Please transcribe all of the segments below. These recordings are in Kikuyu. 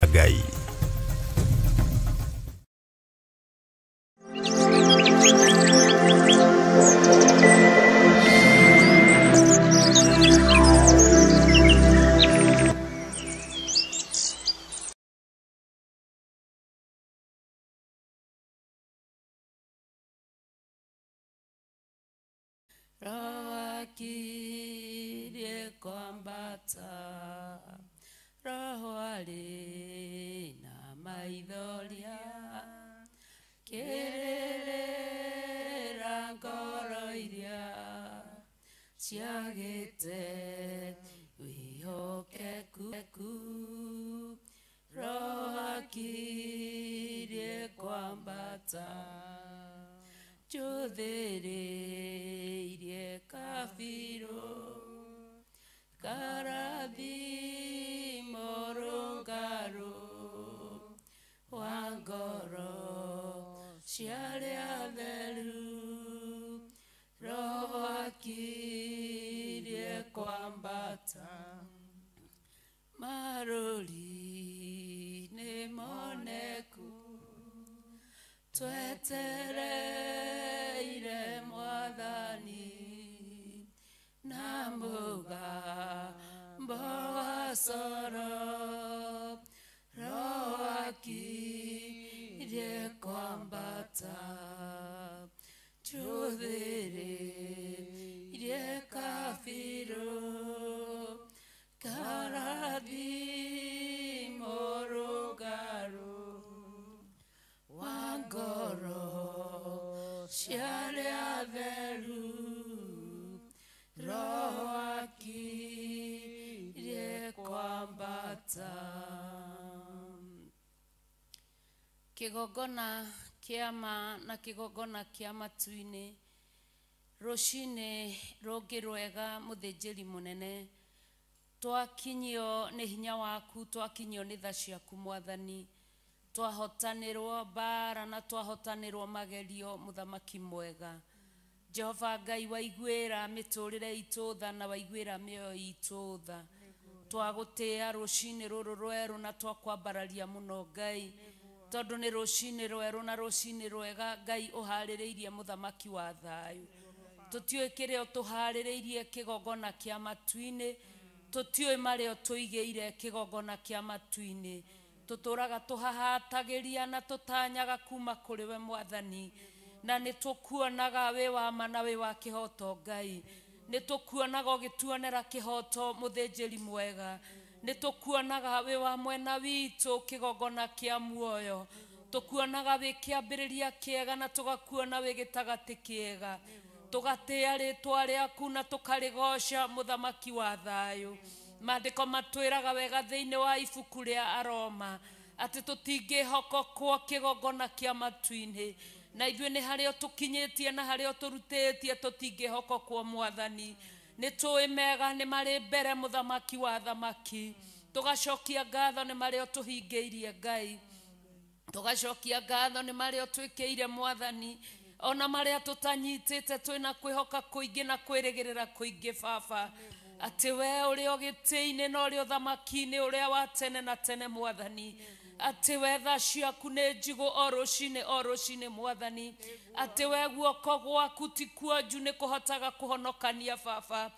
Ngai. Roho akirie kwambata, Roho arĩ na maithoria, kĩrĩrĩra ngoro iria ciagĩte wĩhokeku. Roho akirie kwambata, njũthĩrĩirie kabirũ karathimo rũngarũ wa ngoro cia arĩa atheru. Roho akirie kwambata, marũri nĩ moneku, twetereire Mwathani na mũgambo wa coro. Roho akirie kwambata, njũthĩrĩirie kabirũ karathimo rũngarũ wa ngoro cia arĩa atheru. Roho akirie kwambata. Kĩgongona kĩa ma na kĩgongona kĩa matu-inĩ, rũcinĩ rũngĩ rwega, mũthĩnjĩri mũnene, twakinyio nĩ hinya waku, twakinyio nĩ tha ciaku Mwathani, twahotanĩrwo mbara na twahotanĩrwo magerio, mũthamaki mwega Jehova Ngai, waiguĩra mĩtũrĩre itũ tha na waiguĩra mĩoyo itũ tha. Twagũtĩĩa rũcinĩ rũrũ rwerũ na twakwambararia mũno Ngai, tondũ nĩ rũcinĩ rwerũ na rũcinĩ rwega Ngai ũharĩrĩirie, mũthamaki wa thayũ. Tũtiũĩ kĩrĩa ũtũharĩrĩirie kĩgongona kĩa matu-inĩ, tũtiũĩ marĩa ũtũigĩire kĩgongona kĩa matu-inĩ. Tũtũraga tũhahatagĩria na tũtanyaga kuma kũrĩ we Mwathani, na nĩ tũkuonaga wĩ wa ma na wĩ wa kĩhoto Ngai. Nĩ tũkuonaga ũgĩtuonera kĩhoto, mũthĩnjĩri mwega. Nĩ tũkuonaga wĩ wa mwena witũ, kĩgongona kĩa muoyo. Tũkuonaga wĩ kĩambĩrĩria kĩega na tũgakuona wĩ gĩtagatĩ kĩega. Tũgatĩĩa rĩtwa rĩaku na tũkarĩgoca, mũthamaki wa thayũ. Maandĩko matwĩraga wega thĩinĩ wa ibuku rĩa Aroma atĩ tũtingĩhokokwo kĩgongona kĩa matu-inĩ, na ithuĩ nĩ harĩa tũkinyĩtie na harĩa tũrutĩtie tũtingĩhokokwo Mwathani. Nĩ tũĩ mega nĩ marĩ mbere, mũthamaki wa thamaki. Tũgacokia ngatho nĩ marĩa ũtũhingĩirie Ngai, tũgacokia ngatho nĩ marĩa ũtwĩkĩire Mwathani, ona marĩa tũtanyitĩte twĩna kwĩhoka kũingĩ na kwĩrĩgĩrĩra kũingĩ Baba, atĩ we ũrĩ o gĩtĩ-inĩ na ũrĩ ũthamaki-inĩ ũrĩa wa tene na tene Mwathani, atĩ we tha ciaku nĩ njigũ o rũcinĩ o rũcinĩ Mwathani, atĩ we guoko gwaku ti kuonju nĩ kũhotaga kũhonokania Baba,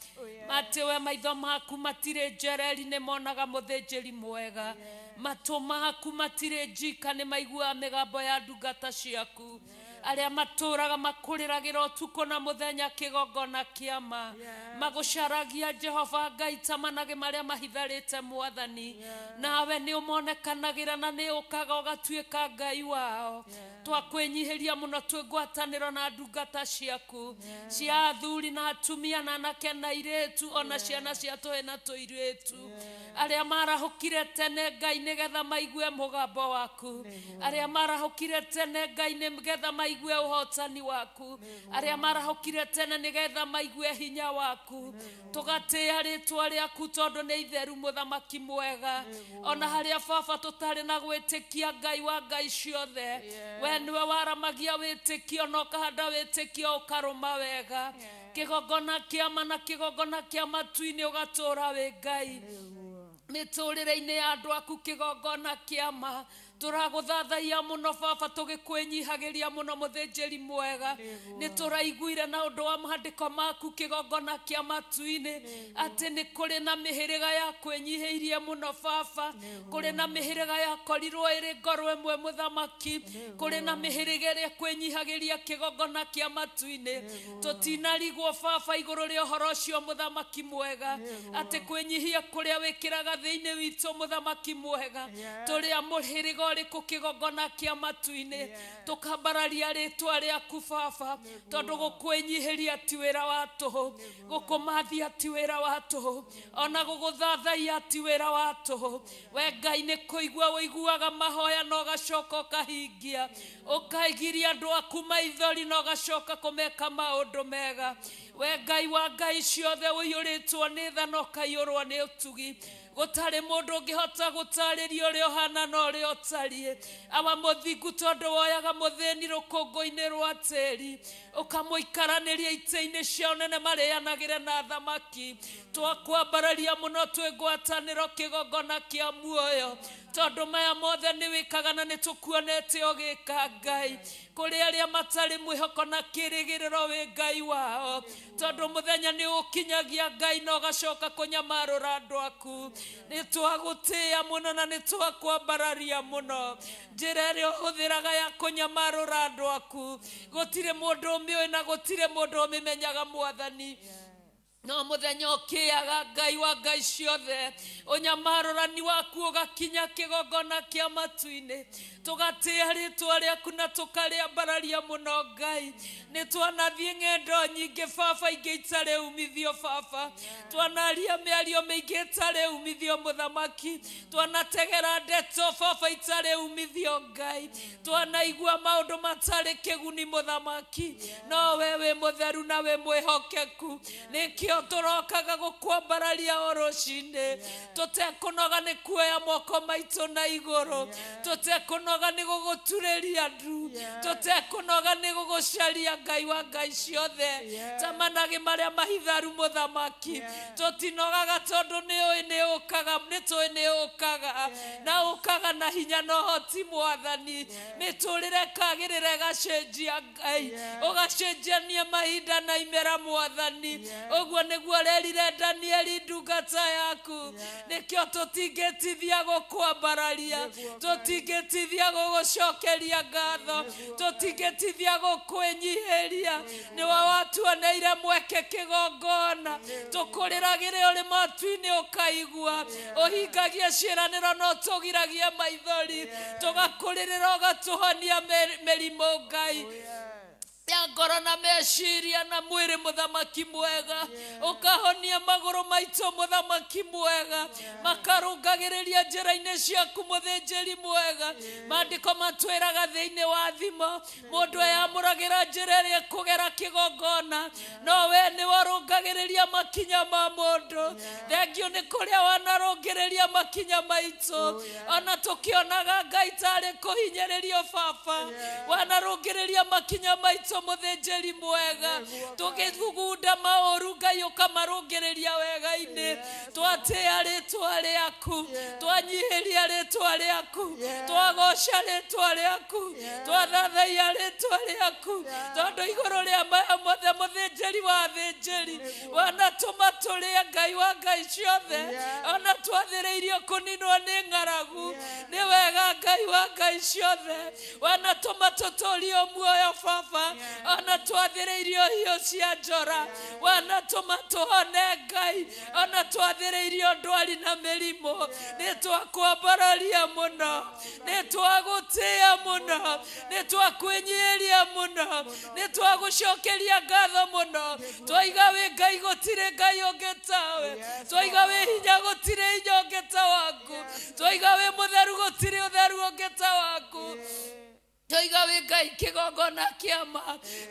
atĩ we maitho maku matirĩ njereri nĩ monaga, mũthĩnjĩri mwega, matũ maku matirĩ njika nĩ maiguaga mĩgambo ya ndungata ciaku arĩa matũraga makũrĩragĩra ũtukũ na mũthenya kĩgongona kĩama, magũcaragia Jehova Ngai ta managĩ marĩa mahitharĩte Mwathani. Nawe nĩ ũmonekanagĩra na nĩ ũkaga ũgatuĩka Ngai wao. Twakwĩnyihĩria mũno twĩ ngwatanĩro na ndungata ciaku cia athuri na atumia na anake na airĩtu, ona ciana cia tũhĩ na tũirĩtu arĩa marahũkire tene Ngai nĩgetha maigue mũgambo waku, arĩa marahũkire tene Ngai nĩgetha maigue ũhotani waku, arĩa marahũkire tene nĩgetha maigue hinya waku. Tũgatĩĩa rĩtwa rĩaku tondũ nĩ itheru, mũthamaki mwega. Ona harĩa Baba tũtarĩ na gwĩtĩkia, Ngai wa ngai ciothe, we nĩwe waramagia wĩtĩkio na ũkahanda wĩtĩkio ũkarũma wega. Kĩgongona kĩama na kĩgongona kĩa matu-inĩ, ũgatũra wĩ Ngai. Mĩtũrĩre-inĩ ya andũ aku kĩgongona kĩama tũragũthathaiya mũno baba tũgĩkwĩnyihagĩria mũno mũthĩnjĩri mwega nĩ tũraiguire na ũndũ wa maandĩko maku kĩgongona kĩa matu-inĩ atĩ nĩ kũrĩ na mĩhĩrĩga ya kwĩnyihĩirie mũno baba kũrĩ na mĩhĩrĩga yakorirwo ĩrĩ ngoro ĩmwe mũthamaki kũrĩ na mĩhĩrĩga ĩrĩa kwĩnyihagĩria kĩgongona kĩa matu-inĩ tũtinarigwo baba igũrũ rĩa ũhoro ũcio mũthamaki mwega atĩ kwĩnyihia kũrĩa wĩkĩraga thĩinĩ witũ mũthamaki mwega tũrĩa mũhĩrĩga ũrĩkũ kĩgongona kĩa matu-inĩ tũkambararia rĩtwa rĩaku baba tondũ gũkwĩnyihĩria ti wĩra wa tũhũ gũkũmathia ti wĩra wa tũhũ ona gũgũthathaiya ti wĩra wa tũhũ we Ngai nĩ kũigua ũiguaga mahoya na ũgacoka ũkahingia ũkaigiria andũ aku maithori na ũgacoka kũmeka maũndũ mega we Ngai wa Ngai ciothe ũiyũrĩtwo nĩ tha na ũkaiyũrwo nĩ ũtugi gũtarĩ mũndũ ũngĩhota gũtarĩria ũrĩa ũhana na ũrĩa ũtariĩ awa mũthingu tondũ woyaga mũthĩni rũkũngũ-inĩ rwa tĩri ũkamũikaranĩria itĩ-inĩ cia ũnene marĩanagĩre na thamaki twakwambararia mũno twĩ ngwatanĩro kĩgongona kĩa muoyo tondũ maya mothe nĩ wĩkaga na nĩ tũkuonete ũgĩka Ngai kũrĩ arĩa matarĩ mwĩhoko na kĩrĩgĩrĩro wĩ Ngai wao tondũ mũthenya nĩ ũkinyagia Ngai na ũgacoka kũnyamarũra andũ aku nĩ twagũtĩĩa mũno na nĩ twakwambararia mũno njĩra ĩrĩa ũhũthĩraga ya kũnyamarũra andũ aku gũtirĩ mũndũ ũmĩũĩ na gũtirĩ mũndũ ũmĩmenyaga mwathani no mũthenya ũkĩaga Ngai wa Ngai ciothe ũnyamarũrani waku ũgakinya kĩgongona kĩa matu-inĩ tũgatĩĩa rĩtwa rĩaku na tũkarĩambararia mũno Ngai nĩ twanathiĩ ng'endo nyingĩ baba ingĩ itarĩ umithio baba twanaria mĩario mĩingĩ ĩtarĩ umithio mũthamaki twanategera ndeto baba itarĩ umithio Ngai twanaigua maũndũ matarĩ kĩguni mũthamaki no we wĩ mũtheru na wĩ mwĩhokeku nĩkĩo tũrokaga gũkwambararia o rũcinĩ tũtekũnoga nĩ kuoya moko maitũ na igũrũ tũtekũnoga nĩ gũgũturĩria ndu tũtekũnoga nĩ gũgũcaria Ngai wa Ngai ciothe ta managĩ marĩa mahitharu mũthamaki tũtinogaga tondũ nĩ ũĩ nĩ ũkaga nĩ tũĩ nĩ ũkaga na ũkaga na hinya na ũhoti mwathani mĩtũrĩre ĩkagĩrĩra ĩgacenjia Ngai ũgacenjania mahinda na imera mwathani ũguo nĩguo rerire Danieli ndungata yaku nĩkĩo tũtingĩtithia gũkwambararia tũtingĩtithia gũgũcokeria ngatho tũtingĩtithia gũkwĩnyihĩria nĩwe watuoneire mweke kĩgongona tũkũrĩragĩre ũrĩ matu-inĩ ũkaigua ũhingagie ciĩranĩro no tũgiragie maithori tũgakũrĩrĩra ũgatũhonia mĩrimũ Ngai ya ngoro na meciria na mwĩrĩ mũthamaki mwega ũkahonia magũrũ maitũ mũthamaki mwega makarũngagĩrĩria njĩra-inĩ ciaku mũthĩnjĩri mwega maandĩko matwĩraga thĩinĩ wa thimo mũndũ eyamũragĩra njĩra ĩrĩa ĩkũgera kĩgongona no we nĩwe ũrũngagĩrĩria makinya ma mũndũ thengio nĩ kũrĩa wanarũngĩrĩria makinya maitũ ona tũkĩonaga Ngai tarĩ kũhinyĩrĩrio baba wanarũngĩrĩria makinya maitũ mũthĩnjĩri mwega tũgĩthugunda maũru Ngai ũkamarũngĩrĩria wega-inĩ twatĩĩa rĩtwa rĩaku twanyihĩria rĩtwa rĩaku twagoca rĩtwa rĩaku twathathaiya rĩtwa rĩaku tondũ igũrũ rĩa maya mothe mũthĩnjĩri wa athĩnjĩri wanatũma tũrĩe Ngai wa Ngai ciothe ona twathĩrĩirio kũninwo nĩ ng'aragu nĩ wega Ngai wa Ngai ciothe wanatũma tũtũrio muoyo baba ona twathĩrĩirio hiũ cia njora wanatũma tũhone Ngai ona twathĩrĩirio ndwari na mĩrimũ nĩ twakwambararia mũno nĩ twagũtĩĩa mũno nĩ twakwĩnyihĩria mũno nĩ twagũcokeria ngatho mũno twaiga wĩ Ngai gũtirĩ Ngai ũngĩ tawe twaiga wĩ hinya gũtirĩ hinya ũngĩ ta waku twaiga wĩ mũtheru gũtirĩ ũtheru ũngĩ ta waku. Toiga wĩ Ngai kĩgongona kĩa ma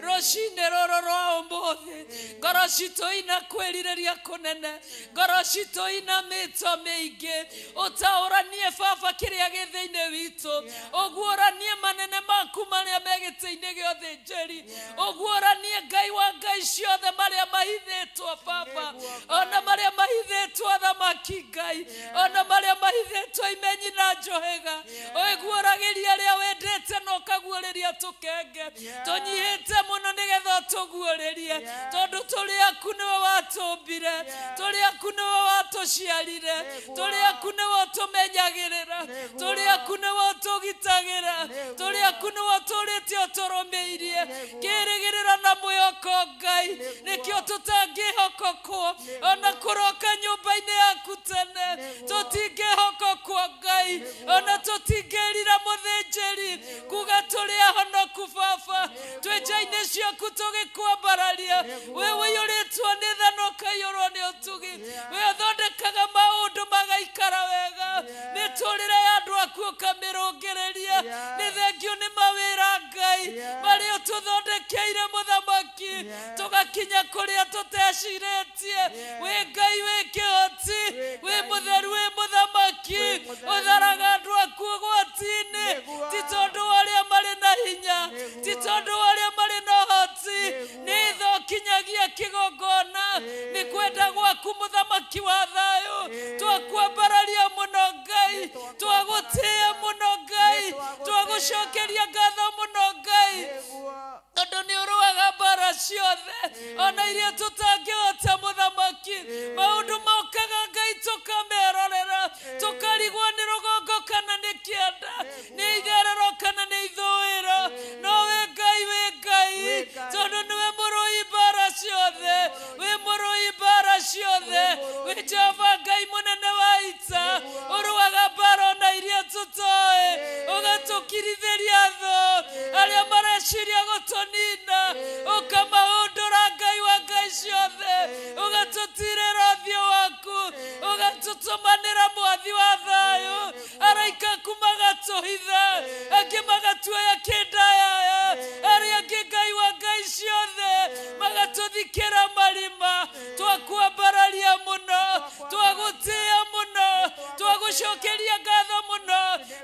rũcinĩ rũrũ rwa ũmũthĩ ngoro citũ ina kwĩrirĩria kũnene ngoro citũ ina mĩto mĩingĩ ũtaũranie baba kĩrĩa gĩ thĩinĩ witũ ũguũranie manene maku marĩa me gĩtĩ-inĩ gĩa ũthĩnjĩri ũguũranie Ngai wa Ngai ciothe marĩa mahithĩtwo baba ona marĩa mahithĩtwo athamaki Ngai ona marĩa mahithĩtwo imenyi na njohĩga ũiguũragĩria arĩa wendete na ũkaguũrĩria tũkenge tũnyihĩte mũno nĩgetha ũtũguũrĩrie tondũ tũrĩ aku nĩwe watũmbire tũrĩ aku nĩwe watũciarire tũrĩ aku nĩwe ũtũmenyagĩrĩra tũrĩ aku nĩwe ũtũgitagĩra tũrĩ aku nĩwe ũtũrĩte ũtũrũmĩirie kĩrĩgĩrĩro na mwĩhoko Ngai nĩkĩo tũtangĩhokokwo ona kũroka nyũmba-inĩ yaku tene tũtingĩhokokwo Ngai ona tũtingĩrira mũthĩnjĩri kuga tũrĩ ahonoku baba twĩ nja-inĩ ciaku tũgĩkwambararia wĩ ũiyũrĩtwo nĩ tha na ũkaiyũrwo nĩ ũtugi wĩ ũthondekaga maũndũ magaikara wega mĩtũrĩre ya andũ aku ũkamĩrũngĩrĩria nĩ thengio nĩ mawĩra Ngai marĩa ũtũthondekeire mũthamaki tũgakinya kũrĩa tũtecirĩtie wĩ Ngai wĩ kĩhoti wĩ mũtheru wĩ mũthamaki ũtharaga andũ aku ũgwati-inĩ ti tondũ wa arĩa marĩ na hinya ti tondũ wa arĩa marĩ na ũhoti nĩ tha ũkinyagia kĩgongona nĩ kwenda gwaku mũthamaki wa thayũ twakwambararia mũno Ngai twagũtĩĩa mũno Ngai twagũcokeria ngatho mũno Ngai tondũ nĩ ũrũaga mbara ciothe ona iria tũtangĩhota mũthamaki maũndũ mokaga Ngai tũkamerorera tũkarigwo nĩ rũgongo kana nĩ kĩanda nĩ itherero kana nĩ ithũĩro no wĩ Ngai wĩ Ngai tondũ nĩwe mũrũi mbara ciothe wĩ mũrũi mbara ciothe wĩ Jehova Ngai mũnene wa ita ũrũaga mbara ona iria tũtoĩ ũgatũkirithĩria thũ arĩa mareciria gũtũnina ũkamahũndũra Ngai wa Ngai ciothe ũgatũtirĩra ũthiũ waku ũgatũtũmanĩra mwathi wa thayũ araika aku magatũhitha angĩ magatuoya kĩndayaya arĩa angĩ Ngai wa Ngai ciothe magatũthikĩra marima twakwambararia mũno twagũtĩĩa mũno twagũcokeria ngatho mũno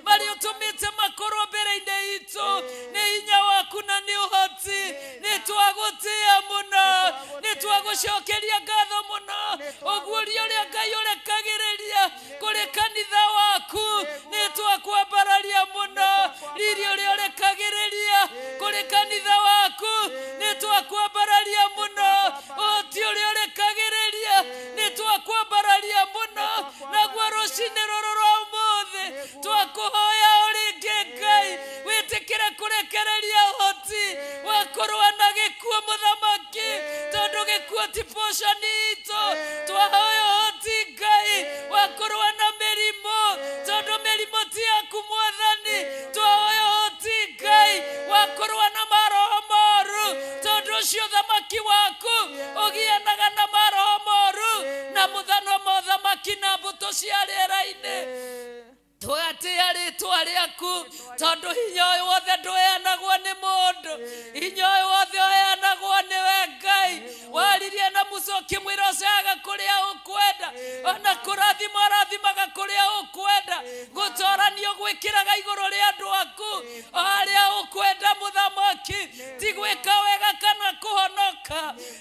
marĩa ũtũmĩte makorwo mbere-inĩ itũ nĩ hinya waku na nĩ ũhoti nĩ twagũtĩĩa mũno nĩ twagũcokeria ngatho mũno ũguũria ũrĩa Ngai ũrekagĩrĩria kũrĩ kanitha waku nĩ twakwambararia mũno riri ũrĩa ũrekagĩrĩria kũrĩ kanitha waku nĩ twakwambararia mũno ũhoti ũrĩa ũrekagĩrĩria nĩ twakwambararia mũno naguo rũcinĩ rũrũ rwa ũmũthĩ twakũhoya o rĩngĩ Ngai wĩtĩkĩre kũrekereria ũhoti wa kũrũa na gĩkuũ mũthamaki tondũ gĩkuũ ti portion itũ twahoya ũhoti Ngai wa kũrũa na mĩrimũ tondũ mĩrimũ ti yaku mwathani twahoya ũhoti Ngai wa kũrũa na maroho moru tondũ ũcio thamaki waku ũgianaga na maroho moru na mũthano mothamaki na mbũtũ cia rĩera-inĩ tũgatĩĩa rĩtwa rĩaku tondũ hinya ũyũ wothe ndũheanagwo nĩ mũndũ hinya ũyũ wothe ũheanagwo nĩwe Ngai waririe na Musa ũkĩmwĩra ũceaga kũrĩa ũkwenda ona kũrathima ũrathimaga kũrĩa ũkwenda gũtorania ũgwĩkĩraga igũrũ rĩa andũ aku o harĩa ũkwenda mũthamaki ti gwĩka wega kana kũhonoka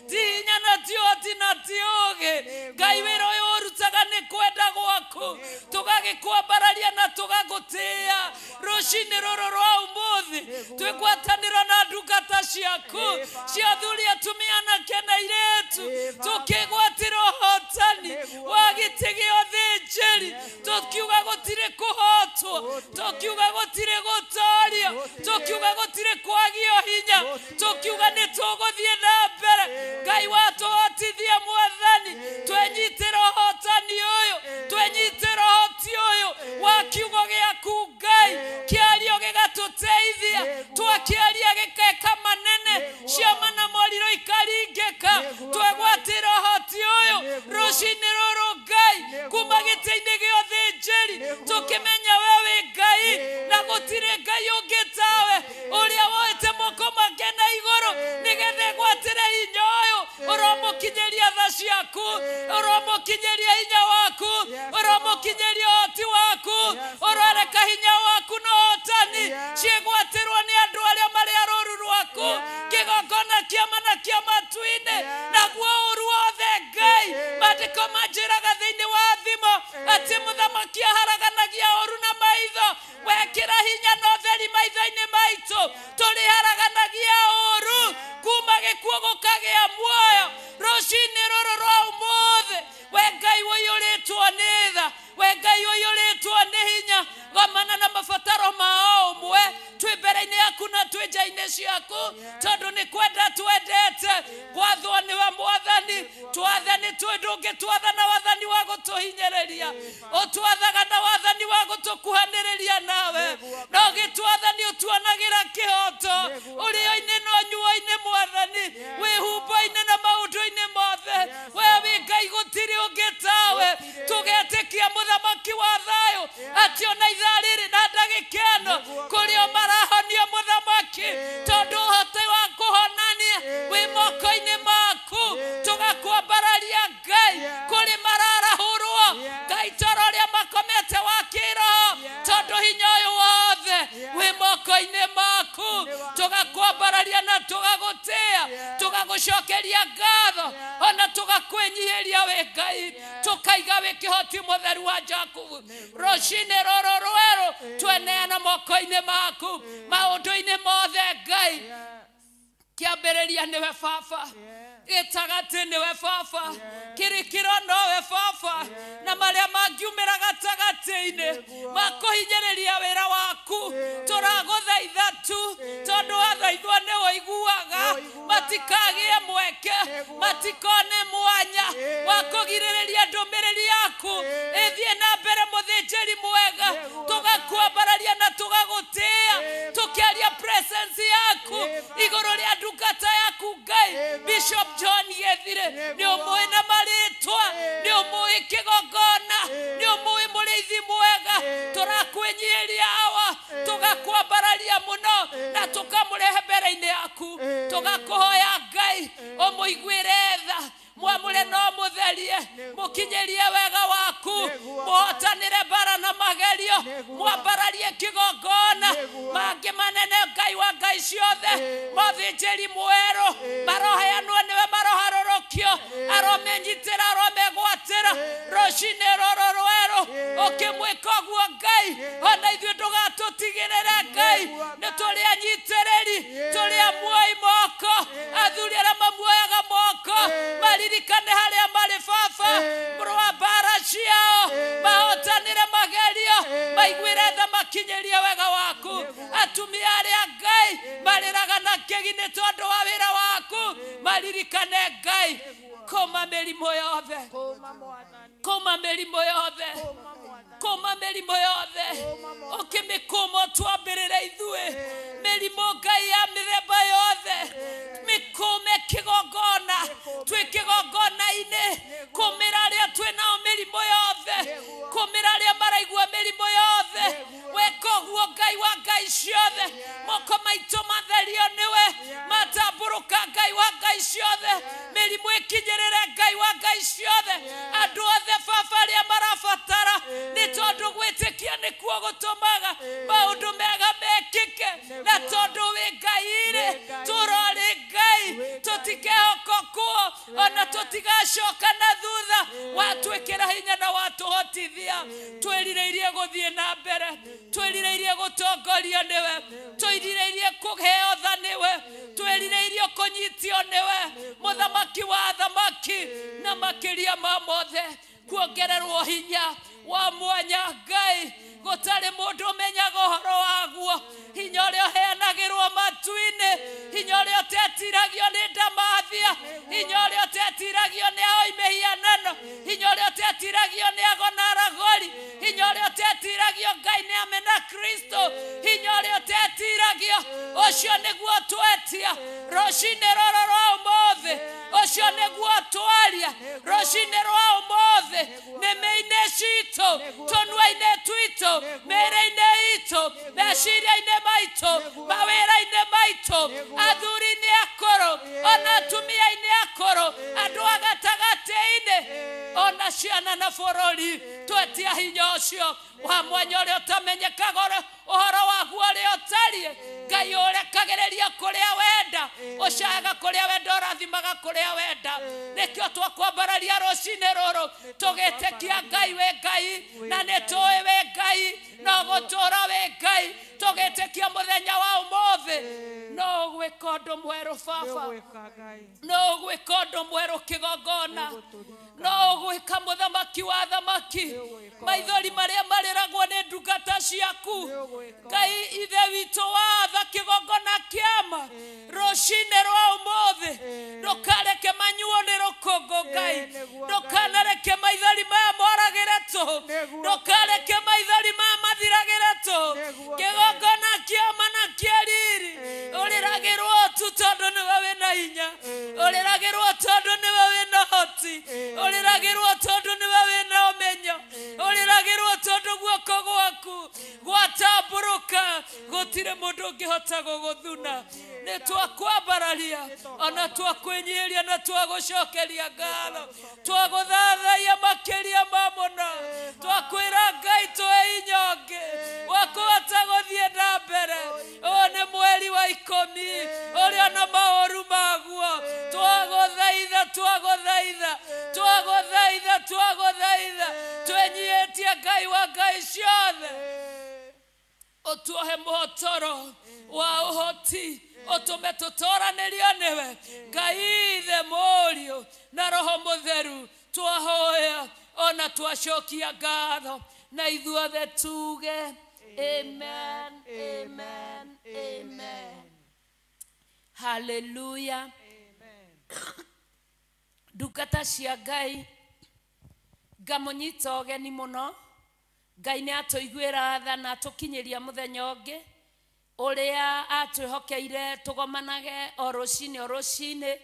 ti hinya na ti ũhoti na ti ũũgĩ Ngai wĩra ũyũ ũrutaga nĩ kwenda gwaku tũgagĩkwambararia na tũgagũtĩĩa rũcinĩ rũrũ rwa ũmũthĩ twĩgwatanĩro na ndungata ciaku cia athuri atumia anake na airĩtu tũkĩgwatĩra ũhotani wa gĩtĩ gĩa ũthĩnjĩri tũkiuga gũtirĩ kũhotwo tũkiuga gũtirĩ gũtorio tũkiuga gũtirĩ kwagio hinya tũkiuga nĩ tũgũthiĩ na mbere Ngai watũhotithia mwathani twenyitĩra ũhotani ũyũ twenyitĩra ũhoti ũyũ wa kiugo gĩaku Ngai kĩario gĩgatũteithia twakĩaria gĩkeka manene ciama na morirũ ikaringĩka twegwatĩra ũhoti ũyũ rũcinĩ rũrũ Ngai kuma gĩtĩ-inĩ gĩa ũthĩnjĩri tũkĩmenya we wĩ Ngai na gũtirĩ Ngai ũngĩ tawe Ũromakinyĩria tha ciaku, ũromakinyĩria hinya waku, ũromakinyĩria ũhoti waku, ũroreka hinya waku na ũhotani ciĩgwatĩrwo nĩ andũ arĩa marĩ a rũũru rwaku, kĩgongona kĩama na kĩa matu-inĩ, naguo ũũru wothe Ngai. Maandĩko manjĩraga thĩinĩ wa thimo atĩ mũthamaki aharaganagia ũũru na maitho. Wekĩra hinya na ũtheri maitho-inĩ maitũ, tũrĩharaganagia ũũru kuma gĩkuũ gũkagĩa muoyo. Rũcinĩ rũrũ rwa ũmũthĩ, we Ngai ũiyũrĩtwo nĩ tha, we Ngai ũiyũrĩtwo nĩ hinya, gomana na mabataro ma o ũmwe twĩ mbere-inĩ yaku na twĩ nja-inĩ ciaku, tondũ nĩ kwenda twendete gwathwo nĩwe Mwathani. Twathe nĩ ndũngĩtwatha na wathani wa gũtũhinyĩrĩria, ũtwathaga na wathani wa gũtũkuhanĩrĩria nawe, na ũgĩtwatha nĩ ũtuonagĩra kĩhoto ũrĩo-inĩ na ũnyuo-inĩ Mwathani, wĩhumbo-inĩ na maũndũ-inĩ mothe. We wĩ Ngai gũtirĩ ũngĩ tawe. Tũgetĩkia mũthamaki wa thayũ atĩ ona ithaa rĩrĩ na ndagĩka ĩno kũrĩ o marahonio mũthamaki, tondũ ũhoti wa kũhonania wĩ moko-inĩ maku. Tũgakwambararia Ngai kũrĩ mararahũrwo Ngai toro ũrĩa makomete wa kĩroho, tondũ hinya ũyũ wothe wĩ moko-inĩ maku. Tũgakwambararia na tũgagũtĩĩa, tũgagũcokeria ngatho, ona tũgakwĩnyihĩria wĩ Ngai, tũkaiga wĩ kĩhoti mũtheru wa Jakubu. Rũcinĩ rũrũ rwerũ tweneana moko-inĩ maku maũndũ-inĩ mothe Ngai. Kĩambĩrĩria nĩwe Baba, gĩtagatĩ nĩwe Baba, kĩrĩkĩro nowe Baba, na marĩa mangiumĩra gatagatĩ-inĩ makũhinyĩrĩria wĩra waku tũragũthaitha tu, tondũ wathaithwo nĩ ũiguaga. Matikagĩe mweke, matikone mwanya wa kũgirĩrĩria ndũmĩrĩri yaku ĩthiĩ na mbere. Mũthĩnjĩri mwega, tũgakwambararia na tũgagũtĩĩa, tũkĩaria presence yaku igũrũ rĩa ndungata yaku Ngai Bishop John Gĩthire. Nĩ ũmũĩ na marĩtwa, nĩ ũmũĩ kĩgongona, nĩ ũmũĩ mũrĩithi mwega. Tũrakwĩnyihĩria Awa, tũgakwambararia mũno na tũkamũrehe mbere-inĩ yaku. Tũgakũhoya Ngai ũmũiguĩre tha, mwamũre no mũtherie, mũkinyĩrie wega waku, mũhotanĩre mbara na magerio, mwambararie kĩgongona mangĩ manene Ngai wa Ngai ciothe. Mũthĩnjĩri mwerũ maroheanwo nĩwe, maroharũrũkio, aromenyitĩra, aromegwatĩra rũcinĩ rũrũ rwerũ. Ũkĩmwĩka ũguo Ngai, ona ithuĩ ndũgatũtigĩrĩre Ngai, nĩ tũrĩ anyitĩrĩri, tũrĩ amuoi moko, athuri arĩa mamuoyaga moko maririkane harĩa marĩ Baba, mũrũ wa mbara ciao, mahotanĩre magerio, maiguĩre tha, makinyĩrie wega waku. Atumia arĩa Ngai marĩraga na kĩgi nĩ tondũ wa wĩra waku, maririkane Ngai kũma mĩrimũ yothe, kũma mĩrimũ yothe, kũma mĩrimũ yothe, ũkĩmĩkũma ũtwambĩrĩre ithuĩ mĩrimũ Ngai ya mĩthemba yothe, mĩkũme kĩgongona, twĩ kĩgongona-inĩ, kũmĩra arĩa twĩ nao mĩrimũ yothe, kũmĩra arĩa maraigua mĩrimũ yothe. Weka ũguo Ngai wa Ngai ciothe, moko maitũ matherio nĩwe, matambũrũka Ngai wa Ngai ciothe, mĩrimũ ĩkinyĩrĩre Ngai wa Ngai ciothe, andũ othe Baba arĩa marabatara, nĩ tondũ gwĩtĩkia nĩkuo gũtũmaga maũndũ mega mekĩke, na tondũ wĩ Ngai-rĩ, tũrorĩ Ngai, tũtikehoka kuo, ona tũtigacoka na thutha. Watwĩkĩra hinya na watũhotithia, twĩrirĩirie gũthiĩ na mbere, twĩrirĩirie gũtongorio nĩwe, twĩrirĩirie kũheo tha nĩwe, twĩrirĩirie kũnyitio nĩwe, mũthamaki wa athamaki, na makĩria ma mothe kuongererwo hinya wa mwanya Ngai. Gũtarĩ mũndũ ũmenyaga ũhoro waguo, hinya ũrĩa ũheanagĩrwo matu-inĩ, hinya ũrĩa ũtetiragio nĩ ndamathia, hinya ũrĩa ũtetiragio nĩ ahoi mĩhianano, hinya ũrĩa ũtetiragio nĩ ago na aragori, hinya ũrĩa ũtetiragio Ngai nĩ amena Kristo, hinya ũrĩa ũtetiragio, ũcio nĩguo twetia rũcinĩ rũrũ rwa ũmũthĩ. Ũcio nĩguo twaria rũcinĩ rwa ũmũthĩ, nĩmĩ-inĩ citũ, tũnua-inĩ twitũ, mĩĩrĩ-inĩ itũ, meciria-inĩ maitũ, mawĩra-inĩ maitũ, athuri-inĩ akũrũ, ona atumia-inĩ akũrũ, andũ a gatagatĩ-inĩ, ona ciana na bũrũri. Twetia hinya ũcio wa mwanya ũrĩa ũtamenyekaga ũhoro waguo ũrĩa ũtariĩ. Ngai ũrekagĩrĩria kũrĩa wenda, ũcayaga kũrĩa wenda, ũrathimaga kũrĩa wenda. Nĩkĩo twakwambararia rũcinĩ rũrũ tũgĩtĩkia Ngai wĩ Ngai, na nĩ tũĩ wĩ Ngai, no gũtũũra wĩ Ngai. Tũgĩtĩkia mũthenya wa ũmũthĩ no ũgwĩka ũndũ mwerũ baba, no ũgwĩka ũndũ mwerũ kĩgongona, no ũgwĩka mũthamaki wa thamaki. Maithori marĩa marĩragwo nĩ ndungata ciaku Ngai ithe witũ watha kĩgongona kĩama rũcinĩ rwa ũmũthĩ, ndũkareke manyuo nĩ rũkũngũ Ngai, ndũkanareke maithori maya moragĩre tũhũ, ndũkareke maithori maya mathiragĩre tũhũ. Kĩgongona kĩama na kĩa riri ũrĩragĩrwo tu tondũ nĩwe wĩna hinya, ũrĩragĩrwo tondũ nĩwe wĩna ũhoti, ũrĩragĩrwo tondũ nĩwe wĩna ũmenyo, ũrĩragĩrwo tondũ guoko gwaku gwatambũrũka gũtirĩ mũndũ ũngĩhota gũgũthuna. Nĩ twakwambararia ona twakwĩnyiria na twagũcokeria ngatho, twagũthathaiya makĩria ma mũno, twakwĩra Ngai tũhe hinya ũngĩ wa kũhota gũthiĩ na mbere. Ũyũ nĩ mweri wa 10 ũrĩa na maũru maguo. Twagũthaitha, twagũthaitha, twagũthaitha, twagũthaitha, twĩnyihĩtie Ngai wa Ngai ciothe, ũtuohe mũhotoro wa ũhoti, ũtũme tũtoranĩrio nĩwe Ngai Ithe, Mũriũ na Roho Mũtheru. Twahoya ona twacokia ngatho, na ithuothe tuge amen, amen, amen. Hallelujah. Ndungata cia Ngai, ngamũnyita ũgeni mũno. Ngai nĩ atũiguĩra tha na atũkinyĩria mũthenya ũngĩ ũrĩa atwĩhokeire tũgomanage o rũcinĩ o rũcinĩ.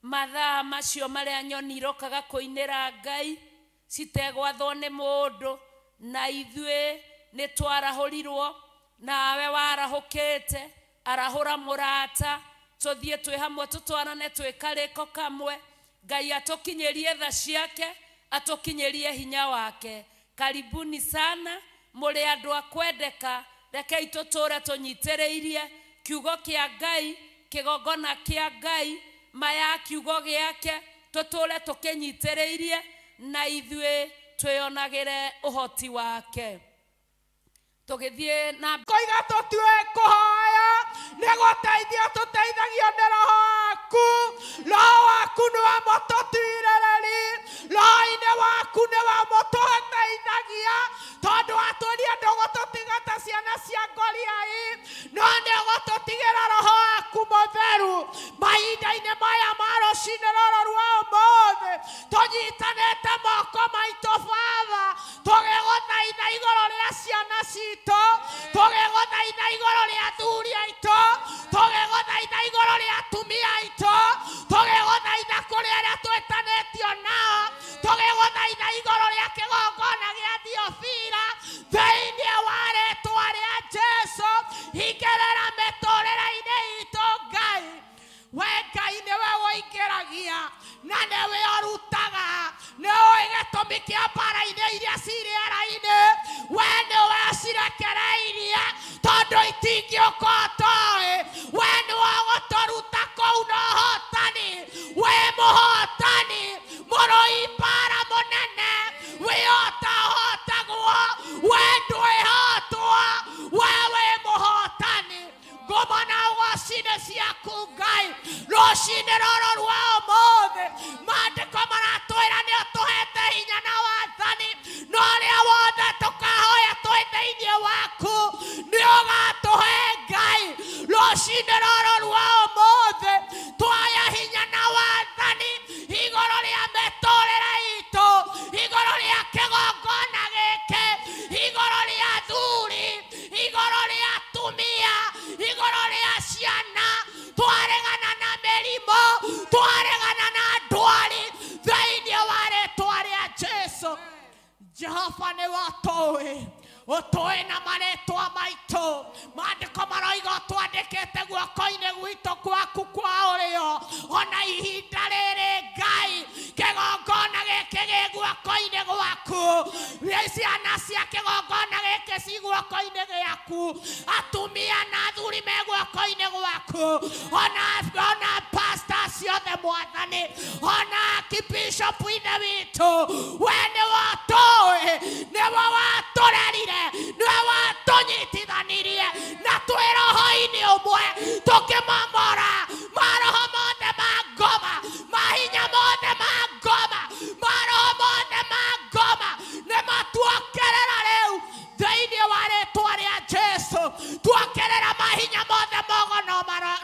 Mathaa macio marĩa nyoni irokaga kũinĩra Ngai citegwathwo nĩ mũndũ, na ithuĩ nĩ twarahũrirwo, nawe warahũkĩte. Arahũra mũrata, tũthiĩ twĩ hamwe, tũtwarane twĩ karĩko kamwe. Ngai atũkinyĩrie tha ciake, atũkinyĩrie hinya wake. Karibuni sana, mũrĩ andũ a kwendeka. Rekei tũtũre tũnyitĩrĩirie kiugo kĩa Ngai, kĩgongona kĩa Ngai, maya kiugo gĩake, tũtũre tũkĩnyitĩrĩirie, na ithuĩ twĩonagĩre ũhoti wake. Tũgĩthiĩ na koiga tũtue kũhoya nĩ gũteithio tũteithagio nĩ Roho waku. Roho waku nĩwe mũtũtirĩrĩri, Roho-inĩ waku nĩwe mũtũteithagia, tondũ atwĩrire ndũgũtũtiga ta ciana cia ngoriai, no nĩ ũgũtũtigĩra Roho waku Mũtheru. Mahinda-inĩ maya ma rũcinĩ rũrũ rwa ũmũthĩ, tũnyitanĩte moko maitũ Baba, tũgĩgũthaitha igũrũ rĩa ciana citũ, tũgĩgũthaitha igũrũ rĩa athuri aitũ, tũgĩgũthaitha igũrũ rĩa atumia aitũ, tũgĩgũthaitha kũrĩ arĩa twĩtanĩtio nao, tũgĩgũthaitha igũrũ rĩa kĩgongona gĩa Thiofira, thĩinĩ wa rĩtwa rĩa Jesũ. Hingĩrĩra mĩtũrĩre-inĩ itũ Ngai. We Ngai nĩwe ũingĩragia na nĩwe ũrutaga, nĩũĩ gĩtũmi kĩa mbara-inĩ iria ci rĩera-inĩ. We nĩwe ũcirekereirie tondũ itingĩũka ũtoĩ. We nĩwe ũgũtũruta kũu na ũhotani. Wĩ mũhotani, mũrũi mbara mũnene, wĩhotahotagwo, we ndwĩhotwo, we wĩ mũhotani. Ngoma na ũgoci-inĩ ciaku Ngai rũcinĩ rũrũ rwa ũmũthĩ. Maandĩko maratwĩra nĩ ũtũhete hinya na wathani, no ũrĩa wothe tũkahoya twĩ thĩinĩ waku nĩ ũgatũhe Ngai. Rũcinĩ rũrũ rwa ũmũthĩ twaya hinya na wathani igũrũ rĩa mĩtũrĩre itũ, igũrũ rĩa kĩgongona gĩkĩ, igũrũ rĩa athuri, igũrũ rĩa atumia, igũrũ rĩa ciana. Twaregana na mĩrimũ, twaregana na Ũtũĩ na marĩtwa maitũ. Maandĩko maroiga ũtwandĩkĩte guoko-inĩ gwitũ kwaku kwa ũrĩo. Ona ihinda rĩrĩ Ngai, kĩgongona gĩkĩ gĩ guoko-inĩ gwaku. Ciana cia kĩgongona gĩkĩ ci guoko-inĩ gĩaku. Atumia na athuri me guoko-inĩ gwaku. Ona pastor ciothe Mwathani, ona archbishop ithe witũ, we nĩwe ũtũĩ, nĩwe watũrerire, nĩwe watũnyitithanirie na twĩ roho-inĩ ũmwe, tũkĩmomora maroho mothe ma ngoma, mahinya mothe ma ngoma, maroho mothe ma ngoma nĩmatuokerera rĩu thĩinĩ wa rĩtwa rĩa Jesu. Tuokerera mahinya mothe mogono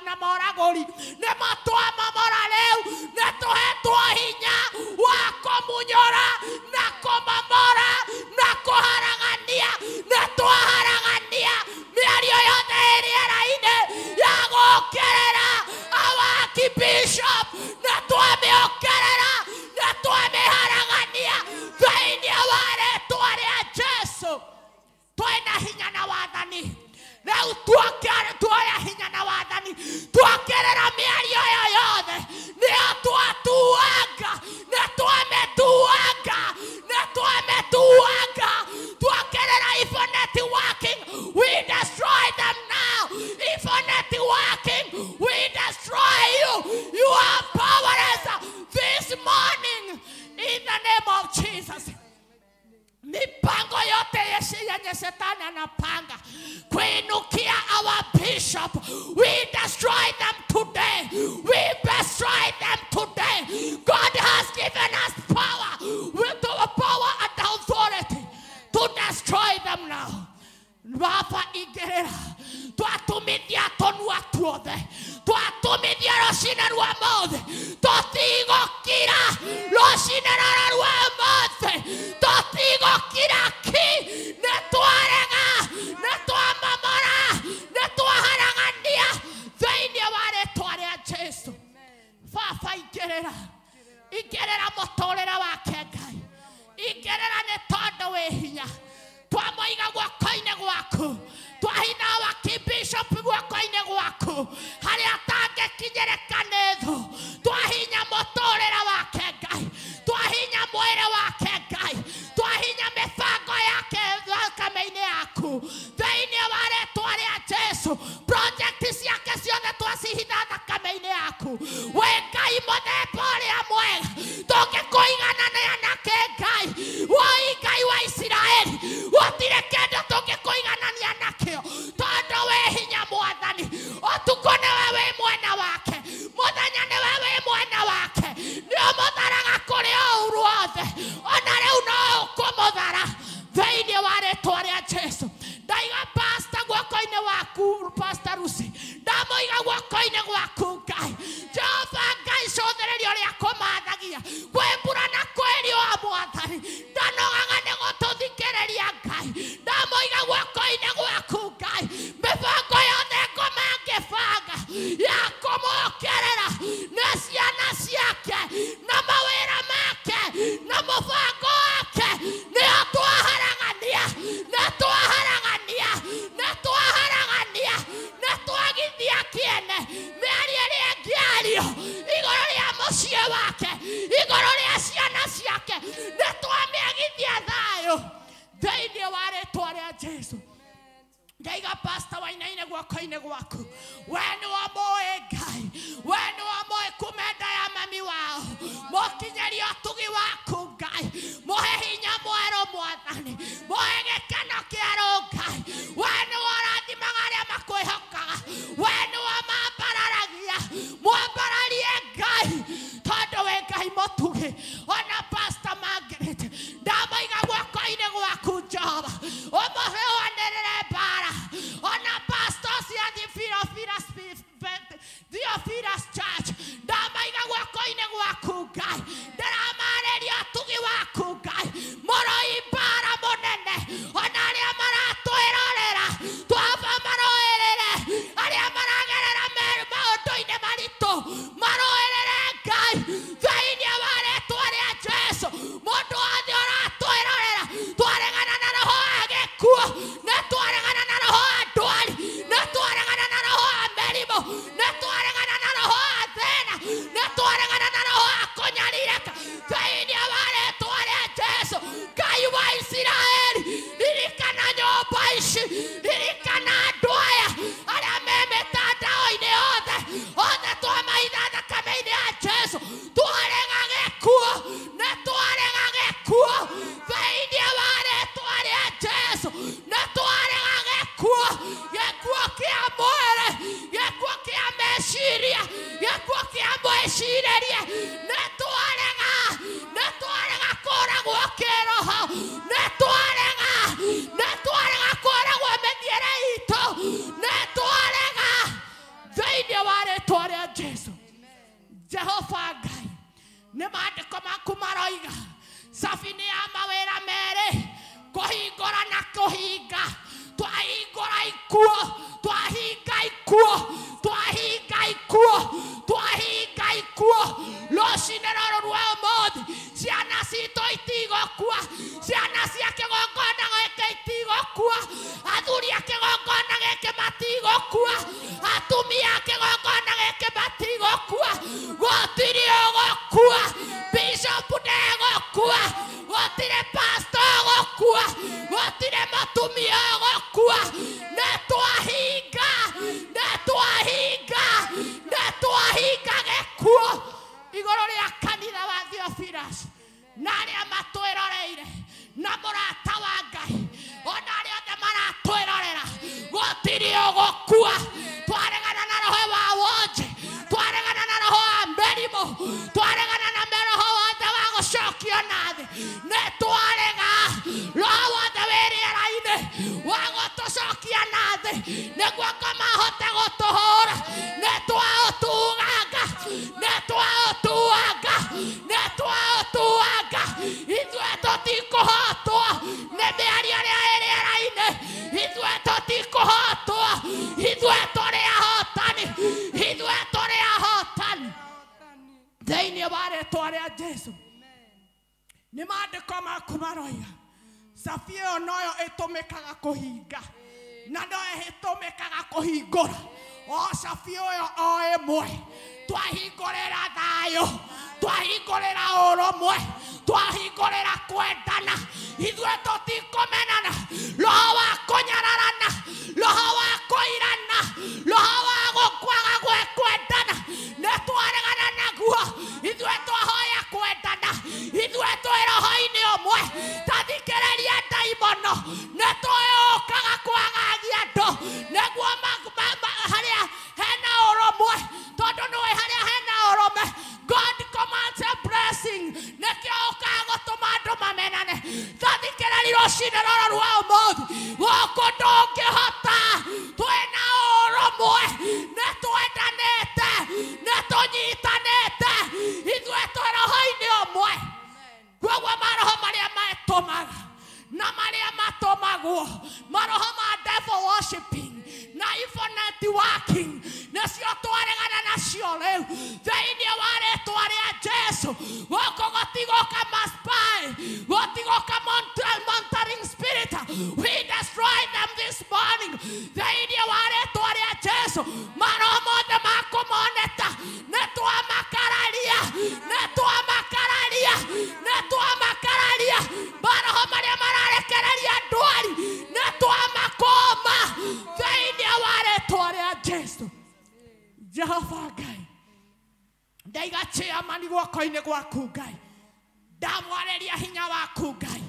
na moragũri, nĩmatwamomora rĩu, nĩtũhetwo hinya wa kũmunyũra na kũmomora na kũharagania. Nĩtwaharagania mĩario yothe ĩ rĩera-inĩ ya gũũkĩrĩra our archbishop, nĩtwamĩũkĩrĩra, nĩtwamĩharagania thĩinĩ wa rĩtwa rĩa Jesu. Twĩna hinya na wathani rĩu, tuoya hinya na wathani, tuokerera mĩario ĩyo yothe, nĩyo twatuanga, nĩtwamĩtuanga, nĩtwamĩtuanga. Tuokerera evil networking, we destroy them now. Evil networking, we destroy you. You are powerless this morning in the name of Jesus. Mipango yote yenye shetani anapanga kuinukia our bishop, we destroy them today. We destroy them today. God has given us power, with the power and authority to destroy them now. Baba igera, twatumithia tũnua tuothe, twatumithia rũcinĩ rwa ũmũthĩ, tũtigũkira rũcinĩ rũrũ rwa ũmũthĩ, tũtigũkira ki, nĩtwarega, nĩtwamomora, nĩtwaharagania thĩinĩ wa rĩtwa rĩa Jesu. Baba igĩrĩra, igĩrĩra mũtũrĩre wake Ngai, igĩrĩra nĩ tondũ wĩ hinya. Twamoiga guoko-inĩ gwaku, twahitha archbishop guoko-inĩ gwaku, harĩa atangĩkinyĩrĩka nĩ thũ. Twahinya mũtũrĩre wake Ngai, twahinya mwĩrĩ wake Ngai, twahinya mĩbango yake thakame-inĩ yaku thĩinĩ wa rĩtwa rĩa Jesu. Project ciake ciothe twacihitha thakame-inĩ yaku. We Ngai mũthemba ũrĩa mwega, tũngĩkũiganania nake Ngai, woi Ngai wa Isiraeli, gũtirĩ kĩndũ tũngĩkũiganania nakĩo, tondũ wĩ hinya Mwathani. Ũtukũ nĩwe wĩ mwena wake, mũthenya nĩwe wĩ mwena wake, nĩ ũmũtharaga kũrĩ ũũru wothe, ona rĩu no ũkũmũthara thĩinĩ wa rĩtwa rĩa Jesu. Ndaiga pastor guoko-inĩ waku, Pastor Lucy, ndamũiga guoko-inĩ gwaku Ngai. Jehova Ngai, cũthĩrĩria ũrĩa kũmathagia kwĩ mbura na kwĩ riũa Mwathani, ndanogaga nĩ gũtũthikĩrĩria Ngai. Ndamũiga guoko-inĩ gwaku Ngai, mĩbango yothe ngoma angĩbanga ya kũmũũkĩrĩra na ciana ciake na mawĩra make na mũbango wake, nĩyo twaharagania, nĩ twaharagania, nĩ twaharagania, nĩ twagithia kĩene mĩario ĩrĩa ĩngĩario igũrũ rĩa mũciĩ wake, igũrũ rĩa ciana ciake, nĩ twamĩagithia thayũ thĩinĩ wa rĩtwa rĩa Jesu. Ndaiga pastor Wainaina guoko-inĩ gwaku, we nĩwe mũĩ Ngai, we nĩwe mũĩ kuma nda ya mami wao, mũkinyĩrie ũtugi waku Ngai, mũhe hinya mwerũ Mwathani, mũhe gĩkeno kĩerũ Ngai, we nĩwe ũrathimaga arĩa makwĩhokaga, we nĩwe mambararagia, mwambararie Ngai, tondũ wĩ Ngai mũtugi. Ona pastor Margaret ndamũiga guoko-inĩ gwaku Jehova, ũmũrũanĩrĩre mbara. Ona pastor cia Theophilus Church ndamaiga guoko-inĩ gwaku Ngai, ndĩramarĩria ũtugi waku Ngai, mũrũi mbara mũnene, ona arĩa maratwĩrorera Twahinga twahingũra ikuũ, twahinga ikuũ, twahinga ikuũ, twahinga ikuũ. Rũcinĩ rũrũ rwa ũmũthĩ ciana citũ itigũkua, ciana cia kĩgongona gĩkĩ itigũkua, athuri a kĩgongona gĩkĩ matigũkua, atumia a kĩgongona gĩkĩ matigũkua, gũtirĩ ũgũkua, bishop ndegũkua, gũtirĩ pastor ũgũkua, gũtirĩ mũtumia ũgũkua. Nĩ twahinga, nĩ twahinga, nĩ twahinga gĩkuũ igũrũ rĩa kanitha wa Theophilus na arĩa matwĩroreire na mũrata wa Ngai ona arĩa othe maratwĩrorera, gũtirĩ ũgũkua. Twaregana na roho wa wonje, twaregana na roho wa mĩrimũ, twaregana na roho wothe wa gũcokio na thĩ. Nĩ twarega roho wothe wĩ rĩera-inĩ wa gũtũcokia na thĩ nĩguo ngoma ahote gũtũhũra. Nĩ twaũtuanga, nĩ twaũtuanga, nĩ twaũtuanga. Ithuĩ tũtikũhotwo nĩ mĩario ĩrĩa ĩ rĩera-inĩ, ithuĩ tũtikũhotwo, ithuĩ tũrĩ ahotani, ithuĩ tũrĩ ahotani thĩinĩ wa rĩtwa rĩa Jesu. Nĩ maandĩko maku maroiga cabi ĩyo noyo ĩtũmĩkaga kũhinga na noyo ĩtũmĩkaga kũhingũra. O cabi ĩyo o ĩmwe twahingũrĩra thayũ, twahingũrĩra ũrũmwe, twahingũrĩra kwendana. Ithuĩ tũtikũmenana, roho wa kũnyararana, roho wa kũirana, roho wa gũkwaga kwendana nĩ twaregana naguo. Ithuĩ twahoya kwendana, ithuĩ twĩ roho-inĩ ũmwe. Ta thikĩrĩria ndaimono, nĩ tũyũkaga kwagagia andũ nĩguo harĩa hena ũrũmwe, tondũ nĩũĩ harĩa hena ũrũme God commands a blessing. Nĩkĩo ũkaga gũtũma andũ mamenane. Ta thikĩrĩria rũcinĩ rũrũ rwa ũmũthĩ, gũkũ ndũngĩhota, twĩna ũrũmwe, nĩ twendanĩte, nĩ tũnyitanĩte, ithuĩ twĩ roho-inĩ ũmwe. Koguo maroho marĩa metũmaga na marĩa matũmagwo, maroho ma devil worshiping na evil networking, nĩcio twaregana nacio rĩu thĩinĩ wa rĩtwa rĩa Jesu. Gũkũ gũtigũka maspy, gũtigũka monitoring spirit. We destroy them this morning thĩinĩ wa rĩtwa rĩa Jesu. Maroho mothe ma kũmoneta nĩ twamakararia, nĩ twamakararia, nĩ twamakararia. Maroho marĩa mararekereria ndwari nĩ twamakũma thĩinĩ wa rĩtwa rĩa Jesu. Jehova Ngai, ndaiga chairman guoko-inĩ gwaku Ngai, ndamwarĩria hinya waku Ngai,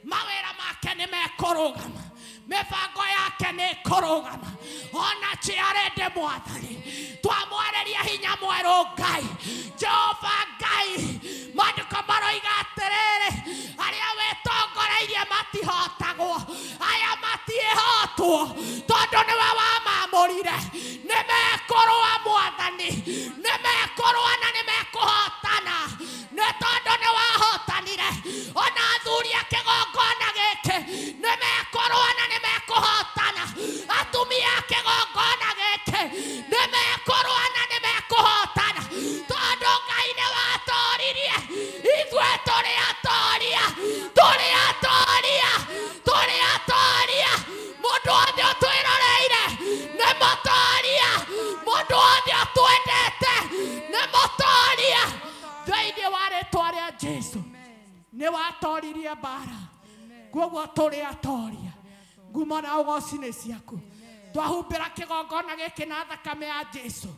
mawĩra make nĩ mekũrũgama, mĩbango yake nĩ ĩkũrũgama. Ona chairende Mwathani, twamwarĩria hinya mwerũ Ngai. Jehova Ngai, maandĩko maroiga atĩrĩrĩ, arĩa wĩtongoreirie matihotagwo, aya matiĩhotwo, tondũ nĩwe wamamũrire. Nĩ mekũrũa Mwathani, nĩ mekũrũa na nĩ mekũhotana, nĩ tondũ nĩ wahotanire. Ona athuri a kĩgongona gĩkĩ nĩ mekũrũa na nĩ mekũhotana, atumia a kĩgongona gĩkĩ nĩ mekũrũa na nĩ mekũhotana, tondũ Ngai nĩ watoririe. Ithuĩ tũrĩ atoria, tũrĩ atoria, tũrĩ atoria. Mũndũ wothe ũtwĩroreire nĩ mũtoria, mũndũ wothe ũtwendete nĩ mũtoria thĩinĩ wa rĩtwa rĩa Jesu. Nĩ watoririe mbara, koguo tũrĩ atoria. Ngumo na ũgoci nĩ ciaku. Twahumbĩra kĩgongona gĩkĩ na thakame ya Jesu.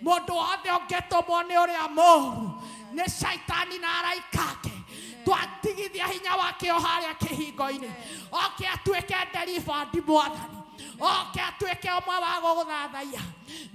Mũndũ wothe ũngĩtũmwo nĩ ũrĩa mũũru, nĩ caitani na araika ake, twatigithia hinya wake o harĩa kĩhingo-inĩ, oke atuĩke delivered Mwathani, oke atuĩke ũmwe wa gũgũthathaiya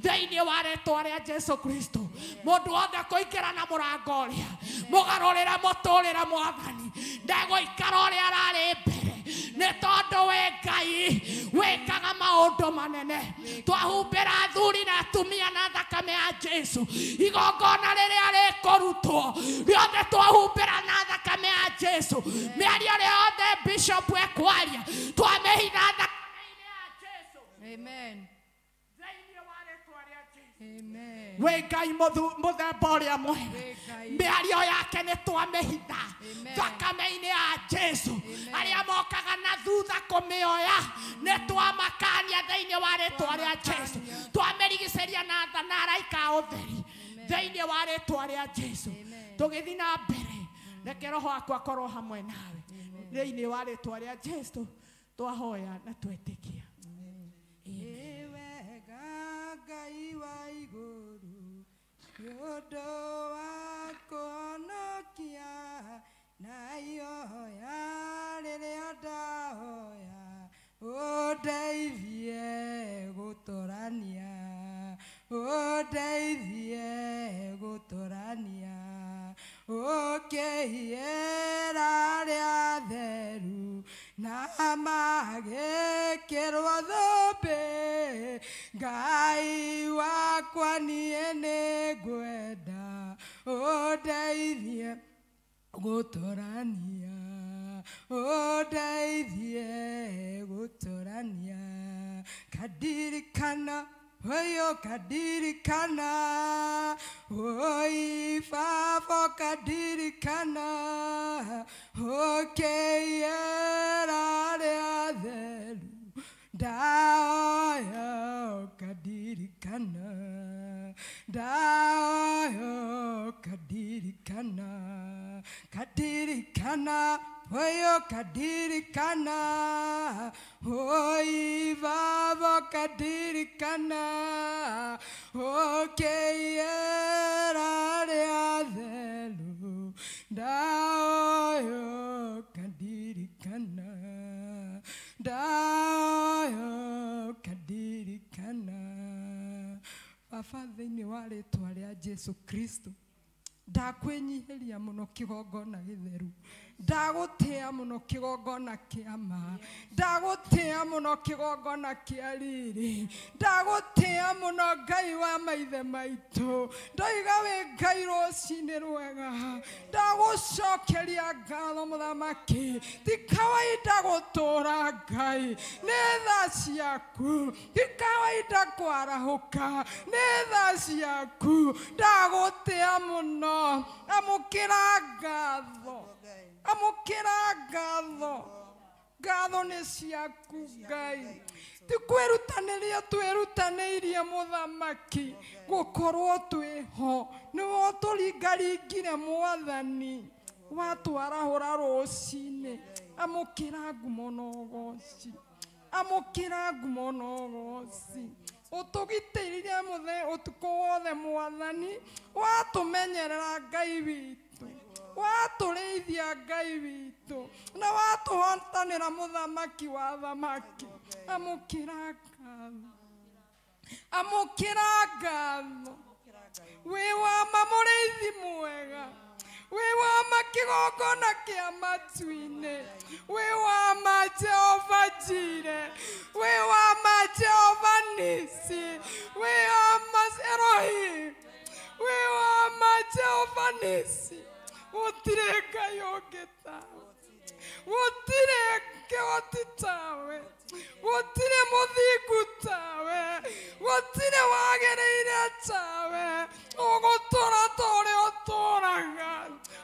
thĩinĩ wa rĩtwa rĩa Jesu Kristo. Mũndũ wothe kũingĩra na mũrango ũrĩa mũgarũrĩre mũtũrĩre Mwathani, ndegũikara ũrĩa ararĩ mbere, nĩ tondũ we Ngai wĩkaga maũndũ manene. Twahumbĩra athuri na atumia na thakame ya Jesu. Igongona rĩrĩa rĩkũrutwo rĩothe twahumbĩra na thakame ya Jesu mĩario ĩrĩa yothe bishop ekwaria twamĩhitha thakame-inĩ ya Jesu. Amen. Thĩinĩ wa rĩtwa rĩa Jesu. Amen. Wĩ Ngai mũthemba ũrĩa mwega, Wĩ Ngai. mĩario yake nĩ twamĩhitha Amen. thakame-inĩ ya Jesu. Amen. Arĩa mokaga na thutha kũmĩoya nĩ twamakania thĩinĩ wa rĩtwa rĩa Jesu. Twamakania. Twamĩrigicĩria na tha na araika a ũtheri thĩinĩ wa rĩtwa rĩa Jesu. Amen. Tũgĩthiĩ na mbere, reke roho waku akorwo hamwe nawe thĩinĩ wa rĩtwa rĩa Jesu twahoya na twetĩkia. Nĩ wega Ngai wa igũrũ nĩ ũndũ wa kũhonokia na ihoya rĩrĩa ndahoya ũndeithie gũtũrania, ũndeithie gũtũrania, ũkĩhiĩra arĩa atheru na magĩkĩrwo thũmbĩ. Ngai wakwa niĩ nĩngwenda ũndeithie gũtũrania, ũndeithie gũtũrania. Kadirikana oyo kadirikana, oi baba kadirikana, ũkĩiyĩra arĩa atheru ndaoya kadirikana, ndaoya kadirikana, kadirikana oyo kadirikana, oi baba kadirikana, ũkĩiyĩra arĩa atheru ndaoya kadirikana, ndaoya kadirikana. Baba thĩinĩ wa rĩtwa rĩa Jesu Kristo ndakwĩnyihĩria mũno kĩgongona gĩtheru, ndagũtĩa mũno kĩgongona kĩa ma, ndagũtĩa mũno kĩgongona kĩa riri, ndagũtĩa mũno Ngai wa maithe maitũ. Ndoiga wĩ Ngai rũcinĩ rwega, ndagũcokeria ngatho mũthamaki. Ti kawaida gũtũra Ngai, nĩ tha ciaku, ti kawaida kwarahũka, nĩ tha ciaku. Ndagũtĩa mũno, amũkĩra ngatho, amũkĩra ngatho. Ngatho nĩ ciaku Ngai. Ti kwĩrutanĩria twĩrutanĩirie mũthamaki gũkorwo twĩho, nĩwe ũtũringaringire mwathani, watwarahũra rũcinĩ. Amũkĩra ngumo na ũgoci, amũkĩra ngumo na ũgoci. Ũtũgitĩrire ũtukũ wothe mwathani, watũmenyerera Ngai witũ, watũrĩithia Ngai witũ, na watũhotanĩra mũthamaki wa thamaki. Amũkĩra ngatho, amũkĩra ngatho. Wĩ wa ma mũrĩithi mwega, wĩ wa ma kĩgongona kĩa matu-inĩ, wĩ wa ma Jehova Jire, wĩ wa ma Jehova Nisi, wĩ wa ma Elohim, wĩ wa ma Jehova Nisi. Gũtirĩ Ngai ũngĩ tawe, gũtirĩ kĩhoti tawe, gũtirĩ mũthingu tawe, gũtirĩ wagĩrĩire tawe. Ũgũtũra ta ũrĩa ũtũraga,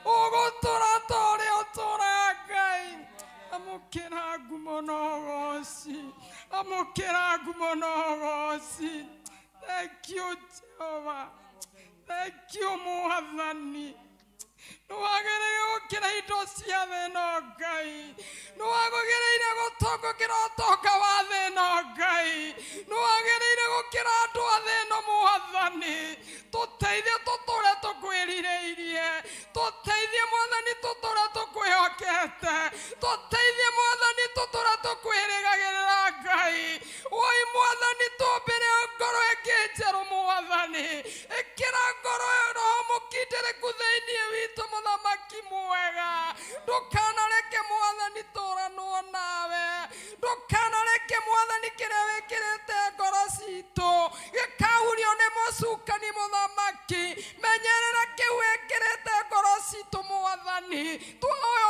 ũgũtũra ta ũrĩa ũtũraga Ngai. Amũkĩra ngumo na ũgoci, amũkĩra ngumo na ũgoci. Thank you Jehova, thank you Mwathani. Nĩwagĩrĩire gũkĩra indo cia thĩ ĩno Ngai, nĩwagĩrĩire gũtongokĩra ũtonga wa thĩ ĩno Ngai, nĩwagĩrĩire gũkĩra andũ a thĩ ĩno Mwathani. Tũteithie tũtũre tũkwĩrirĩirie, tũteithie Mwathani tũtũre tũkwĩhokete, tũteithie Mwathani tũtũre tũkwĩrĩgagĩrĩra Ngai. Oi Mwathani tũmbĩre ngoro ĩngĩ njerũ Mwathani, ĩkĩra ngoro roho mũkindĩrĩku thĩinĩ witũ mũthamaki mwega. Ndũkanareke Mwathani tũranwo nawe, ndũkanareke Mwathani kĩrĩa wĩkĩrĩte ngoro citũ gĩkahurio nĩ mũcukani mũthamaki. Menyerera kĩu wĩkĩrĩte ngoro citũ Mwathani, twahoya.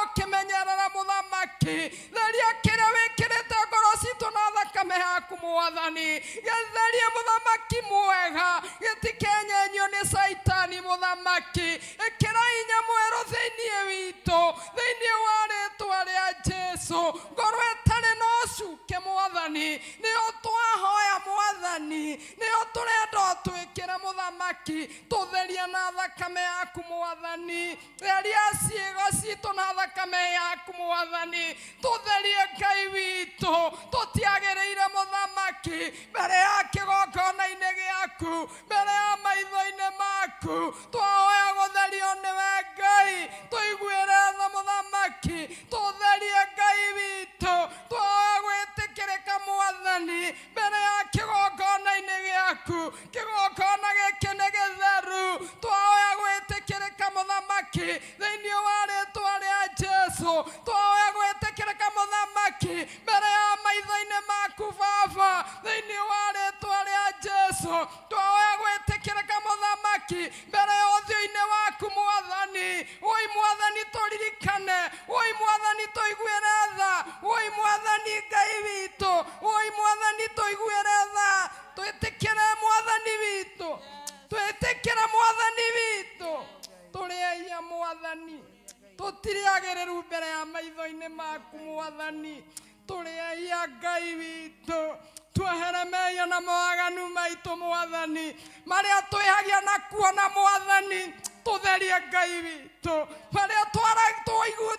Gĩtherie mũthamaki mwega, gĩtikenyenyio nĩ Caitani mũthamaki. Ĩkĩra hinya mwerũ thĩinĩ witũ, thĩinĩ wa rĩtwa rĩa Jesu. Ngoro ĩtarĩ na ũcuke mwathani, nĩyo twahoya mwathani, nĩyo tũrenda ũtwĩkĩre mũthamaki. Tũtherie na thakame yaku mwathani, theria ciĩga citũ na thakame yaku mwathani. Tũtherie Ngai witũ, tũtiagĩrĩire mũthamaki mbere ya kĩgongona-inĩ gĩaku, mbere ya maitho-inĩ maku. Twahoya gũtherio nĩwe Ngai, tũiguĩre tha mũthamaki, tũtherie Ngai witũ. Twahoya gwĩtĩkĩrĩka mwathani mbere ya kĩgongona-inĩ gĩaku. Kĩgongona gĩkĩ nĩ gĩtheru, twahoya gwĩtĩkĩrĩka mũthamaki thĩinĩ wa rĩtwa rĩa Jesu. Twahoya gwĩtĩkĩrĩka mũthamaki mbere ya maitho-inĩ maku Baba, thĩinĩ wa rĩtwa rĩa Jesu. Twahoya gwĩtĩkĩrĩka mũthamaki mbere ya ũthiũ-inĩ waku mwathani. Woi mwathani tũririkane, woi mwathani tũiguĩre tha, woi mwathani Ngai witũ, woi mwathani tũiguĩre tha. Twĩtĩkĩre mwathani witũ, twĩtĩkĩre mwathani witũ. Tũrĩ ehia mwathani, tũtirĩ agĩrĩru mbere ya maitho-inĩ maku mwathani. Tũrĩ ehia Ngai witũ, twehere mehia na mawaganu maitũ mwathani, marĩa twĩhagia na kuona mwathani. Tũtherie Ngai witũ, marĩa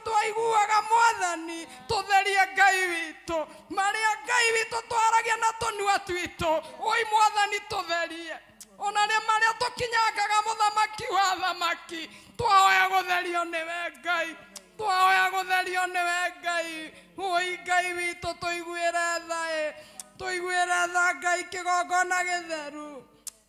twaiguaga mwathani, tũtherie Ngai witũ, marĩa Ngai witũ twaragia na tũnua twitũ. Oi mwathani tũtherie, ona rĩ marĩa tũkinyangaga mũthamaki wa thamaki. Twahoya gũtherio nĩwe Ngai, twahoya gũtherio nĩwe Ngai. Oi Ngai witũ tũiguĩre tha, tũiguĩre tha Ngai. Kĩgongona gĩtheru,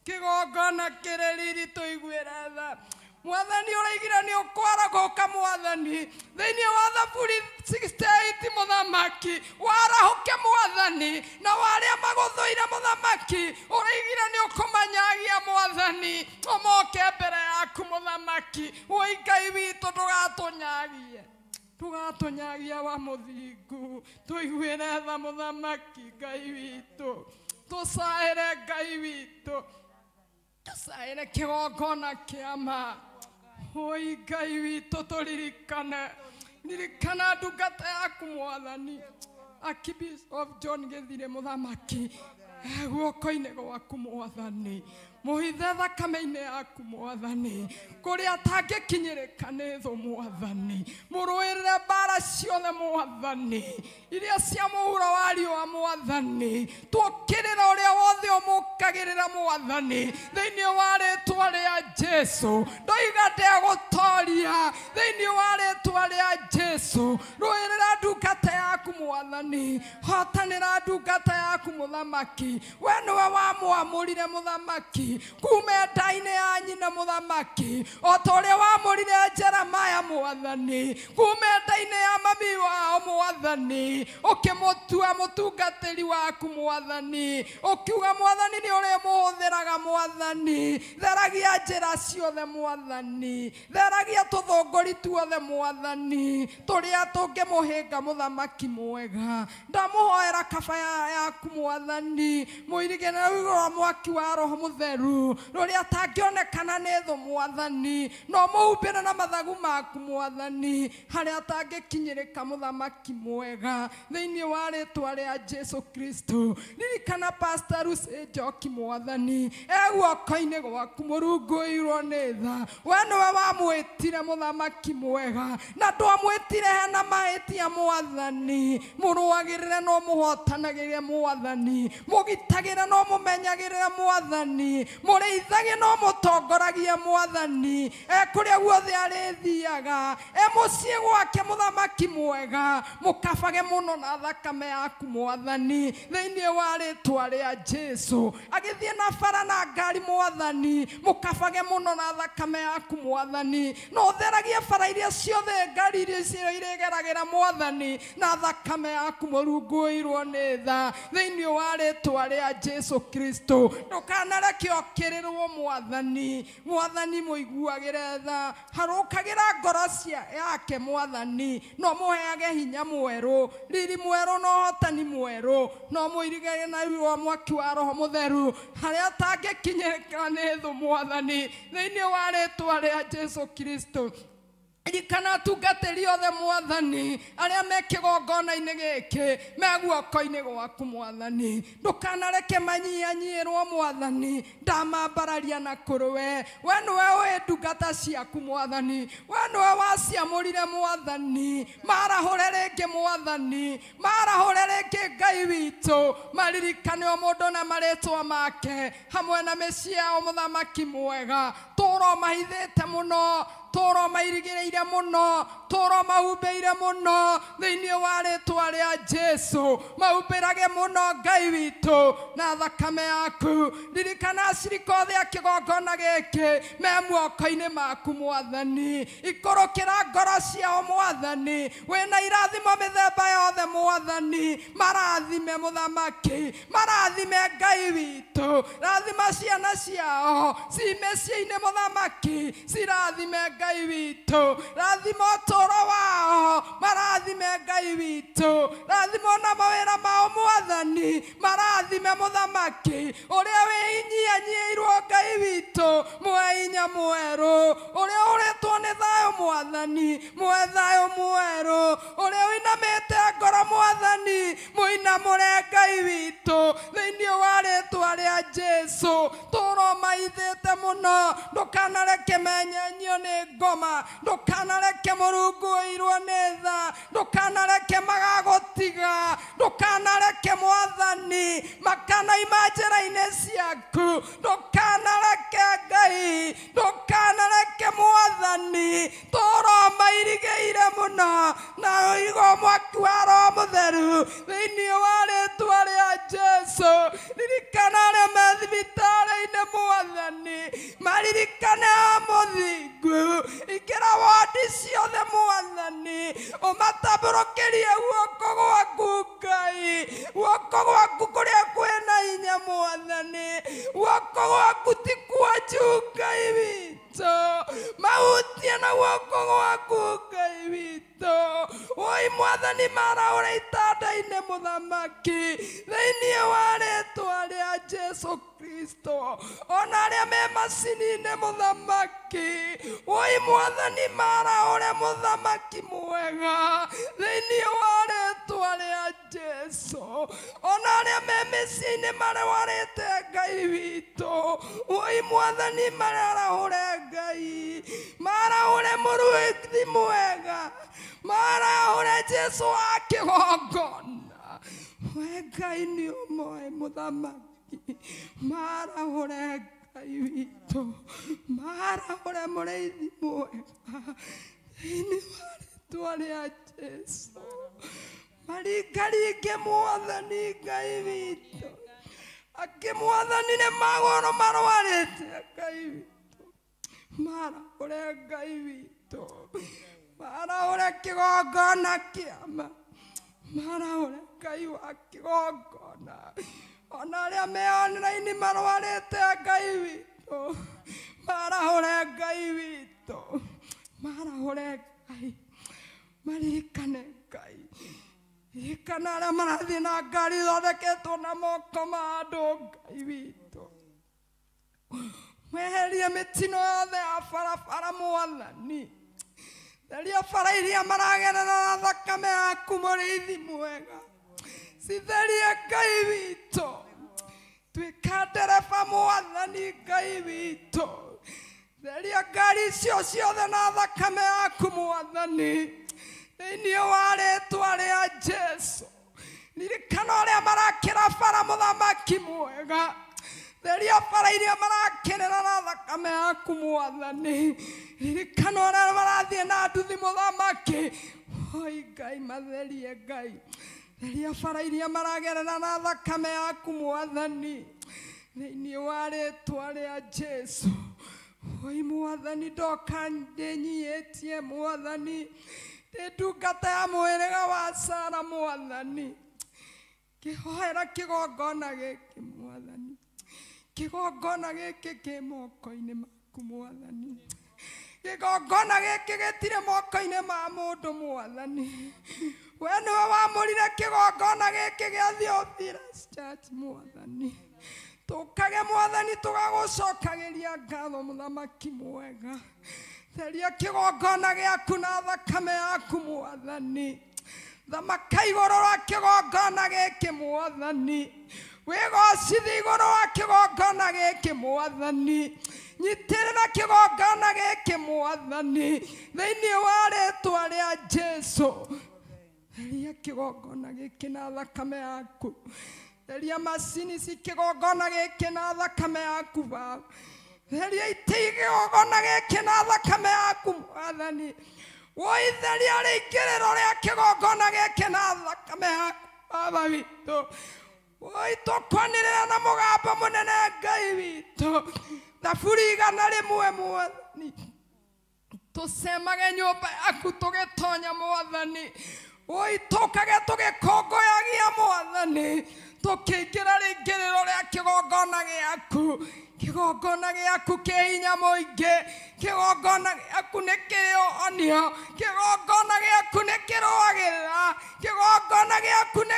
kĩgongona kĩrĩ riri, tũiguĩre tha mwathani. Ũraigire nĩ ũkwarahũka mwathani thĩinĩ wa Thaburi 68 mũthamaki. Warahũke mwathani, na warĩa magũthũire mũthamaki, ũraigire nĩ ũkũmanyagia mwathani, ũmoke mbere yaku mũthamaki. Woi Ngai witũ, ndũgatũnyagie, ndũgatũnyagia wa mũthingu. Tũiguĩre tha mũthamaki Ngai witũ, tũcaĩre Ngai witũ, tũcaĩre kĩgongona kĩa ma. Oi Ngai witũ tũririkane, ririkana ndungata yaku mwathani, Archbishop John Gĩthire mũthamaki, guoko-inĩ gwaku mwathani. Mũhithe thakame-inĩ yaku mwathani, kũrĩa atangĩkinyĩrĩka nĩ thũ mwathani. Mũrũĩrĩre mbara ciothe mwathani, iria cia mũhuro wa riũa mwathani. Tũkĩrĩra ũrĩa wothe ũmũkagĩrĩra mwathani, thĩinĩ wa rĩtwa rĩa Jesu. Ndoiga ndegũtoria thĩinĩ wa rĩtwa rĩa Jesu. Rũĩrĩra ndungata yaku mwathani, hotanĩra ndungata yaku mũthamaki. We nĩwe wamwamũrire mũthamaki kuma nda-inĩ ya nyina mũthamaki, o ta ũrĩa wamũrire Jeremaya mwathani kuma nda-inĩ ya mami wao mwathani, ũkĩmũtua mũtungatĩri waku mwathani. Ũkiuga mwathani nĩ ũrĩmũhũthĩraga mwathani. Theragia njĩra ciothe mwathani, theragia tũthũngũri tuothe mwathani, tũrĩa tũngĩmũhĩnga mũthamaki mwega. Ndamũhoera kaba yaku mwathani, mũirigĩre igũrũ wa mwaki wa Roho Mũtheru rũrĩa atangĩonekana nĩ thũ mwathani, no mũhumbĩre na mathagu maku mwathani, harĩa atangĩkinyĩrĩka mũthamaki mwega, thĩinĩ wa rĩtwa rĩa Jesu Kristo. Ririkana Pastor Ruth Njoki mwathani, e guoko-inĩ gwaku mũrungũirwo nĩ tha. We nĩwe wamwĩtire mũthamaki mwega, na ndwamwĩtire hena mahĩtia mwathani. Mũrũagĩrĩre no mũhotanagĩre mwathani, mũgitagĩre no mũmenyagĩrĩre mwathani, mũrĩithagie no mũtongoragie mwathani. E kũrĩa guothe arĩthiaga, e mũciĩ gwake mũthamaki mwega, mũkabage mũno na thakame yaku mwathani, thĩinĩ wa rĩtwa rĩa Jesu. Agĩthiĩ na bara na ngari mwathani mũkabage mũno na thakame yaku mwathani na ũtheragie bara iria ciothe ngari iria icio irĩgeragĩra mwathani na thakame yaku mũrungu ũirwo nĩ tha thĩinĩ wa rĩtwa rĩa Jesu Kristo ndũkanareke okĩrĩrwo mwathani mwathani mũiguagĩre tha harũkagĩra ngoro cia yake mwathani no mũheage hinya mwerũ riri mwerũ na ũhotani mwerũ no mũirigage na ruo mwaki wa roho mũtheru harĩa atangĩkinyĩka nĩ thũ mwathani thĩinĩ wa rĩtwa rĩa Jesu Kristo ririkana atungatĩri othe mwathani arĩa me kĩgongona-inĩ gĩkĩ me guoko-inĩ gwaku mwathani ndũkanareke manyihanyiĩrwo mwathani ndamambararia na kũrĩ we we nĩwe ũĩ ndungata ciaku mwathani we nĩwe waciamũrire mwathani marahũre rĩngĩ mwathani marahũre rĩngĩ Ngai witũ maririkane o mũndũ na marĩtwa make hamwe na mĩciĩ yao mũthamaki mwega tũro mahithĩte mũno tũro mairigĩrĩire mũno tũro mahumbĩire mũno thĩinĩ wa rĩtwa rĩa Jesu mahumbĩrage mũno Ngai witũ na thakame yaku ririkana acirika othe a kĩgongona gĩkĩ me moko-inĩ maku mwathani ikũrũkĩra ngoro ciao mwathani wĩna irathimo mĩthemba yothe mwathani marathime mũthamaki marathime Ngai witũ rathima ciana ciao ci mĩciĩ-inĩ mũthamaki cirathime Ngai witũ rathima ũtũũro wao marathime Ngai witũ rathima ona mawĩra mao mwathani marathime mũthamaki ũrĩa wĩnyihanyiĩirwo Ngai witũ muhe hinya mwerũ ũrĩa ũrĩtwo nĩ thayũ mwathani muhe thayũ mwerũ ũrĩa ũinamĩte ngoro mwathani mũinamũre Ngai witũ thĩinĩ wa rĩtwa rĩa Jesu tũro maithĩte mũno ndũkanareke menyenyio nĩ ngoma ndũkanareke mũrungu ũirwo nĩ tha ndũkanareke magagũtiga ndũkanareke mwathani makanaima njĩra-inĩ ciaku ndũkanareke Ngai ndũkanareke mwathani tũro mairigĩire mũno na ũigwo mwaki wa Roho Mũtheru thĩinĩ wa rĩtwa rĩa Jesu ririkana arĩa me thibitarĩ-inĩ mwathani maririkane o mũthingu ingĩra wondi ciothe mwathani ũmatambũrũkĩrie guoko gwaku Ngai guoko gwaku kũrĩa kwĩna hinya mwathani guoko gwaku ti kwa juu Ngai witũ mahutie na guoko gwaku Ngai witũ oi mwathani maraũre itanda-inĩ mũthamaki thĩinĩ wa rĩtwa rĩa Jesu Kristo ona arĩa me macini-inĩ mũthamaki oi mwathani maraũre mũthamaki mwega thĩinĩ wa rĩtwa rĩa Jesu ona arĩa me mĩciĩ-inĩ marwarĩte Ngai witũ oi mwathani marahũre Ngai marahũre mũrũithi mwega marahũre Jesu wa kĩgongona we Ngai nĩ ũmoĩ mũthamaki marahũre Ngai witũ marahũre mũrĩithi mwega thĩinĩ wa rĩtwa rĩa Jesu maringaringe mwathani Ngai witũ angĩ mwathani nĩ magũrũ marwarĩte Ngai witũ marahũre Ngai witũ marahũre kĩgongona kĩama marahũre Ngai wa kĩgongona ona arĩa me online marwarĩte Ngai witũ marahũre Ngai witũ marahũre Ngai maririkane Ngai ririkana arĩa marathiĩ na ngari ithondeketwo na moko ma andũ Ngai witũ weherie mĩtino yothe ya barabara mwathani theria bara iria maragerera na thakame yaku mũrĩithi mwega citherie Ngai witũ tuĩka ndereba mwathani Ngai witũ theria ngari icio ciothe na thakame yaku mwathani thĩinĩ wa rĩtwa rĩa Jesu ririkana ũrĩa marakĩra bara mũthamaki mwega theria bara iria marakĩrĩra na thakame yaku mwathani ririkana ũrĩa marathiĩ na nduthi mũthamaki oi Ngai matherie Ngai theria bara iria maragerera na thakame yaku mwathani thĩinĩ wa rĩtwa rĩa Jesu. Oi mwathani ndoka ndĩnyiĩtie mwathani, ndĩ ndungata ya mũhĩrĩga wa Sara mwathani, ngĩhoera kĩgongona gĩkĩ mwathani, kĩgongona gĩkĩ kĩ moko-inĩ maku mwathani, kĩgongona gĩkĩ gĩtirĩ moko-inĩ ma mũndũ mwathani. We nĩwe wamũrire kĩgongona gĩkĩ gĩa Theophilus Church mwathani. Tũkage mwathani tũgagũcokagĩria ngatho mũthamaki mwega. Theria kĩgongona gĩaku na thakame yaku mwathani. Thamaka igũrũ rwa kĩgongona gĩkĩ mwathani, wĩgocithie igũrũ rwa kĩgongona gĩkĩ mwathani, nyitĩrĩra kĩgongona gĩkĩ mwathani thĩinĩ wa rĩtwa rĩa Jesu. Theria kĩgongona gĩkĩ na thakame yaku, theria macini ci kĩgongona gĩkĩ na thakame yaku Baba, theria itĩ kĩgongona gĩkĩ na thakame yaku mwathani. Woi theria rĩingĩrĩro rĩa kĩgongona gĩkĩ na thakame yaku Baba witũ. Woi tũkwanĩrĩra na mũgambo mũnene Ngai witũ, thaburi 100 mwathani, tũcemage nyũmba yaku tũgĩtonya mwathani. Woi tũkage tũgĩkũngũyagia mwathani, tũkĩingĩra rĩingĩrĩro rĩa kĩgongona gĩaku. Kĩgongona gĩaku kĩ hinya mũingĩ, kĩgongona gĩaku nĩ kĩrĩ ũhonio, kĩgongona gĩaku nĩ kĩrũagĩrĩra, kĩgongona gĩaku nĩ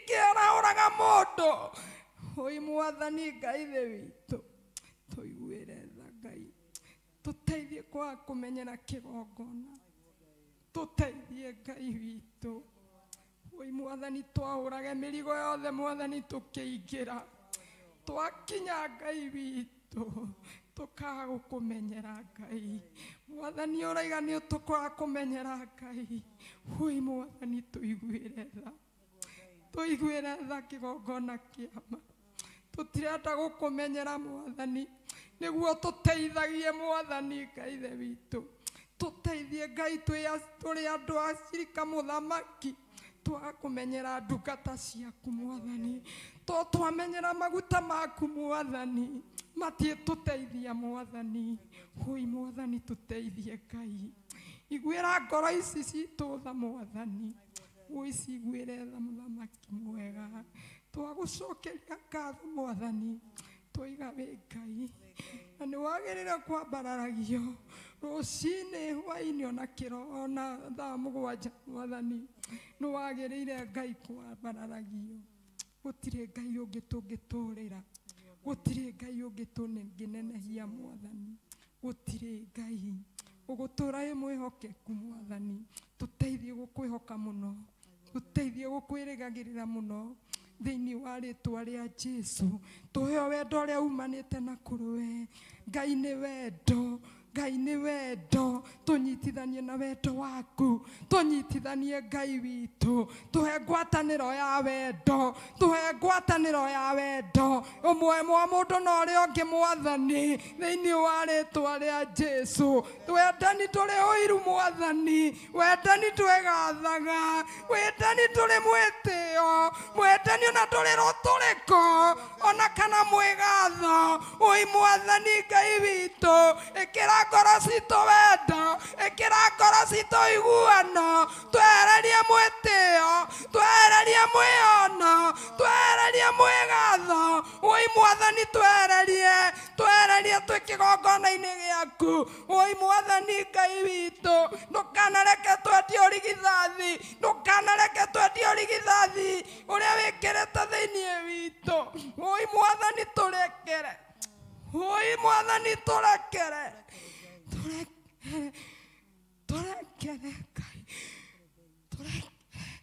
kĩarahũraga mũndũ. Oi mwathani Ngai Ithe witũ, tũiguĩre tha Ngai, tũteithie kwaga kũmenyera kĩgongona, tũteithie Ngai witũ. Oi mwathani twahũrage mĩrigo yothe mwathani tũkĩingĩra, twakinya Ngai witũ tũkaga gũkũmenyera Ngai. Mwathani ũraiga nĩ tũkwaga kũmenyera Ngai. Oi mwathani tũiguĩre tha, tũiguĩre tha kĩgongona kĩama. Tũtirenda gũkũmenyera mwathani, nĩguo tũteithagie mwathani Ngai Ithe witũ. Tũteithie Ngai tũrĩ andũ a cirika mũthamaki, twaga kũmenyera ndungata ciaku mwathani, to twamenyera maguta maku mwathani, matiĩtũteithia mwathani. Oi mwathani tũteithie Ngai, iguĩra ngoro ici citũ tha mwathani, oi ciguĩre tha mũthamaki mwega. Twagũcokeria ngatho mwathani, twoiga wĩ Ngai na nĩ wagĩrĩire kwambararagio rũcinĩ, hwaĩ-inĩ, ona kĩro, ona thaa 7 mwathani, nĩ wagĩrĩire Ngai kwambararagio. Gũtirĩ Ngai ũngĩ tũngĩtũrĩra, gũtirĩ Ngai ũngĩ tũngĩnenehia mwathani, gũtirĩ Ngai ũgũtũra wĩ mwĩhokeku mwathani. Tũteithie gũkwĩhoka mũno, tũteithie gũkwĩrĩgagĩrĩra mũno thĩinĩ wa rĩtwa rĩa Jesu. Tũheo wendo ũrĩa umanĩte na kũrĩ we Ngai. Nĩ wendo, Ngai nĩ wendo, tũnyitithanie na wendo waku, tũnyitithanie Ngai witũ, tũhe ngwatanĩro ya wendo, tũhe ngwatanĩro ya wendo ũmwe wa mũndũ na ũrĩa ũngĩ mwathani, thĩinĩ wa rĩtwa rĩa Jesu. Wendani ndũrĩ ũiru mwathani, wendani ndwĩgathaga, wendani ndũrĩ mwĩtĩo, wendani ona ndũrĩ rũtũrĩko ona kana mwĩgatho. Oi mwathani Ngai witũ, ĩkĩra ngoro citũ wendo, ĩkĩra ngoro citũ iguano, twehererie mwĩtĩo, twehererie mwĩono, twehererie mwĩgatho. Oi mwathani twehererie, twehererie twĩ kĩgongona-inĩ gĩaku. Oi mwathani Ngai witũ, ndũkanareke twendie ũrigithathi, ndũkanareke twendie ũrigithathi ũrĩa wĩkĩrĩte thĩinĩ witũ. Oi mwathani tũrekere, oi mwathani tũrekere, tũrekere, tũrekere Ngai, tũrekere,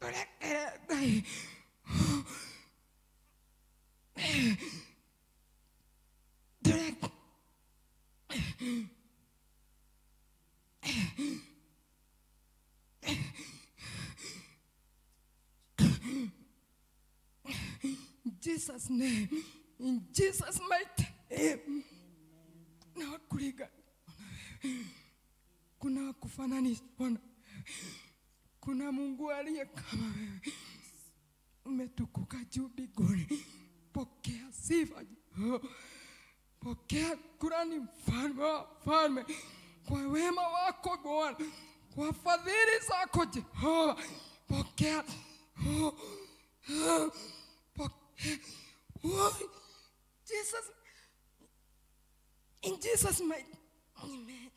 tũrekere Ngai. Tũrekere. In Jesus' name, in Jesus' mighty name. Na kuliga kuna kufananishwa, kuna Mungu aliye kama wewe. Umetukuka juu mbinguni. Pokea sifa, pokea shukrani, mfalme wa wafalme, kwa wema wako Bwana, kwa fadhili zako Jehova. Pokea, pokea. Jesus, in Jesus mighty name.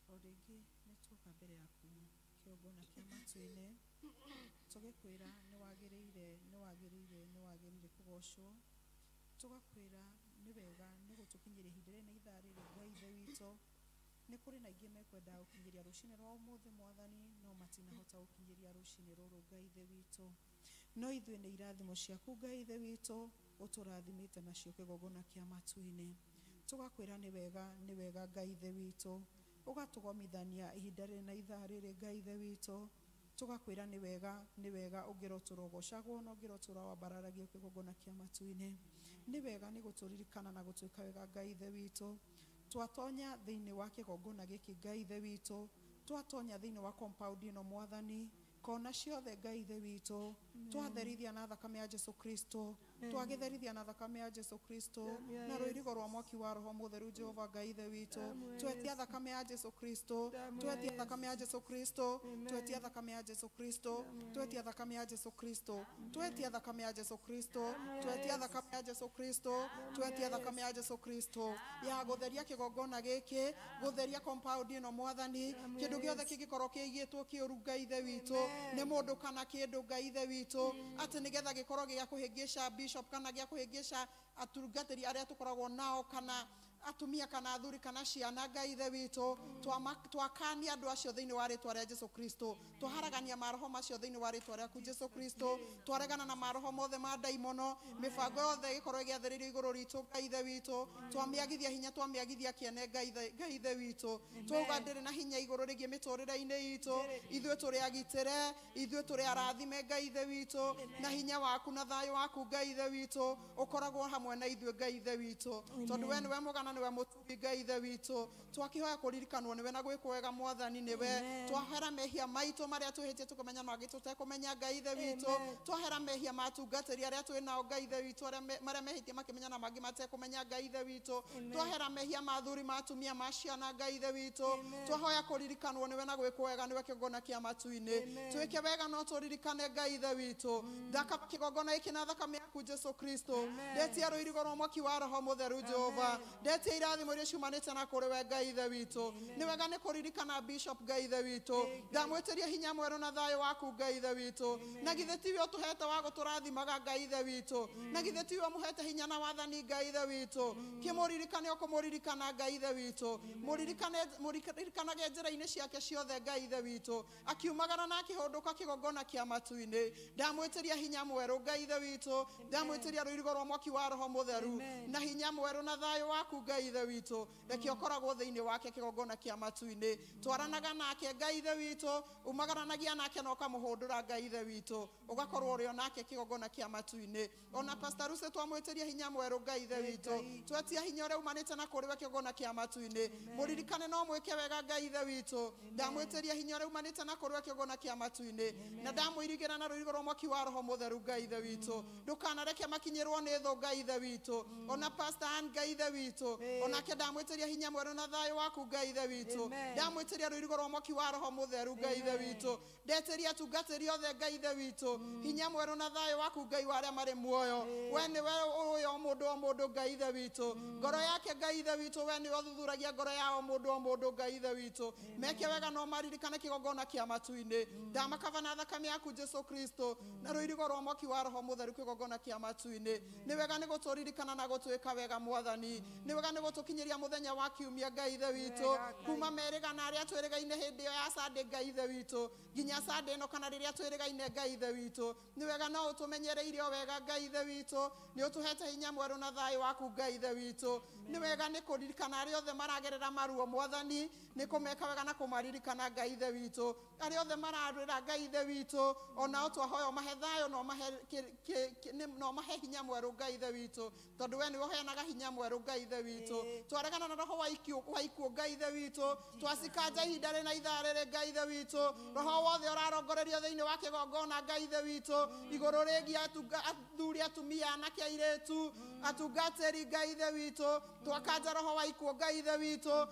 O rĩngĩ nĩ tuoka mbere yaku kĩgongona kĩa matu-inĩ tũgĩkwĩra nĩ wagĩrĩire nĩ wagĩrĩire nĩ wagĩrĩire kũgocwo tũgakwĩra nĩ wega nĩ gũtũkinyĩria ihinda rĩrĩ na ithaa rĩrĩ Ngai Ithe witũ. Nĩ kũrĩ na aingĩ mekwendaga gũkinyĩria rũcinĩ rwa ũmũthĩ Mwathani, no matinahota gũkinyĩria rũcinĩ rũrũ Ngai Ithe witũ. No ithuĩ nĩ irathimo ciaku Ngai Ithe witũ ũtũrathimĩte nacio kĩgongona kĩa matu-inĩ. Tũgakwĩra nĩ wega Ngai Ithe witũ, ũgatũgomithania ihinda rĩrĩ na ithaa rĩrĩ Ngai Ithe witũ. Tũgakwĩra nĩ wega ũngĩrotũra ũgocagwo na ũngĩrotũra wambararagio kĩgongona kĩa matu-inĩ. Nĩ wega nĩ gũtũririkana na gũtwĩka wega Ngai Ithe witũ. Twatonya thĩinĩ wa kĩgongona gĩkĩ Ngai Ithe witũ, twatonya thĩinĩ wa compound ĩno Mwathani, kona ciothe Ngai Ithe witũ, twatherithia na thakame ya Jesu Kristo, twagĩtherithia na thakame ya Jesu Kristo, na rũirigo rwa mwaki wa Roho Mũtheru Jehova Ngai Ithe witũ. Twetia thakame ya Jesu Kristo, twetia thakame ya Jesu Kristo, twetia thakame ya Jesu Kristo, twetia thakame ya Jesu Kristo, twetia thakame ya Jesu Kristo, twetia thakame ya Jesu Kristo, twetia thakame ya Jesu Kristo ya gũtheria kĩgongona gĩkĩ, gũtheria compound ĩno Mwathani, kĩndũ gĩothe kĩngĩkorwo kĩigĩtwo kĩũru Ngai Ithe witũ nĩ mũndũ kana kĩndũ Ngai Ithe witũ, atĩ nĩgetha gĩkorwo gĩa kũhĩngĩca bishop kana gĩa kũhĩngĩca atungatĩri arĩa tũkoragwo nao kana atumia kana athuri kana ciana Ngai Ithe witũ, twakania andũ acio thĩinĩ wa rĩtwa rĩa Jesu Kristo, twaharagania maroho macio thĩinĩ wa rĩtwa rĩaku Jesu Kristo, twaregana na maroho mothe ma ndaimono, mĩbango yothe ĩgĩkorwo ĩgĩathĩrĩrio igũrũ ritũ Ngai Ithe witũ, twamĩagithia hinya, twamĩagithia kĩene Ngai Ithe witũ, twauga ndĩrĩ na hinya igũrũ rĩgiĩ mĩtũrĩre-inĩ itũ, ithuĩ tũrĩ agitĩre, ithuĩ tũrĩ arathime Ngai Ithe witũ, na hinya waku na thayũ waku Ngai Ithe witũ ũkoragwo hamwe na ithuĩ Ngai Ithe witũ, tondũ we nĩwe mũgana nĩwe mũtugi Ngai Ithe witũ. Twakĩhoya kũririkanwo nĩwe na gwĩkwo wega Mwathani nĩwe, twahera mehia maitũ marĩa twĩhĩtie tũkamenya mangĩ tũtekũmenya Ngai Ithe witũ, twahera mehia ma atungatĩri arĩa twĩ nao Ngai Ithe witũ, marĩa mehĩtie makĩmenya na mangĩ matekũmenya Ngai Ithe witũ, twahera mehia ma athuri ma atumia ma ciana Ngai Ithe witũ, twahoya kũririkanwo nĩwe na gwĩkwo wega nĩwe kĩgongona kĩa matu-inĩ. Twĩke wega no tũririkane Ngai Ithe witũ. Ndaka kĩgongona gĩkĩ na thakame yaku Jesu Kristo, ndetia rũirigo rwa mwaki wa Roho Mũtheru Jehova, ndetia irathimo iria ciumanĩte na kũrĩ we Ngai Ithe witũ. Nĩ wega nĩ kũririkana bishop Ngai Ithe witũ, ndamwĩtĩria hinya mwerũ na thayũ waku Ngai Ithe witũ, na githĩ tiwe ũtũhete wa gũtũrathimaga Ngai Ithe witũ, na githĩ tiwe ũmũhete hinya na wathani Ngai Ithe witũ, kĩmũririkane ũkũmũririkana Ngai Ithe witũ, mũririkanage njĩra-inĩ ciake ciothe Ngai Ithe witũ, akiumagara na akĩhũndũka kĩgongona kĩa matu-inĩ. Ndamwĩtĩria hinya mwerũ Ngai Ithe witũ, ndamwĩtĩria rũirigo rwa mwaki wa Roho Mũtheru na hinya mwerũ na thayũ waku Ngai Ithe witũ, reke ũkoragwo thĩinĩ wake kĩgongona kĩa matu-inĩ. Twaranaga nake Ngai Ithe witũ, umagaranagia nake na ũkamũhũndũra Ngai Ithe witũ, ũgakorwo ũrĩ o nake kĩgongona kĩa matu-inĩ. Ona Pastor Ruse twamwĩtĩria hinya mwerũ Ngai Ithe witũ, twetia hinya ũrĩa umanĩte na kũrĩ we kĩgongona kĩa matu-inĩ, mũririkane no mwĩke wega Ngai Ithe witũ. Ndamwĩtĩria hinya ũrĩa umanĩte na kũrĩ we kĩgongona kĩa matu-inĩ, na ndamũirigĩra na rũirigo rwa mwaki wa Roho Mũtheru Ngai Ithe witũ, ndũkanareke makinyĩrwo nĩ thũ Ngai Ithe witũ. Ona Pastor Ann Ngai Ithe witũ, onake ndamwĩtĩria hinya mwerũ na thayũ waku Ngai Ithe witũ, ndamwĩtĩria rũirigo rwa mwaki wa Roho Mũtheru Ngai Ithe witũ, ndetĩria atungatĩri othe Ngai Ithe witũ hinya mwerũ na thayũ waku Ngai wa arĩa marĩ muoyo. We nĩwe ũĩ o mũndũ o mũndũ Ngai Ithe witũ, ngoro yake Ngai Ithe witũ, we nĩwe ũthuthuragia ngoro ya o mũndũ o mũndũ Ngai Ithe witũ. Meke wega no maririkane kĩgongona kĩa matu-inĩ. Ndamakaba na thakame yaku Jesu Kristo na rũirigo rwa mwaki wa Roho Mũtheru kĩgongona kĩa matu-inĩ. Nĩ wega nĩ gũtũririkana na gũtwĩka wega Mwathani, nĩ wega nĩ gũtũkinyĩria mũthenya wa kiumia Ngai Ithe witũ, kuma merĩga na arĩa twĩrĩgaine hĩndĩ ĩyo ya Sunday Ngai Ithe witũ nginya Sunday ĩno kana rĩrĩa twĩrĩgaine Ngai Ithe witũ. Nĩ wega no ũtũmenyereire o wega Ngai Ithe witũ, nĩ ũtũhete hinya mwerũ na thayũ waku Ngai Ithe witũ. Nĩ wega nĩ kũririkana arĩa othe maragerera maruo Mwathani, nĩ kũmeka wega na kũmaririkana Ngai Ithe witũ, arĩa othe mararĩra Ngai Ithe witũ, onao twahoya ũmahe thayũ na ũmahe hinya mwerũ Ngai Ithe witũ, tondũ we nĩwe ũheanaga hinya mwerũ Ngai Ithe witũ. Twaregana na roho wa ikuũ Ngai Ithe witũ, twacikanja ihinda rĩna ithaa rĩrĩ Ngai Ithe witũ, roho wothe ũrarongoreria Twarathĩrĩrio thĩinĩ wa kĩgongona Ngai Ithe witũ igũrũ rĩgiĩ athuri atumia anake airĩtu atungatĩri Ngai Ithe witũ twakanja roho wa ikuũ Ngai Ithe witũ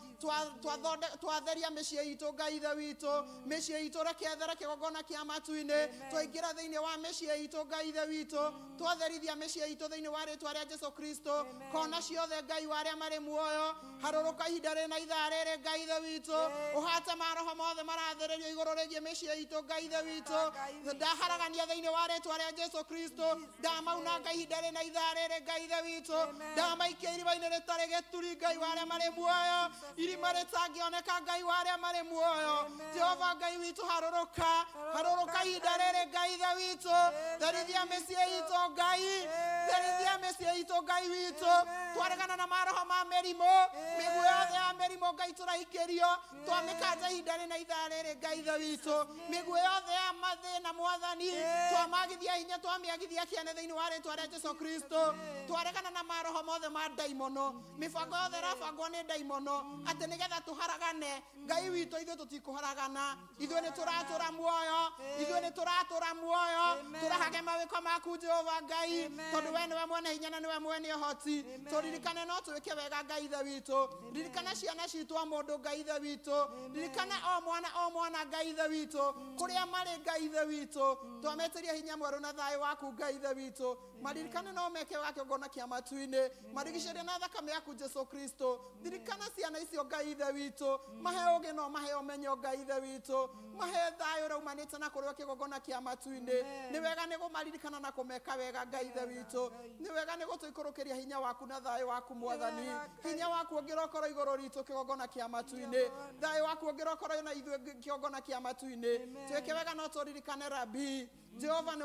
twatheria mĩciĩ itũ Ngai Ithe witũ mĩciĩ itũ reke ĩthere kĩgongona kĩa matu-inĩ twaingĩra thĩinĩ wa mĩciĩ itũ Ngai Ithe witũ twatherithia mĩciĩ itũ thĩinĩ wa rĩtwa rĩa Jesu Kristo kona ciothe Ngai wa arĩa marĩ muoyo harũrũka ihinda rĩna ithaa rĩrĩ Ngai Ithe witũ ũhate maroho mothe marathĩrĩrio igũrũ rĩgiĩ mĩciĩ itũ Ngai Ithe witũ ndaharagania thĩinĩ wa rĩtwa rĩa Jesu Kristo ndamaunanga ihinda rĩna ithaa rĩrĩ Ngai Ithe witũ ndamaikia irima-inĩ rĩtarĩ gĩturi Ngai wa arĩa marĩ muoyo irima rĩtangĩoneka Ngai wa arĩa marĩ muoyo Jehova Ngai witũ harũrũka harũrũka ihinda rĩrĩ Ngai Ithe witũ therithia mĩciĩ itũ Ngai therithia mĩciĩ itũ Ngai witũ twaregana na maroho ma mĩrimũ mĩguĩ yothe ya mĩrimũ Ngai tũraikĩrio twamĩkanja ihinda rĩna ithaa rĩrĩ Ngai Ithe witũ mĩguĩ yothe ya mathĩna Mwathani twamagithia hinya twamĩagithia kĩene thĩinĩ wa rĩtwa rĩa Jesu Kristo twaregana na maroho mothe ma ndaimono mĩbango yothe ĩrabangwo nĩ ndaimono atĩ nĩgetha tũharagane Ngai witũ ithuĩ tũtikũharagana ithuĩ nĩ tũratũra muoyo ithuĩ nĩ tũratũra muoyo tũrahage mawĩko maku Jehova Ngai tondũ we nĩwe mwene hinya na nĩwe mwene ũhoti tũririkane no twĩke wega Ngai Ithe witũ ririkana ciana citũ o mũndũ Ngai Ithe witũ ririkana o mwana Ngai Ithe witũ kũrĩa marĩ Ngai Ithe witũ twametĩria hinya mwerũ na thayũ waku Ngai Ithe witũ maririkane no meke wa kĩgongona kĩa matu-inĩ marigicĩrie na thakame yaku Jesu Kristo ririkana ciana icio Ngai Ithe witũ mahe ũũgĩ no mahe ũmenyo Ngai Ithe witũ mahe thayũ ũrĩa umanĩte na kũrĩ kĩgongona kĩa matu-inĩ nĩ wega nĩ kũmaririkana na kũmeka wega Ngai Ithe witũ nĩ wega nĩ gũtũikũrũkĩria hinya waku na thayũ waku Mwathani hinya waku ũngĩrokorwo igũrũ ritũ kĩgongona kĩa matu-inĩ thayũ waku ũngĩrokorwo na ithuĩ kĩgongona kĩa matu-inĩ twĩke wega no tũririkane Rabi Jehova nĩ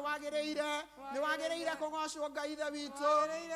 wagĩrĩire kũgocwo Ngai Ithe witũ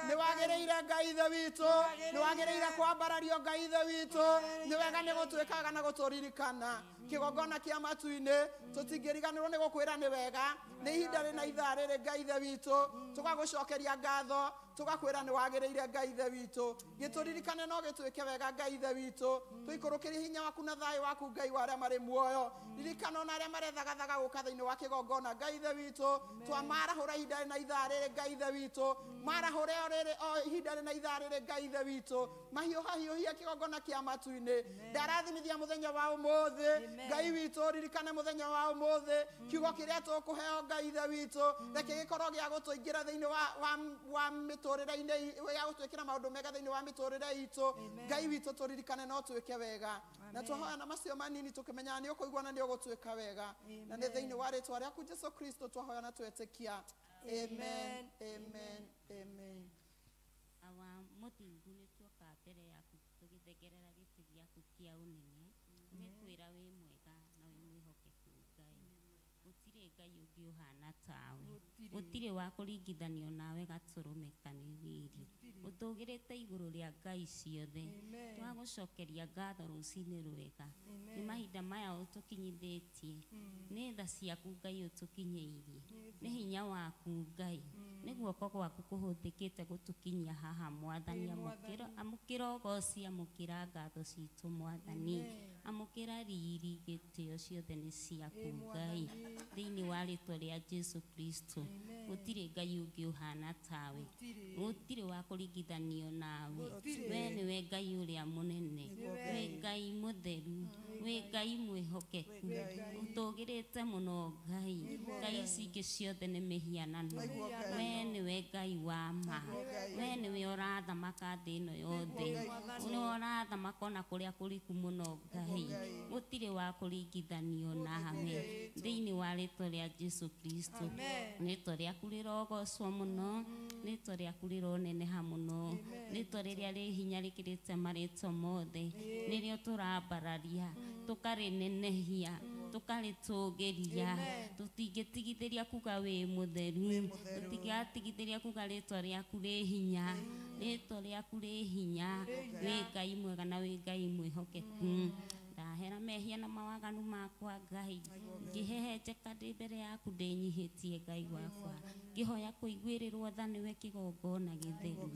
nĩ wagĩrĩire Ngai Ithe witũ nĩ wagĩrĩire kwambarario Ngai Ithe witũ nĩ wega nĩ gũtwĩkaga na gũtũririkana kĩgongona kĩa matu-inĩ tũtingĩriganĩrwo nĩ gũkwĩra nĩ wega nĩ ihinda rĩna ithaa rĩrĩ Ngai Ithe witũ tũgagũcokeria ngatho tũgakwĩra nĩ wagĩrĩire Ngai Ithe witũ gĩtũririkane no gĩtwĩke wega Ngai Ithe witũ tũikũrũkĩrie hinya waku na thayũ waku Ngai wa arĩa marĩ muoyo ririkana ona arĩa marethagathaga gũka thĩinĩ wa kĩgongona Ngai Ithe witũ twamarahũra ihinda rĩna ithaa rĩrĩ Ngai Ithe witũ marahũre o rĩrĩ o ihinda rĩna ithaa rĩrĩ Ngai Ithe witũ mahiũhahiũhia kĩgongona kĩa matu-inĩ ndarathimithia mũthenya wa ũmũthĩ Ngai witũ ririkane mũthenya wa ũmũthĩ kiugo kĩrĩa tũkũheo Ngai Ithe witũ reke gĩkorwo gĩa gũtũingĩra thĩinĩ wa mĩtũrĩre-inĩ gĩa gũtwĩkĩra maũndũ mega thĩinĩ wa mĩtũrĩre itũ Ngai witũ tũririkane no twĩke wega na twahoya na macio manini tũkĩmenyaga nĩ ũkũigua na nĩ ũgũtwĩka wega na nĩ thĩinĩ wa rĩtwa rĩaku Jesu Kristo twahoya na twetĩkia. Amen, amen, amen. Awa mũthingu nĩ tuoka mbere yaku tũgĩthengerera gĩtĩ gĩaku kĩa ũnene ũgĩkwĩra wĩ mwega na wĩ mwĩhokeku Ngai gũtirĩ Ngai ũngĩ ũhana tawe gũtirĩ wa kũringithanio nawe gatũrũme kanĩrĩri ũtũgĩrĩte igũrũ rĩa Ngai ciothe twagũcokeria ngatho rũcinĩ rwega nĩ mahinda maya ũtũkinyithĩtie nĩ tha ciaku Ngai ũtũkinyĩirie nĩ hinya waku Ngai nĩ guoko gwaku kũhũthĩkĩte gũtũkinyia haha Mwathani amũkĩra ũgoci amũkĩra ngatho citũ Mwathani amũkĩra riri gĩtĩo ciothe nĩ ciaku Ngai thĩinĩ wa rĩtwa rĩa Jesu Kristo gũtirĩ Ngai ũngĩ ũhana tawe gũtirĩ wa kũringithanio nawe we nĩwe Ngai ũrĩa mũnene wĩ Ngai mũtheru wĩ Ngai mwĩhokeku ũtũgĩrĩte mũno Ngai Ngai ici ingĩ ciothe nĩ mĩhianano we nĩwe Ngai wa ma we nĩwe ũrathamaka thĩ ĩno yothe nĩwe ũrathamaka ona kũrĩa kũriku mũno Ngai gũtirĩ wa kũringithanio nawe thĩinĩ wa rĩtwa rĩa Jesu Kristo rĩtwa rĩaku rĩrogocwo mũno rĩtwa rĩaku rĩroneneha mũno rĩtwa rĩrĩa rĩ hinya rĩkĩrĩte marĩtwa mothe nĩrĩo tũrambararia tũkarĩnenehia tũkarĩtũgĩria tũtingĩtigithĩria kuga wĩ mũtheru tũtingĩgatigithĩria kuga rĩtwa rĩaku rĩ hinya rĩtwa rĩaku rĩ hinya wĩ Ngai mwega na wĩ Ngai mwĩhokeku. Ndahera mehia na mawaganu makwa Ngai ngĩhehenjeka ndĩ mbere yaku ndĩnyihĩtie Ngai wakwa ngĩhoya kũiguĩrĩrwo tha nĩwe kĩgongona gĩtheru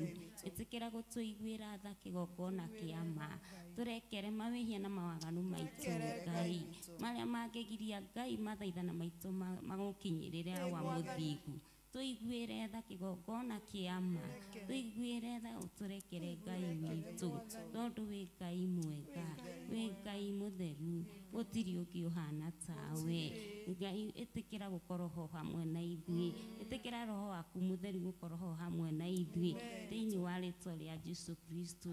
ĩtĩkĩra gũtũiguĩra tha kĩgongona kĩa ma tũrekere mawĩhia na mawaganu maitũ Ngai marĩa mangĩgiria Ngai mathaithana maitũ magũkinyĩrĩre awa mũthingu tũiguĩre tha kĩgongona kĩa ma tũiguĩre tha ũtũrekere Ngai witũ tondũ wĩ Ngai mwega wĩ Ngai mũtheru gũtirĩ ũngĩ ũhana tawe Ngai ĩtĩkĩra gũkorwo ho hamwe na ithuĩ ĩtĩkĩra roho waku mũtheru gũkorwo ho hamwe na ithuĩ thĩinĩ wa rĩtwa rĩa Jesu Kristo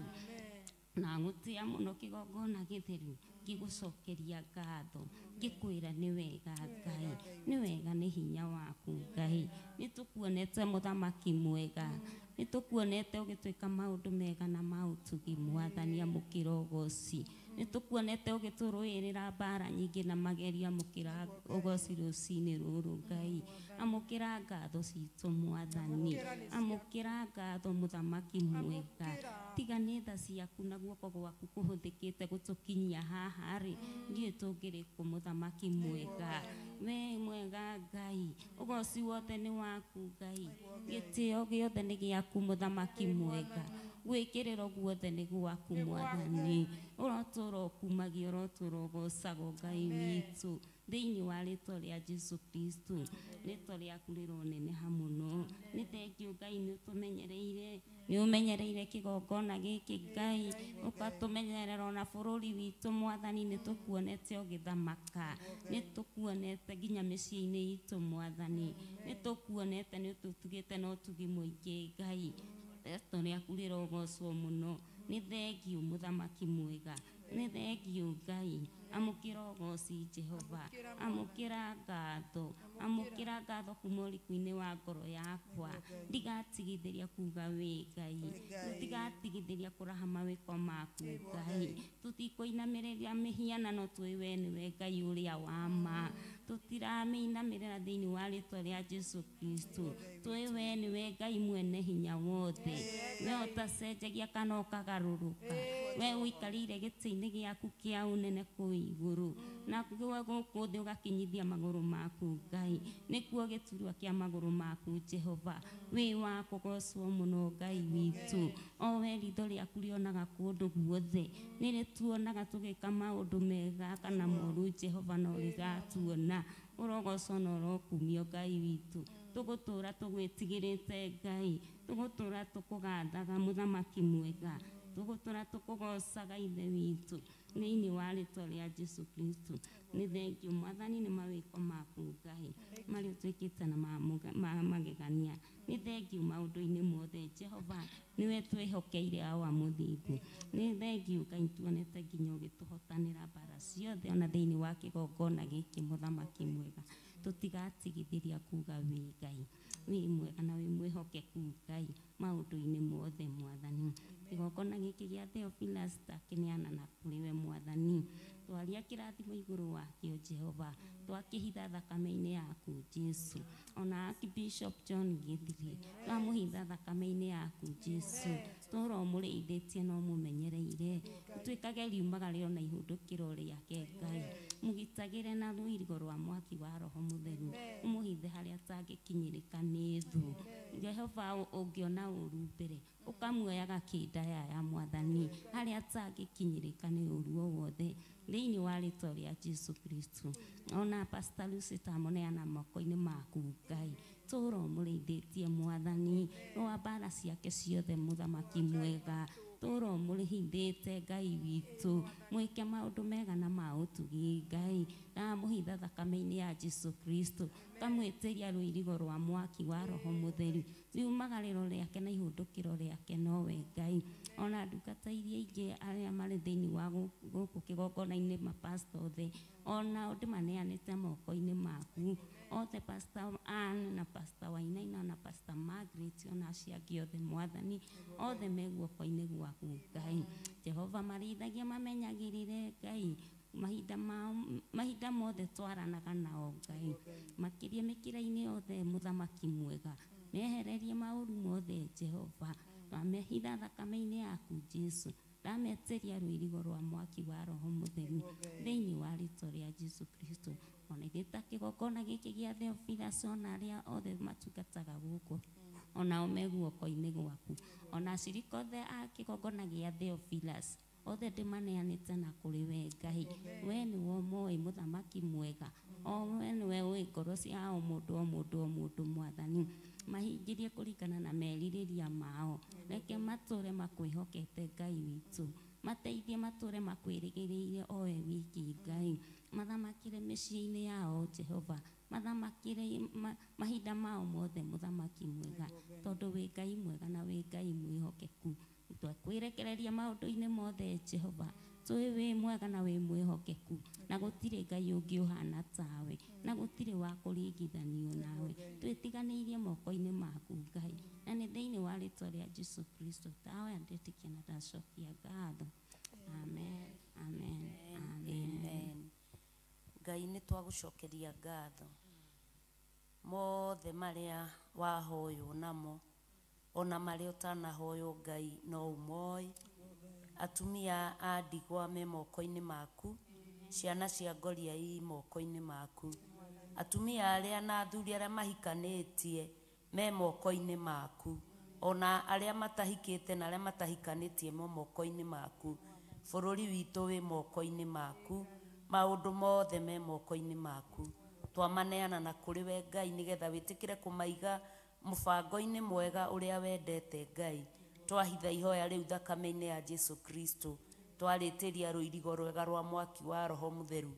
na ngũtĩa mũno kĩgongona gĩtheru ngĩgũcokeria ngatho ngĩkwĩra nĩ wega Ngai nĩ wega nĩ hinya waku Ngai nĩ tũkuonete mũthamaki mwega nĩ tũkuonete ũgĩtwĩka maũndũ mega na ma ũtugi mwathani amũkĩra ũgoci nĩ tũkuonete ũgĩtũrũĩrĩra mbara nyingĩ na magerio amũkĩra ũgoci rũcinĩ rũrũ Ngai amũkĩra ngatho citũ mwathani amũkĩra ngatho mũthamaki mwega tiga nĩ tha ciaku na guoko gwaku kũhũthĩkĩte gũtũkinyia haha rĩ ndiũĩ tũngĩrĩ kũ mũthamaki mwega we mwega Ngai ũgoci wothe nĩ waku Ngai gĩtĩo gĩothe nĩ gĩaku mũthamaki mwega gwĩkĩrĩrwo guothe nĩ gwaku mwathani ũrotũra ũkumagio ũrotũra ũgocagwo Ngai witũ thĩinĩ wa rĩtwa rĩa Jesu Kristo rĩtwa rĩaku rĩroneneha mũno nĩ thengiũ Ngai nĩ ũtũmenyereire nĩ ũmenyereire kĩgongona gĩkĩ Ngai ũgatũmenyerera ona bũrũri witũ mwathani nĩ tũkuonete ũgĩthamaka nĩ tũkuonete nginya mĩciĩ-inĩ itũ mwathani nĩ tũkuonete nĩ ũtũtugĩte na ũtugi mũingĩ Ngai rĩtwa rĩaku rĩrogocwo mũno nĩ thengiũ mũthamaki mwega nĩ thengiũ Ngai amũkĩra ũgoci Jehova amũkĩra ngatho amũkĩra ngatho kuma ũriku-inĩ wa ngoro yakwa ndigatigithĩria kuga wĩ Ngai tũtigatigithĩria kũraha mawĩko maku Ngai tũtikũinamĩrĩria mĩhianano twĩ we nĩwe Ngai ũrĩa wa ma tũtiramĩinamĩrĩra thĩinĩ wa rĩtwa rĩa Jesu Kristo twĩ we nĩwe Ngai mwene hinya wothe we ũtacenjagia kana ũkagarũrũka we ũikarĩire gĩtĩ-inĩ gĩaku kĩa ũnene kũu igũrũ na gũkũ thĩ ũgakinyithia magũrũ maku Ngai nĩkuo gĩturwa kĩa magũrũ maku Jehova wĩ wa kũgocwo mũno Ngai witũ o we ritho rĩaku rĩonaga kũndũ guothe nĩ rĩtuonaga tũgĩka maũndũ mega kana moru Jehova no rĩgatuona ũrogocwo na ũrokumio Ngai witũ tũgũtũra tũgwĩtigĩrĩte Ngai tũgũtũra tũkũgathaga mũthamaki mwega tũgũtũra tũkũgocaga ithe witũ thĩinĩ wa rĩtwa rĩa Jesu Kristo nĩ thengiũ mwathani nĩ mawĩko maku Ngai marĩa ũtwĩkĩte na magegania nĩ thengiũ maũndũ-inĩ mothe Jehova nĩwe twĩhokeire awa mũthingu nĩ thengiũ Ngai tuonete nginya ũgĩtũhotanĩra mbara ciothe ona thĩinĩ wa kĩgongona gĩkĩ mũthamaki mwega tũtigatigithĩria kuga wĩ Ngai wĩ mwega na wĩ mwĩhokeku Ngai maũndũ-inĩ mothe mwathani kĩgongona gĩkĩ gĩa Theophilus ndakĩneana na kũrĩ we mwathani twaria kĩrathimo igũrũ wakĩo Jehova twakĩhitha thakame-inĩ yaku Jesu ona Archbishop John Githiri twamũhitha thakame-inĩ yaku Jesu tũra ũmũrĩithĩtie na ũmũmenyereire ũtuĩkage riumaga rĩo na ihũndũkĩro rĩake Ngai mũgitagĩre na rũirigo rwa mwaki wa roho mũtheru ũmũhithe harĩa atangĩkinyĩrĩka nĩ thũ Jehova ũngĩona ũru mbere ũkamuoyaga kĩndayaya mwathani harĩa atangĩkinyĩrĩka nĩ ũru o wothe thĩinĩ wa rĩtwa rĩa Jesu Kristo ona Pastor Lucy tamũneana moko-inĩ maku Ngai tũra ũmũrĩithĩtie mwathani rũa mbara ciake ciothe mũthamaki mwega tũra ũmũrĩhithĩte Ngai witũ mwĩke maũndũ mega na ma ũtugi Ngai ndamũhitha thakame-inĩ ya Jesu Kristo kamwĩtĩria rũirigo rwa mwaki wa roho mũtheru riumagarĩro rĩake na ihũndũkĩro rĩake nowe Ngai ona ndungata iria ingĩ arĩa marĩ thĩinĩ wa gũkũ kĩgongona-inĩ mapasta othe ona ndĩmaneanĩte moko-inĩ maku othe Pastor Ann na Pastor Wainaina na Pastor Margaret ona acio angĩ othe mwathani othe me guoko-inĩ gwaku Ngai Jehova marĩithagia mamenyagĩrĩre Ngai mahinda mothe twaranaga nao Ngai makĩria mĩkĩra-inĩ yothe mũthamaki mwega mehererie maũru mothe Jehova twamehitha thakame-inĩ yaku Jesu Ndametĩria rũirigo rwa mwaki wa Roho Mũtheru thĩinĩ wa rĩtwa rĩa Jesu Kristo. Ona ithuĩ ta kĩgongona gĩkĩ gĩa Theophilus, ona arĩa othe matungataga gũkũ, onao me guoko-inĩ gwaku, ona acirika othe a kĩgongona gĩa Theophilus othe ndĩmaneanĩte na kũrĩ we Ngai. We nĩwe ũmoĩ, mũthamaki mwega, o we nĩwe ũĩ ngoro cia o mũndũ o mũndũ o mũndũ. Mwathani, mahingĩrie kũringana na merirĩria mao. Reke matũre makwĩhokete Ngai witũ, mateithie matũre makwĩrĩgĩrĩire o we wiki Ngai. Mathamakĩre mĩciĩ-inĩ yao Jehova, mathamakĩre mahinda mao mothe, mũthamaki mwega, tondũ wĩ Ngai mwega na wĩ Ngai mwĩhokeku. Twakwĩrekereria maũndũ-inĩ mothe Jehova, tũĩ wĩ mwega na wĩ mwĩhokeku, na gũtirĩ Ngai ũngĩ ũhana tawe, na gũtirĩ wa kũringithanio nawe. Twĩtiganĩirie moko-inĩ maku Ngai, na nĩ thĩinĩ wa rĩtwa rĩa Jesu Kristo tawe ndĩtĩkia na ndacokia ngatho. Amen, amen, amen. Amen. Ngai, nĩ twagũcokeria ngatho mothe marĩa wahoywo namo, ona marĩa ũtanahoywo Ngai no ũmoĩ. Atumia a ndigwa me moko-inĩ maku, ciana cia ngoria i moko-inĩ maku, atumia arĩa na athuri arĩa mahikanĩtie me moko-inĩ maku, ona arĩa matahikĩte na arĩa matahikanĩtie me moko-inĩ maku. Bũrũri witũ wĩ moko-inĩ maku, maũndũ mothe me moko-inĩ maku. Twamaneana na kũrĩ we Ngai, nĩgetha wĩtĩkĩre kũmaiga mũbango-inĩ mwega ũrĩa wendete Ngai. Twahitha ihoya rĩu thakame-inĩ ya Jesu Kristo, twarĩtĩria rũirigo rwega rwa mwaki wa Roho Mũtheru,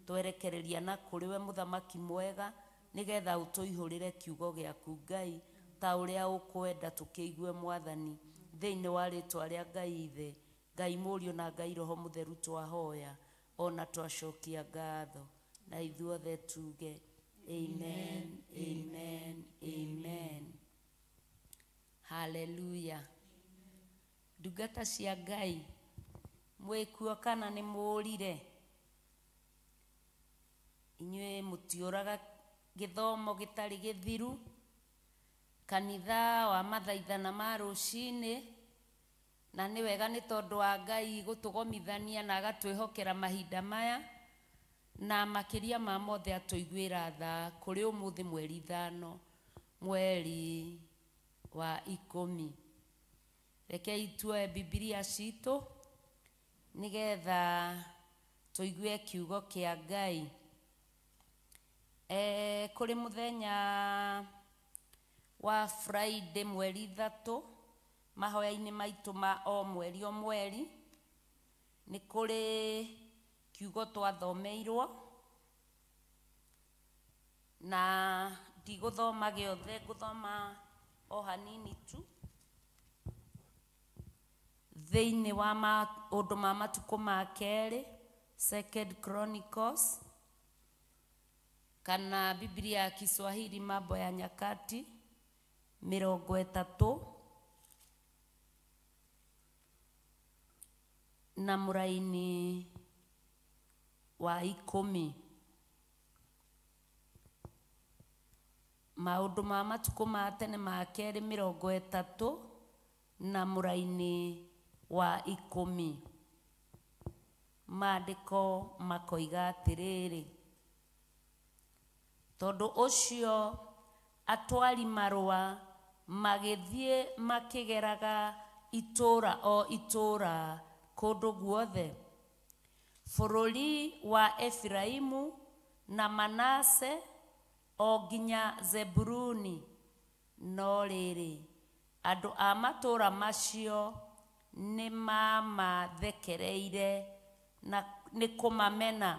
twerekereria na kũrĩ we mũthamaki mwega, nĩgetha ũtũihũrĩre kiugo gĩaku Ngai ta ũrĩa ũkwenda tũkĩigue Mwathani. Thĩinĩ wa rĩtwa rĩa Ngai Ithe, Ngai Mũriũ na Ngai Roho Mũtheru twahoya ona twacokia ngatho, na ithuothe tuge amen, amen, amen. Haleluya. Ndungata cia Ngai, mwĩkuo kana nĩ mũũrire? Inyuĩ mũtiũraga gĩthomo gĩtarĩ gĩthiru. Kanitha wa mathaithana ma rũcinĩ, na nĩ wega nĩ tondũ wa Ngai gũtũgomithania na agatwĩhokera mahinda maya, na makĩria ma mothe atũiguĩra tha kũrĩ ũmũthĩ mweri 5 mweri wa 10. Rekei tuoe Bibilia citũ nĩgetha tũigue kiugo kĩa Ngai. Kũrĩ mũthenya wa Friday mweri 3 mahoya-inĩ maitũ ma o mweri o mweri, nĩ kũrĩ kiugo twathomeirwo, na ndigũthoma gĩothe, ngũthoma o hanini tu thĩinĩ wa maũndũ ma matukũ ma kerĩ, Second Chronicles, kana Biblia ya Kiswahili Mambo ya Nyakati 30 na mũraini wa 10. Maũndũ ma matukũ ma tene ma kerĩ 30 na mũraini wa 10. Maandĩko makoiga atĩrĩrĩ, tondũ ũcio atwari marũa magĩthiĩ makĩgeraga itũũra o itũũra kũndũ guothe bũrũri wa Efiraimu na Manase o nginya Zebuluni. No rĩrĩ, andũ a matũũra macio nĩ mamathekereire na nĩ kũmamena,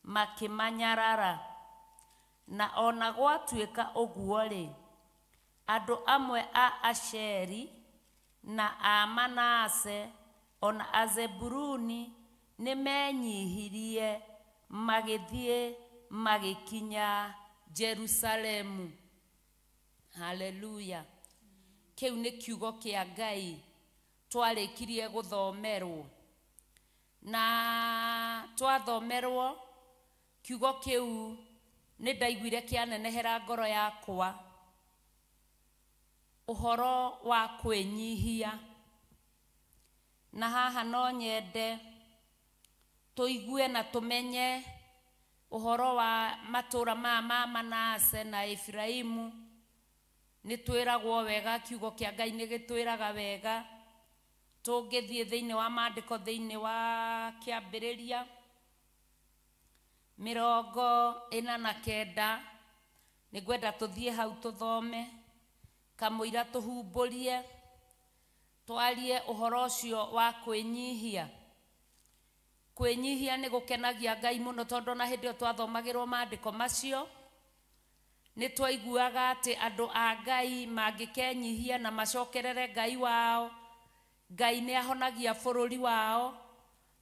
makĩmanyarara. Na ona gwatuĩka ũguo-rĩ, andũ amwe a Asheri na a Manase ona a Zebuluni nĩ menyihirie magĩthiĩ magĩkinya Jerusalemu. Haleluya. Kĩu nĩ kiugo kĩa Ngai twarĩkirie gũthomerwo, na twathomerwo kiugo kĩu nĩ ndaiguire kĩanenehera ngoro yakwa ũhoro wa kwĩnyihia. Na haha no nyende tũigue na tũmenye ũhoro wa matũra maya ma Manase na Efiraimu. Nĩ twĩragwo wega, kiugo kĩa Ngai nĩ gĩtwĩraga wega. Tũngĩthiĩ thĩinĩ wa maandĩko thĩinĩ wa kĩambĩrĩria 49, nĩngwenda tũthiĩ hau tũthome kamũira tũhumbũrie twarie ũhoro ũcio wa kwĩnyihia. Kwĩnyihia nĩ gũkenagia Ngai mũno, tondũ na hĩndĩ ĩyo twathomagĩrwo maandĩko macio nĩ twaiguaga atĩ andũ a Ngai mangĩkenyihia na macokerere Ngai wao, Ngai nĩ ahonagia bũrũri wao.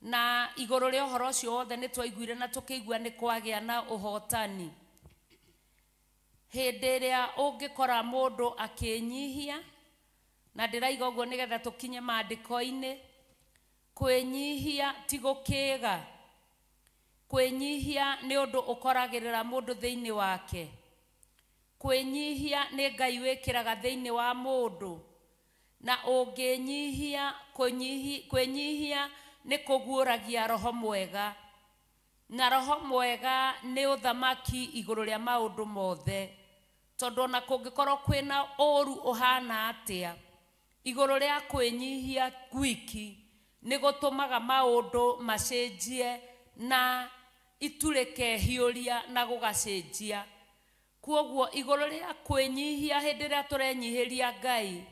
Na igũrũ rĩa ũhoro ũcio wothe nĩ twaiguire na tũkĩigua nĩ kwagĩa na ũhotani. Hĩndĩ ĩrĩa ũngĩkora mũndũ akĩnyihia, na ndĩraiga ũguo nĩgetha tũkinye maandĩko-inĩ, kwĩnyihia ti gũkĩga. Kwĩnyihia nĩ ũndũ ũkoragĩrĩra mũndũ thĩinĩ wake. Kwĩnyihia nĩ Ngai wĩkĩraga thĩinĩ wa mũndũ. Na ũngĩnyihia, kwĩnyihia nĩ kũguũragia roho mwega. Na roho mwega nĩ ũthamaki igũrũ rĩa maũndũ mothe. Tondũ ona kũngĩkorwo kwĩna ũru ũhana atĩa, igũrũ rĩa kwĩnyihia gwiki nĩ gũtũmaga maũndũ macenjie na iturĩke hiũria na gũgacenjia. Kwoguo igũrũ rĩa kwĩnyihia hĩndĩ ĩrĩa tũrenyihĩria Ngai,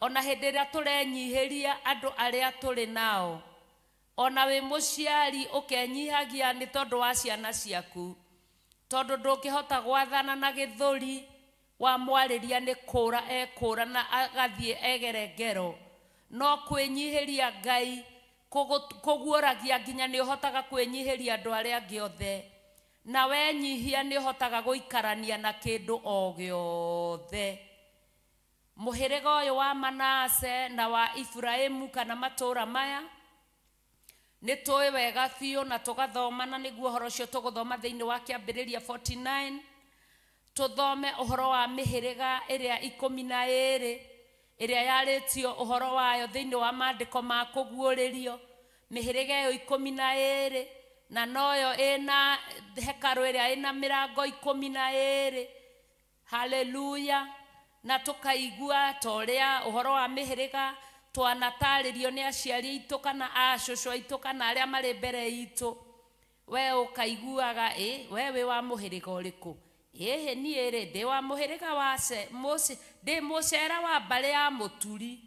ona hĩndĩ ĩrĩa tũrenyihĩria andũ arĩa tũrĩ nao, ona wĩ mũciari ũkenyihagia nĩ tondũ wa ciana ciaku, tondũ ndũngĩhota gwathana na gĩthũri wa mwarĩria nĩ kũra ekũra na agathiĩ egere ngero. No kwĩnyihĩria Ngai kũguũragia nginya nĩ ũhotaga kwĩnyihĩria andũ arĩa angĩ othe. Na wenyihia nĩ ũhotaga gũikarania na kĩndũ o gĩothe. Mũhĩrĩga ũyũ wa Manase na wa Efiraimu kana matũra maya nĩ tũĩ wega biũ na tũgathoma, na nĩguo ũhoro ũcio tũgũthoma thĩinĩ wa kĩambĩrĩria 49, tũthome ũhoro wa mĩhĩrĩga ĩrĩa 12 ĩrĩa yarĩtio ũhoro wayo thĩinĩ wa maandĩko ma kũguũrĩrio. Mĩhĩrĩga ĩyo 12 na noyo ĩna hekarũ ĩrĩa ĩna mĩrango 12. Haleluya. Na tũkaigua ta ũrĩa ũhoro wa mĩhĩrĩga twanatarĩrio nĩ aciari aitũ kana acũcũ aitũ kana arĩa marĩ mbere itũ. We ũkaiguaga ĩ we wĩ wa mũhĩrĩga ũrĩkũ? Ĩhĩ niĩ rĩ ndĩ wa mũhĩrĩga wa ndĩ mũcera wa mbarĩ ya mũturi.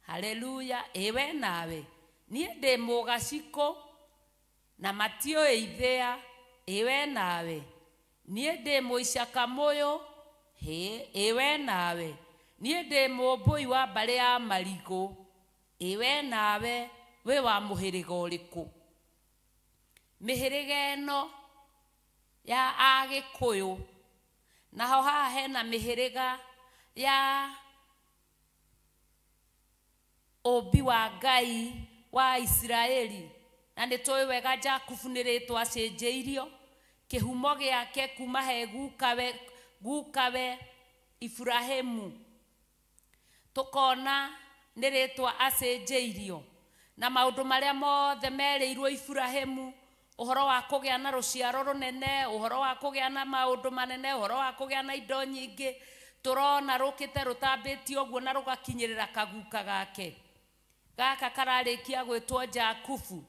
Haleluya. Ĩ we nawe? Niĩ ndĩ mũgacikũ na matiũĩ ithĩa. Ĩ we nawe? Niĩ ndĩ mũicaka mũyũ. Hĩ ĩ we nawe? Niĩ ndĩ mũmbũi wa mbarĩ ya marigũ. Ĩ we nawe wĩ wa mũhĩrĩga ũrĩkũ? Mĩhĩrĩga ĩno ya Agĩkũyũ, naho haha hena mĩhĩrĩga ya ũmbi wa Ngai wa Isiraeli. Na nĩ tũĩ wega Jakubu nĩ rĩtwa acenjeirio kĩhumo gĩake kuma he gukawe Ibrahimu, tũkona nĩ rĩtwa acenjeirio na maũndũ marĩa mothe merĩirwo Ibrahimu, ũhoro wa kũgĩa na rũciaro rũnene, ũhoro wa kũgĩa na maũndũ manene, ũhoro wa kũgĩa na indo nyingĩ, tũrona rũkĩte rũtambĩtio ũguo na rũgakinyĩrĩra kaguka gake gaka kararĩkia gwĩtwo Jakubu.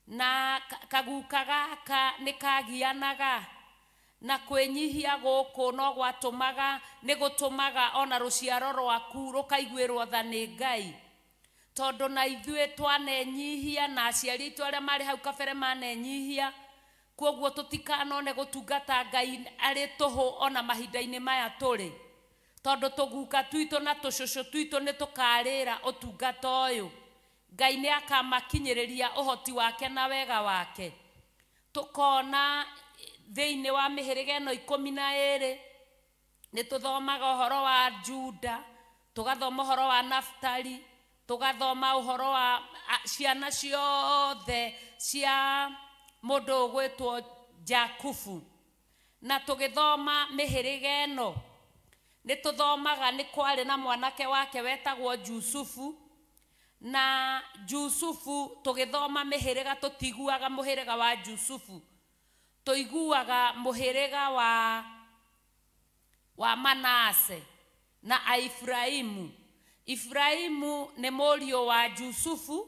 Na kaguka gaka nĩ kagianaga na kwĩnyihia gũkũ no gwatũmaga, nĩ gũtũmaga ona rũciaro rwaku rũkaiguĩrwo tha nĩ Ngai, tondũ na ithuĩ twanenyihia na aciari aitũ arĩa marĩ hau kabere manenyihia, kwoguo tũtikanone gũtungata Ngai arĩ tũhũ ona mahinda-inĩ maya tũrĩ, tondũ tũguka twitũ na tũcũcũ twitũ nĩ tũkarĩra ũtungata ũyũ. Ngai nĩ akamakinyĩrĩria ũhoti wake na wega wake. Tũkona thĩinĩ wa mĩhĩrĩga ĩno 12 nĩ tũthomaga ũhoro wa Juda, tũgathoma ũhoro wa Naftali, tũgathoma ũhoro wa ciana ciothe cia mũndũ ũgwĩtwo Jakubu. Na tũgĩthoma mĩhĩrĩga ĩno nĩ tũthomaga nĩ kwarĩ na mwanake wake wetagwo Jusufu, Na Jusufu tũgĩthoma mĩhĩrĩga tũtiguaga mũhĩrĩga wa Jusufu, tũiguaga mũhĩrĩga wa Manase na Aifraimu. Ifraimu nĩ mũriũ wa Jusufu,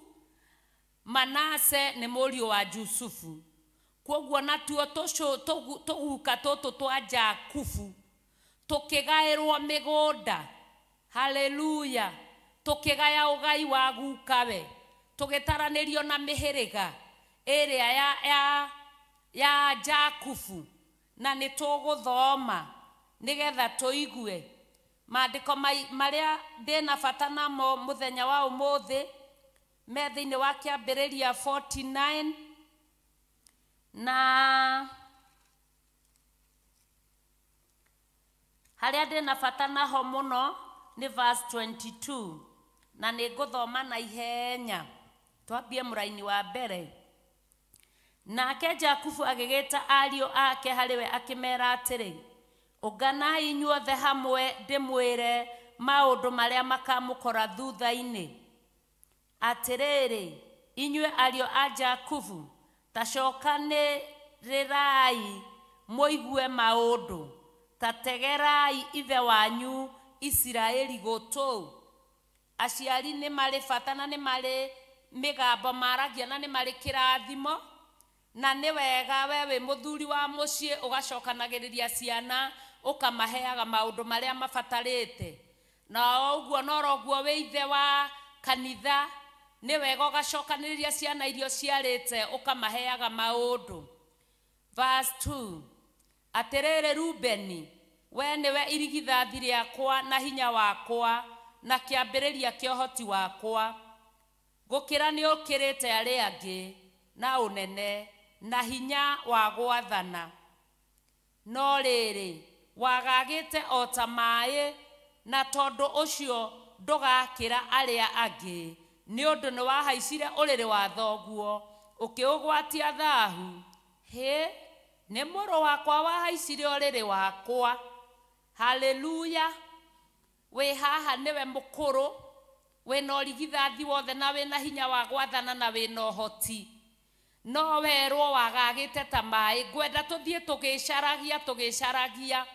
Manase nĩ mũriũ wa Jusufu. Kwoguo natuo tũguka tũtũ twa Jakubu tũkĩgaĩrwo mĩgũnda. Haleluya. Tũkĩgaya ũgai wa gukawe, tũgĩtaranĩrio na mĩhĩrĩga ĩrĩa ya Jakubu. Na nĩ tũgũthoma nĩgetha tũigue maandĩko marĩa ndĩna bata namo mũthenya wa ũmũthĩ me thĩinĩ wa Kĩambĩrĩria 49 na harĩa ndĩna bata naho mũno nĩ verse 22, na nĩ ngũthoma na ihenya. Twambie mũraini wa mbere. Nake Jakubu agĩgĩta ariũ ake harĩ we akĩmera atĩrĩ, ũnganai inyuothe hamwe ndĩmwĩre maũndũ marĩa makamũkora thutha-inĩ. Atĩrĩrĩ, inyuĩ ariũ a Jakubu, ta cokanĩrĩrai mũigue maũndũ, ta tegerai ithe wanyu Isiraeli gũtũ. Aciari nĩ marĩ bata na nĩ marĩ mĩgambo maragia na nĩ marĩ kĩrathimo, na nĩ wega we wĩ mũthuri wa mũciĩ ũgacokanagĩrĩria ciana ũkamaheaga maũndũ marĩa mabatarĩte. Na ũguo noroguo wĩ ithe wa kanitha, nĩ wega ũgacokanĩrĩria ciana irio ciarĩte ũkamaheaga maũndũ. Verse 2, atĩrĩrĩ Rubeni, we nĩwe irigithathi rĩakwa na hinya wakwa na kĩambĩrĩria kĩa ũhoti wakwa, gũkĩra nĩ ũkĩrĩte arĩa angĩ na ũnene na hinya wa gwathana. No rĩrĩ, wagagĩte o ta maĩ, na tondũ ũcio ndũgakĩra arĩa angĩ, nĩ ũndũ nĩ wahaicire ũrĩrĩ wa thoguo ũkĩũgwatia thahu. Hĩ, nĩ mũrũ wakwa wahaicire ũrĩrĩ wakwa. Haleluya. Wĩ haha nĩwe mũkũrũ, wĩna ũrigithathi wothe na wĩna hinya wa gwathana na wĩna ũhoti, no werwo wagagĩte ta maĩ. Ngwenda tũthiĩ tũgĩcaragia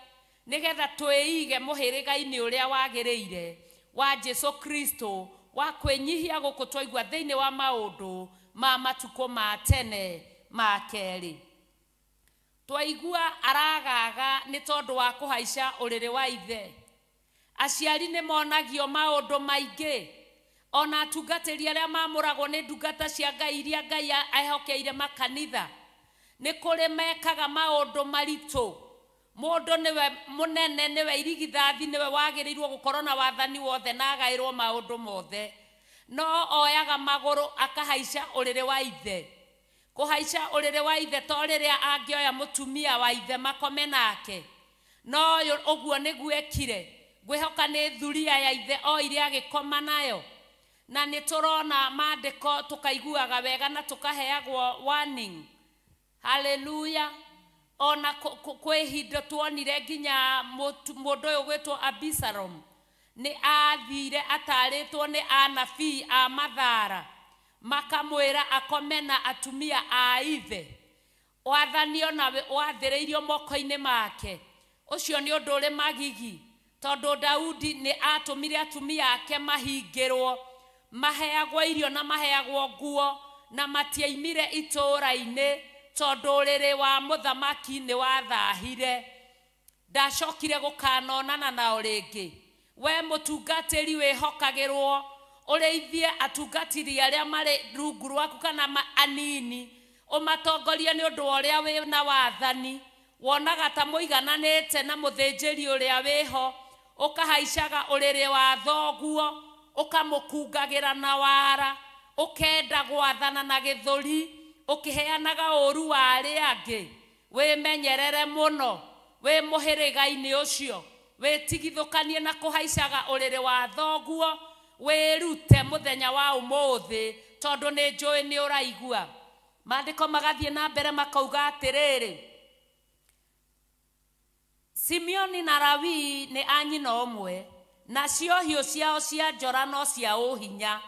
nĩgetha twĩige mũhĩrĩga-inĩ ũrĩa wagĩrĩire wa Jesu Kristo, wa kwĩnyihia gũkũ twaigua thĩinĩ wa maũndũ ma matukũ ma tene ma kerĩ. Twaigua aragaga nĩ tondũ wa kũhaica ũrĩrĩ wa ithe. Aciari nĩ monagio maũndũ maingĩ, ona atungatĩri arĩa mamũragwo nĩ ndungata cia Ngai iria Ngai ehokeire makanitha, nĩ kũrĩ mekaga maũndũ maritũ. Mũndũ nĩwe mũnene, nĩwe irigithathi, nĩwe wagĩrĩirwo gũkorwo na wathani wothe na agaĩrwo maũndũ mothe, no oyaga magũrũ akahaica ũrĩrĩ wa ithe. Kũhaica ũrĩrĩ wa ithe to rĩrĩa angĩoya mũtumia wa ithe makome nake, no ũguo nĩguo ekire. Ngwĩhoka nĩ thuria ya ithe oire agĩkoma nayo. Na nĩ tũrona maandĩko tũkaiguaga wega na tũkaheagwo warning. Haleluya. Ona kwĩ ihinda tuonire nginya mũndũ ũyũ gwĩtwo Abisalom nĩ athire atarĩtwo nĩ anabii a Mathara, makamwĩra akome na atumia a ithe. Wathani ona wathĩrĩirio moko-inĩ make. Ũcio nĩ ũndũ ũrĩ magigi, tondũ Daudi nĩ atũmire atumia ake mahingĩrwo, maheagwo irio na maheagwo nguo, na matiaimire itũũra-inĩ, tondũ ũrĩrĩ wa mũthamaki nĩ wathahire. Ndacokire gũkanonana nao rĩngĩ. We mũtungatĩri wĩhokagĩrwo ũrĩithie atungatĩri arĩa marĩ rungu rwaku kana anini, ũmatongorie nĩ ũndũ wa ũrĩa wĩna wathani. Wonaga ta mũigananĩte na mũthĩnjĩri ũrĩa wĩho, ũkahaicaga ũrĩrĩ wa thoguo, ũkamũkungagĩra na wara, ũkenda gwathana na gĩthũri, ũkĩheanaga ũũru wa arĩa angĩ. Wĩmenyerere mũno wĩ mũhĩrĩga-inĩ ũcio, wĩtigithũkanie na kũhaicaga ũrĩrĩ wa thoguo, wĩrute mũthenya wa ũmũthĩ, tondũ nĩ njũĩ nĩ ũraigua. Maandĩko magathiĩ na mbere makauga atĩrĩrĩ, Simeoni na Lawi nĩ a nyina ũmwe, nacio hiũ ciao cia njora no cia ũhinya.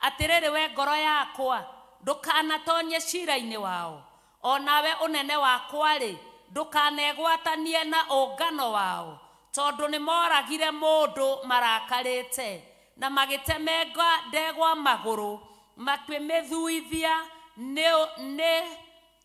Atĩrĩrĩ we ngoro yakwa, ndũkanatonye cira-inĩ wao, o nawe ũnene wakwa-rĩ, ndũkanegwatanie na ũngano wao, tondũ nĩmoragire mũndũ marakarĩte na magĩtemenga ndegwa magũrũ, makĩmĩthuithia nĩ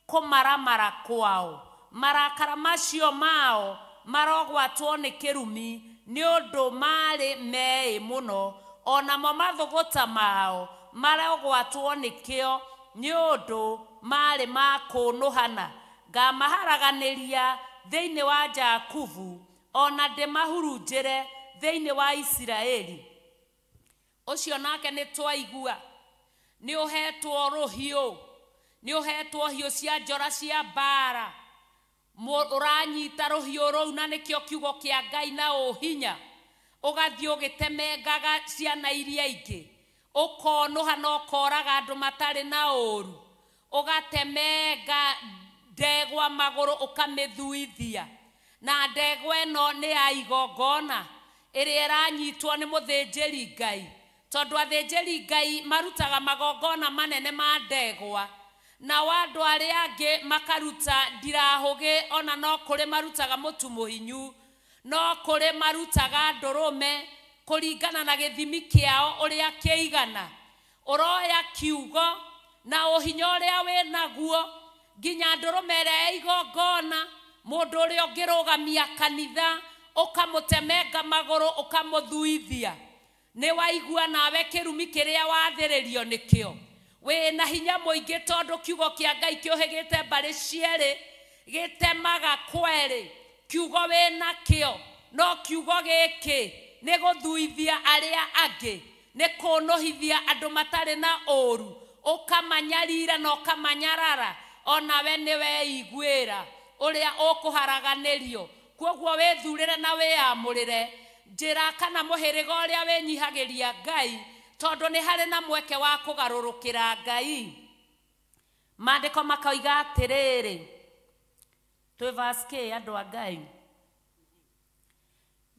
kũmaramara kwao. Marakara macio mao marogwatwo nĩ kĩrumi, nĩ ũndũ marĩ meĩ mũno, onamo mathũgũta mao marogwatwo nĩkĩo, nĩ ũndũ marĩ ma kũnũhana. Ngamaharaganĩria thĩinĩ wa Jakubu, ona ndĩmahurunjĩre thĩinĩ wa Isiraeli. Ũcio nake nĩ twaigua nĩ ũhetwo rũhiũ, nĩ ũhetwo hiũ cia njora cia mbara, ũranyita rũhiũ rũu na nĩkĩo kiugo kĩa Ngai na ũhinya, ũgathiĩ ũgĩtemengaga ciana iria ingĩ, ũkonũha na ũkoraga andũ matarĩ na ũru, ũgatemenga ndegwa magũrũ ũkamĩthuithia. Na ndegwa ĩno nĩ ya igongona ĩrĩa ĩranyitwo nĩ mũthĩnjĩri Ngai, tondũ athĩnjĩri Ngai marutaga magongona manene ma ndegwa, nao andũ arĩa angĩ makaruta ndirahũgĩ, ona no kũrĩ marutaga mũtu mũhinyu, no kũrĩ marutaga ndũrũme kũringana na gĩthimi kĩao ũrĩa kĩigana. Ũroya kiugo na ũhinya ũrĩa wĩnaguo nginya ndũrũme ĩrĩa ya igongona, mũndũ ũrĩa ũngĩrũgamia kanitha ũkamũtemenga magũrũ ũkamũthuithia. Nĩ waigua nawe kĩrumi kĩrĩa wathĩrĩrio nĩkĩo. Wĩna hinya mũingĩ tondũ kiugo kĩa Ngai kĩũhĩgĩte mbarĩ cierĩ, gĩtemaga kwerĩ. Kiugo wĩna kĩo, no kiugo gĩkĩ nĩ gũthuithia arĩa angĩ, nĩ kũnũhithia andũ matarĩ na ũru, ũkamanyarira na ũkamanyarara, onawe nĩ weiguĩra ũrĩa ũkũharaganĩrio. Kwoguo wĩthurĩre na wĩyamũrĩre njĩra kana mũhĩrĩga ũrĩa wĩnyihagĩria Ngai, tondũ nĩ harĩ na mweke wa kũgarũrũkĩra Ngai. Maandĩko makoiga atĩrĩrĩ, twĩ verse K andũ a Ngai,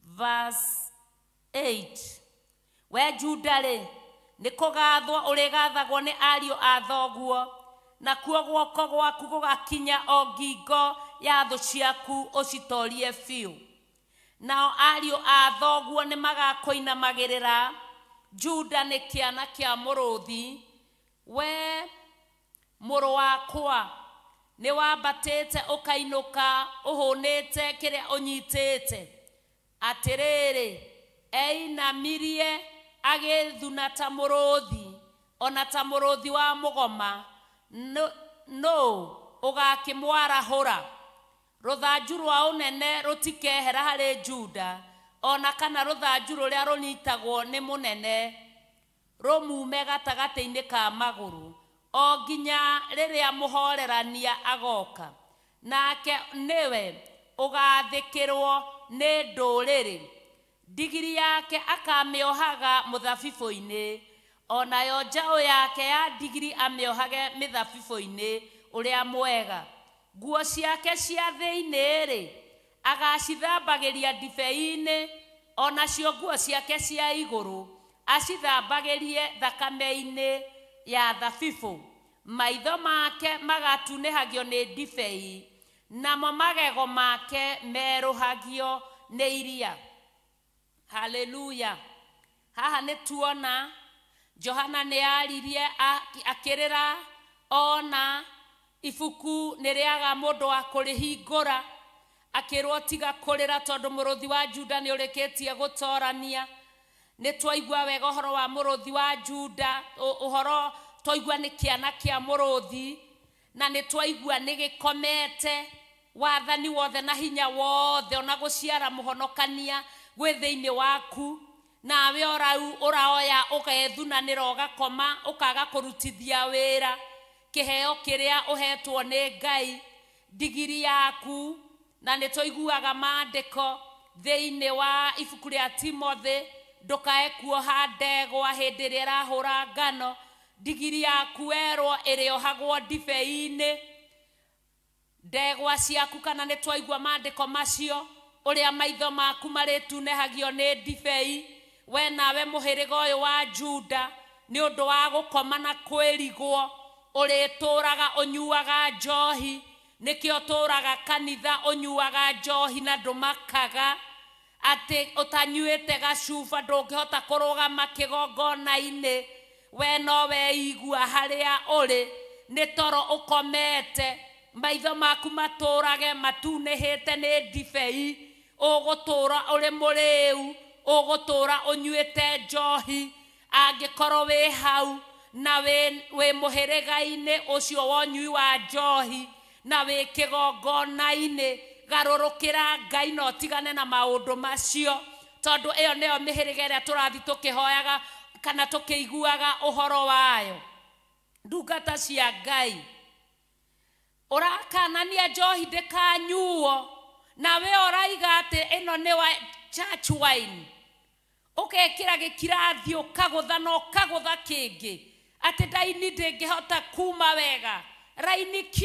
verse 8, we Juda-rĩ, nĩ kũgathwo ũrĩgathagwo nĩ ariũ a thoguo, nakuo guoko gwaku gũgakinya o ngingo ya thũ ciaku ũcitorie biũ. Nao ariũ a thoguo nĩ magakũinamagĩrĩra. Juda nĩ kĩana kĩa mũrũthi. We mũrũ wakwa, nĩ wambatĩte ũkainũka ũhũnĩte kĩrĩa ũnyitĩte. Atĩrĩrĩ, einamirie agĩthuna ta mũrũthi, ona ta mũrũthi wa mũgoma, nũ ũgakĩmwarahũra? Rũthanju rwa ũnene rũtikehera harĩ Juda, ona kana rũthanju rũrĩa rũnyitagwo nĩ mũnene rũmume gatagatĩ-inĩ ka magũrũ, o nginya rĩrĩa mũhorerania agoka, nake nĩwe ũgathĩkĩrwo nĩ ndũrĩrĩ. Ndigiri yake akamĩohaga mũthabibũ-inĩ, onayo njaũ yake ya ndigiri amĩohage mĩthabibũ-inĩ ũrĩa mwega. Nguo ciake cia thĩinĩ-rĩ, agacithambagĩria ndibei-inĩ, onacio nguo ciake cia igũrũ acithambagĩrie thakame-inĩ ya thabibũ. Maitho make magatunĩhagio nĩ ndibei, namo magego make merũhagio nĩ iria. Haleluya. Haha nĩ tuona Johana nĩ aririe akĩrĩra ona ibuku nĩ rĩaga mũndũ wa kũrĩhingũra, akĩrwo tiga kũrĩra tondũ mũrũthi wa Juda nĩ ũrĩkĩtie gũtorania. Nĩ twaigua wega ũhoro wa mũrũthi wa Juda, ũhoro twaigua nĩ kĩana kĩa mũrũthi, na nĩ twaigua nĩ gĩkomete wathani wothe na hinya wothe, ona gũciara mũhonokania gwĩ thĩinĩ waku. Nawe ũrau ũraoya ũgethunanĩra ũgakoma, ũkaga kũrutithia wĩra kĩheo kĩrĩa ũhetwo nĩ Ngai, ndigiri yaku. Na nĩ tũiguaga maandĩko thĩinĩ wa ibuku rĩa Timothy, ndũkae kuoha ndegwa hĩndĩ ĩrĩa ĩrahũra ngano, ndigiri yaku werwo ĩrĩohagwo ndibei-inĩ. Ndegwa ciaku, kana nĩ twaigua maandĩko macio, ũrĩa maitho maku marĩtunehagio nĩ ndibei. We nawe mũhĩrĩga ũyũ wa Juda Nĩ ũndũ wa gũkoma na kwĩrigwo ũrĩtũraga ũnyuaga njohi. Nĩkĩo ũtũraga kanitha ũnyuaga njohi na ndũmakaga atĩ ũtanyuĩte gacuba ndũngĩhota kũrũgama kĩgongona-inĩ. We no weigua harĩa ũrĩ nĩ toro ũkomete, maitho maku matũrage matunĩhĩte nĩ ndibei, ũgũtũra ũrĩ mũrĩu, ũgũtũra ũnyuĩte njohi. Angĩkorwo wĩ hau na wĩ mũhĩrĩga-inĩ ũcio wa ũnyui wa njohi na wĩ kĩgongona-inĩ, garũrũkĩra Ngai na ũtigane na maũndũ macio, tondũ ĩyo nĩyo mĩhĩrĩga ĩrĩa tũrathiĩ tũkĩhoyaga kana tũkĩiguaga ũhoro wayo. Ndungata cia Ngai, ũrakanania njohi ndĩkanyuo na we ũraiga atĩ ĩno nĩ wa church wine, ũgekĩra gĩkirathi ũkagũtha na ũkagũtha kĩngĩ atĩ ndaini ndĩngĩhota kuma wega, raini Q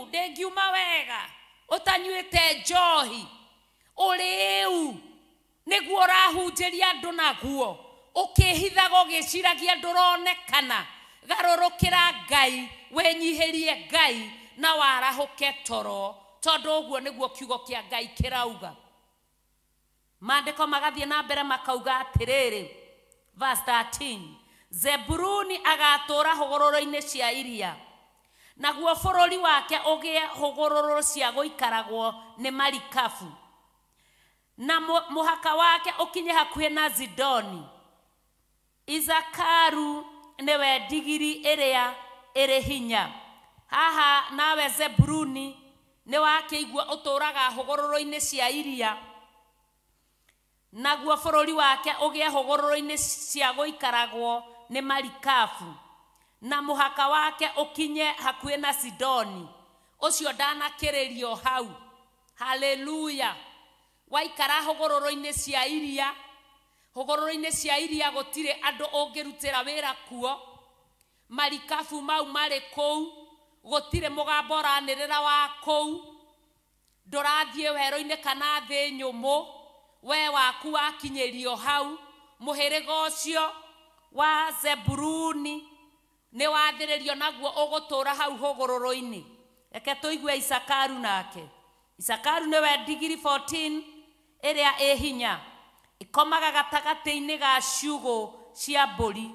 ndĩngiuma wega ũtanyuĩte njohi. Ũrĩu nĩguo ũrahunjĩria andũ naguo, ũkĩhithaga ũgĩciragia ndũronekana. Garũrũkĩra Ngai, wĩnyihĩrie Ngai na warahũke toro, tondũ ũguo nĩguo kiugo kĩa Ngai kĩrauga. Maandĩko magathiĩ na mbere makauga atĩrĩrĩ, verse 13, Zebuluni agatũra hũgũrũrũ-inĩ cia iria, naguo bũrũri wake ũgĩe hũgũrũrũ cia gũikaragwo nĩ marikabu, na mũhaka wake ũkinye hakuhĩ na Zidoni. Isakaru nĩwe ndigiri ĩrĩa ĩrĩ hinya. Haha nawe Zebuluni nĩ wakĩigua ũtũraga hũgũrũrũ-inĩ cia iria, naguo bũrũri wake ũgĩe hũgũrũrũ-inĩ cia gũikaragwo nĩ marikabu, na mũhaka wake ũkinye hakuhĩ na Sidoni. Ũcio ndanakĩrĩrio hau. Haleluya. Waikara hũgũrũrũ-inĩ cia iria, hũgũrũrũ-inĩ cia iria gũtirĩ andũ ũngĩrutĩra wĩra kuo. Marikabu mau marĩ kũu, gũtirĩ mũgambo ũranĩrĩra wa kũu, ndũrathiĩ werũ-inĩ kana thĩ nyũmũ, we waku wakinyĩrio hau. Mũhĩrĩga ũcio wa Zebuluni nĩ wathĩrĩrio naguo ũgũtũra hau hũgũrũrũ-inĩ. Reke tũigue Isakaru nake. Isakaru nĩwe ndigiri 14 ĩrĩa ĩ hinya, ĩkomaga gatagatĩ-inĩ ga ciugũ cia mbũri.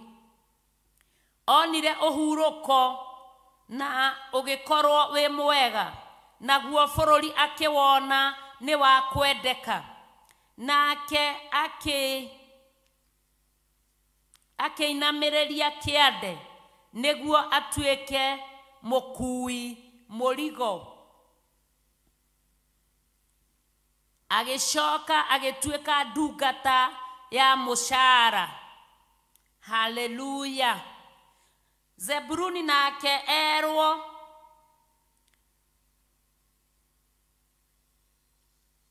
Onire ũhurũko na ũgĩkorwo wĩ mwega, naguo bũrũri akĩwona nĩ wa kwendeka. Nake akĩinamĩrĩria kĩande nĩguo atuĩke mũkui mũrigo. Agĩcoka agĩtuĩka ndungata ya mũcara. Haleluya. Zebuluni nake erwo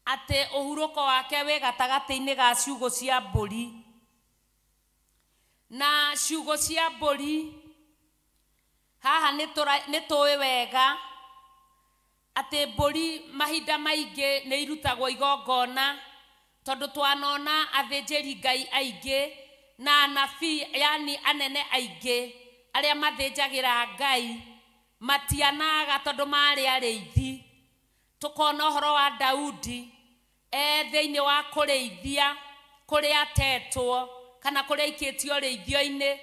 atĩ ũhurũko wake wĩ gatagatĩ-inĩ ga ciugũ cia mbũri. Na ciugũ cia mbũri haha nĩ tũĩ wega atĩ mbũri mahinda maingĩ nĩ irutagwo igongona, tondũ twanona athĩnjĩri Ngai aingĩ na anabii, yani anene aingĩ arĩa mathĩnjagĩra Ngai matianaga tondũ marĩ arĩithi. Tũkona ũhoro wa Daudi e thĩinĩ wa kũrĩithia kũrĩa atetwo kana kũrĩa aikĩtio rĩithio-inĩ,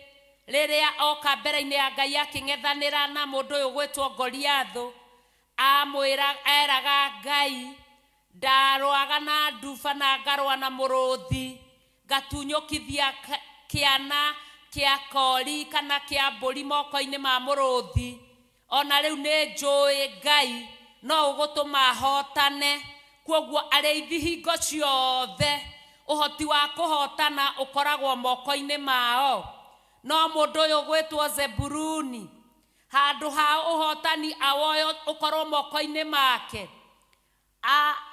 rĩrĩa oka mbere-inĩ ya Ngai akĩng'ethanĩra na mũndũ ũyũ ũgwĩtwo Goliathũ, amwĩra eraga Ngai ndarũaga na nduba na ngarũa na mũrũthi, ngatunyũkithia kĩana kĩa kori kana kĩa mbũri moko-inĩ ma mũrũthi, ona rĩu nĩ njũĩ Ngai no ũgũtũma hotane. Kwoguo arĩithi hingo ciothe ũhoti wa kũhotana ũkoragwo moko-inĩ mao. No mũndũ ũyũ ũgwĩtwo Zebuluni handũ ha ũhotani awoyo ũkorwo moko-inĩ make,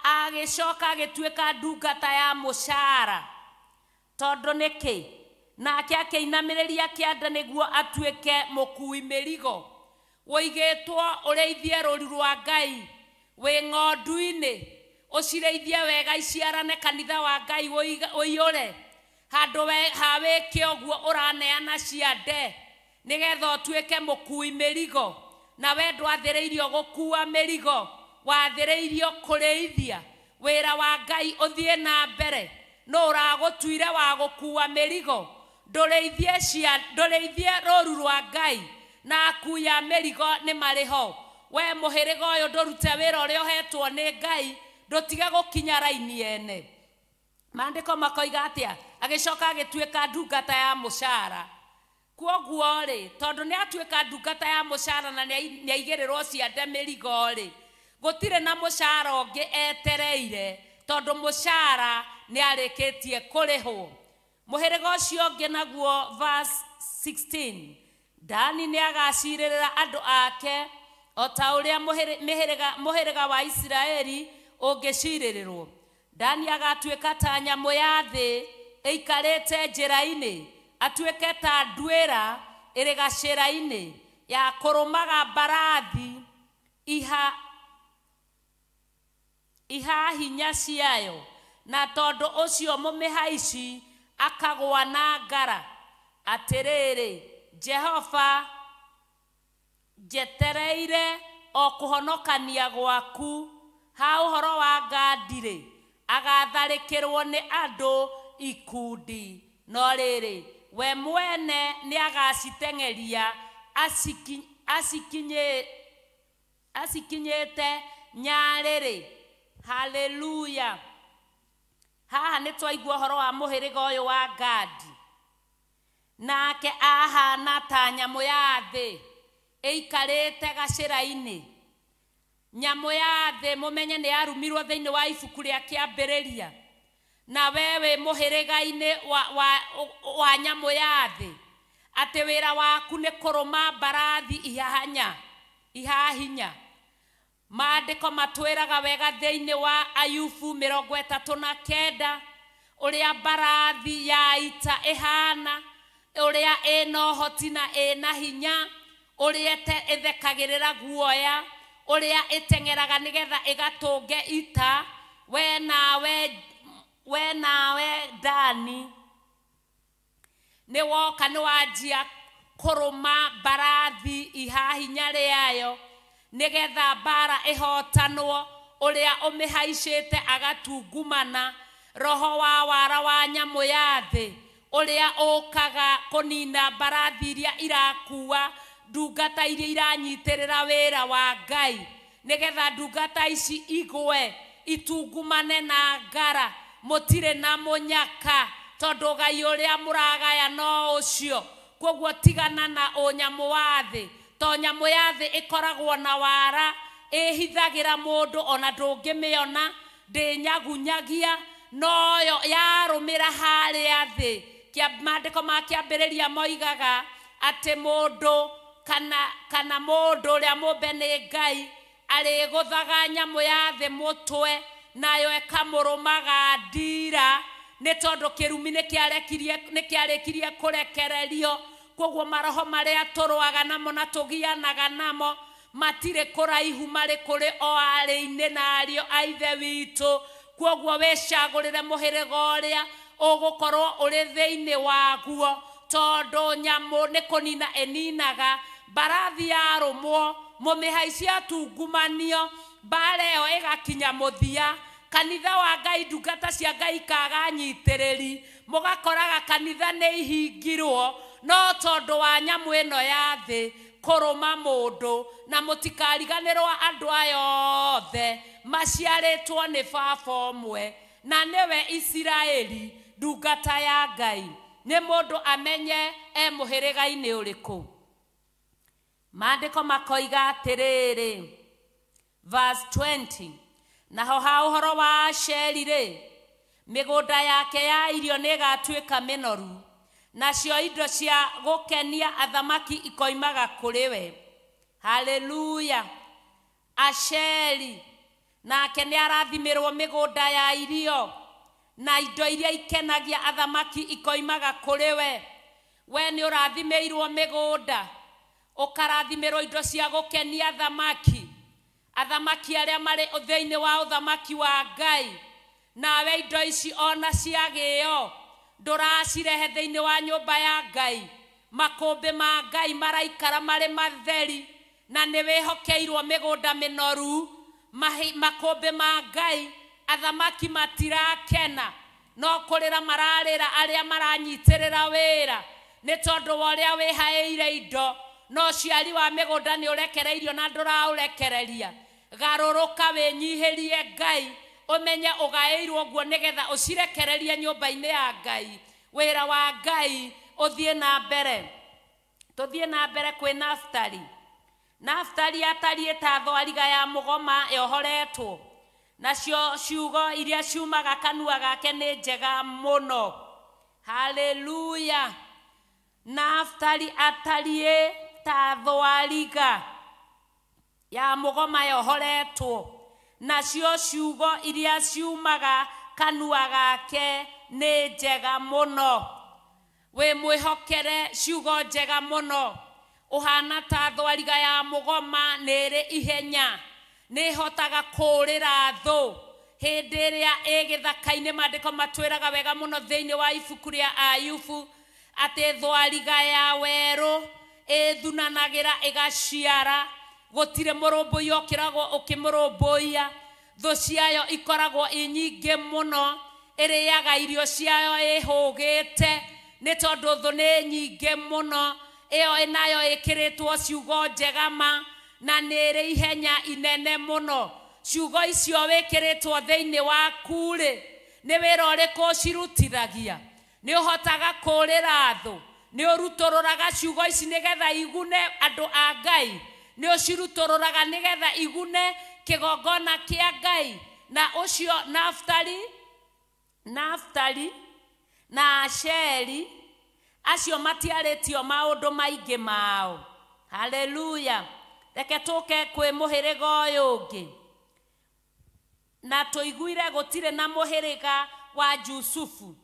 agĩcoka agĩtuĩka ndungata ya mũcara. Tondũ nĩkĩ? Nake akĩinamĩrĩria kĩande nĩguo atuĩke mũkui mĩrigo. Wũigĩtwo ũrĩithie rũũru rwa Ngai wĩ ng'ondu-inĩ, ũcirĩithie wega iciarane kanitha wa Ngai ũiyũre. Handũ ha wĩke ũguo ũraneana ciande nĩgetha ũtuĩke mũkui mĩrigo, na we ndwathĩrĩirio gũkua mĩrigo, wathĩrĩirio kũrĩithia. Wĩra wa Ngai ũthiĩ na mbere, no ũragũtuire wa gũkua mĩrigo. Ndũrĩithie rũru rwa Ngai, na akui a mĩrigo nĩ marĩ ho. We mũhĩrĩga ũyũ ndũrute wĩra ũrĩa ũhetwo nĩ Ngai, ndũtige gũkinya raini ene. Maandĩko makoiga atĩa? Agĩcoka agĩtuĩka ndungata ya mũcara. Kwoguo rĩ, tondũ nĩ atuĩka ndungata ya mũcara na nĩ aigĩrĩrwo ciande mĩrigo rĩ, gũtirĩ na mũcara ũngĩ etereire, tondũ mũcara nĩ arĩkĩtie kũrĩhwo. Mũhĩrĩga ũcio ũngĩ naguo verse 16, Dani nĩ agacirĩrĩra andũ ake o ta ũrĩa mũhĩrĩga wa Isiraeli ũngĩcirĩrĩrwo. Dani agatuĩka ta nyamũ ya thĩ ĩikarĩte njĩra-inĩ, atuĩke ta nduĩra ĩrĩ gacĩra-inĩ ya kũrũmaga mbarathi ihahinya ciayo, na tondũ ũcio mũmĩhaici akagũa na ngara. Atĩrĩrĩ, Jehova, njetereire o kũhonokania gwaku. Ha ũhoro wa Gadi-rĩ, agatharĩkĩrwo nĩ andũ ikundi, no rĩrĩ, we mwene nĩ agaciteng'eria acikinyĩte nyarĩrĩ. Haleluya. Haha nĩ twaigua ũhoro wa mũhĩrĩga ũyũ wa Gadi. Nake ahana ta nyamũ ya thĩ ĩikarĩte gacĩra-inĩ. Nyamũ ya thĩ mũmenye nĩ yarumirwo thĩinĩ wa ibuku rĩa kĩambĩrĩria, na we wĩ mũhĩrĩga-inĩ wa nyamũ ya thĩ, atĩ wĩra waku nĩ kũrũma mbarathi ihahinya. Maandĩko matwĩraga wega thĩinĩ wa Ayubu 39 ũrĩa mbarathi ya ita ĩhana, ũrĩa ĩna ũhoti na ĩna hinya, ũrĩa ĩthekagĩrĩra guoya, ũrĩa ĩteng'eraga nĩgetha ĩgatũnge ita. We nawe Dani nĩ woka nĩ wanjia kũrũma mbarathi ihahinya rĩayo nĩgetha mbara ĩhotanwo, ũrĩa ũmĩhaicĩte agatungumana. Roho wa wara wa nyamũ ya thĩ ũrĩa ũkaga kũnina mbarathi iria irakua ndungata iria iranyitĩrĩra wĩra wa Ngai, nĩgetha ndungata ici igwe itungumane na ngara. Mũtirĩ na mũnyaka, tondũ Ngai ũrĩa mũragaya no ũcio. Kwoguo tigana na ũnyamũ wa thĩ, to nyamũ ya thĩ ĩkoragwo na wara, ĩhithagĩra mũndũ ona ndũngĩmĩona, ndĩnyagunyagia, noyo yarũmĩra harĩa thĩ. Maandĩko ma kĩambĩrĩria moigaga atĩ mũndũ kana mũndũ ũrĩa mũmbe nĩ Ngai arĩgũthaga nyamũ ya thĩ mũtwe, nayo ĩkamũrũmaga ndira, nĩ tondũ kĩrumi nĩ kĩarĩkirie kũrekererio. Kwoguo maroho marĩa tũrũaga namo na tũgianaga namo matirĩ kũraihu, marĩ kũrĩ o arĩ-inĩ na ariũ a Ithe witũ. Kwoguo wĩcagũrĩre mũhĩrĩga ũrĩa ũgũkorwo ũrĩ thĩinĩ waguo, tondũ nyamũ nĩ kũnina ĩninaga. Mbarathi yarũmwo, mũmĩhaici atungumanio, mbara ĩyo ĩgakinya mũthia. Kanitha wa Ngai, ndungata cia Ngai ikaga nyitĩrĩri, mũgakoraga kanitha nĩ ihingirwo no tondũ wa nyamũ ĩno ya thĩ kũrũma mũndũ. Na mũtikariganĩrwo andũ aya othe maciarĩtwo nĩ baba ũmwe, na nĩwe Isiraeli ndungata ya Ngai. Nĩ mũndũ amenye e mũhĩrĩga-inĩ ũrĩkũ. Maandĩko makoiga atĩrĩrĩ, verse 20, naho ha ũhoro wa Asheri rĩ, mĩgũnda yake ya irio nĩ ĩgatuĩka mĩnoru, nacio indo cia gũkenia athamaki ikoimaga kũrĩ we. Haleluya. Asheri nake nĩ arathimĩrwo mĩgũnda ya irio, na indo iria ikenagia athamaki ikoimaga kũrĩ we. We nĩ ũrathimĩirwo mĩgũnda, ũkarathimĩrwo indo cia gũkenia athamaki, athamaki arĩa marĩ thĩinĩ wa ũthamaki wa Ngai. Nawe indo ici ona ciagĩo Ndũracirehe thĩinĩ wa nyũmba ya Ngai. Makũmbĩ ma Ngai maraikara marĩ matheri na nĩ wĩhokeirwo mĩgũnda mĩnoru. Makũmbĩ ma Ngai athamaki matirakena, no kũrĩra mararĩra arĩa maranyitĩrĩra wĩra nĩ tondũ wa ũrĩa wĩhaĩire indo. No ciari wa mĩgũnda nĩ ũrekereirio na ndũraũrekereria. Garũrũka wĩnyihĩrie Ngai, ũmenye ũgaĩirwo ũguo nĩgetha ũcirekererie nyũmba-inĩ ya Ngai. Wĩra wa Ngai ũthiĩ na mbere. Tũthiĩ na mbere kwĩ Naftali. Naftali atariĩ ta thwariga ya mũgoma yohoretwo, nacio ciugo iria ciumaga kanua gake nĩ njega mũno. Haleluya. Naftali atariĩ ta thwariga ya mũgoma yohoretwo, nacio ciugo iria ciumaga kanua gake nĩ njega mũno. Wĩ mwĩhokere ciugo njega mũno. Ũhana ta thwariga ya mũgoma, nĩ ĩrĩ ihenya, nĩ ĩhotaga kũũrĩra thũ hĩndĩ ĩrĩa ĩ gĩthaka-inĩ. Maandĩko matwĩraga wega mũno thĩinĩ wa ibuku rĩa Ayubu atĩ thwariga ya werũ ĩthunanagĩra ĩgaciara, gũtirĩ mũrũmbũiya ũkĩragwo ũkĩmũrũmbũiya. Thũ ciayo ikoragwo i nyingĩ mũno, ĩrĩaga irio ciayo ĩhũgĩte nĩ tondũ thũ nĩ nyingĩ mũno. Ĩyo nayo ĩkĩrĩtwo ciugo njega ma, na nĩ ĩrĩ ihenya inene mũno. Ciugo icio wĩkĩrĩtwo thĩinĩ waku rĩ, nĩ wĩra ũrĩkũ ũcirutithagia? Nĩ ũhotaga kũũrĩra thũ? Nĩ ũrutũrũraga ciugo ici nĩgetha igune andũ a Ngai? Nĩ ũcirutũrũraga nĩgetha igune kĩgongona kĩa Ngai? Na ũcio Naftali na Asheri acio matiarĩtio maũndũ maingĩ mao. Haleluya. Reke tũke kwĩ mũhĩrĩga ũyũ ũngĩ. Na tũiguire gũtirĩ na mũhĩrĩga wa Jusufu.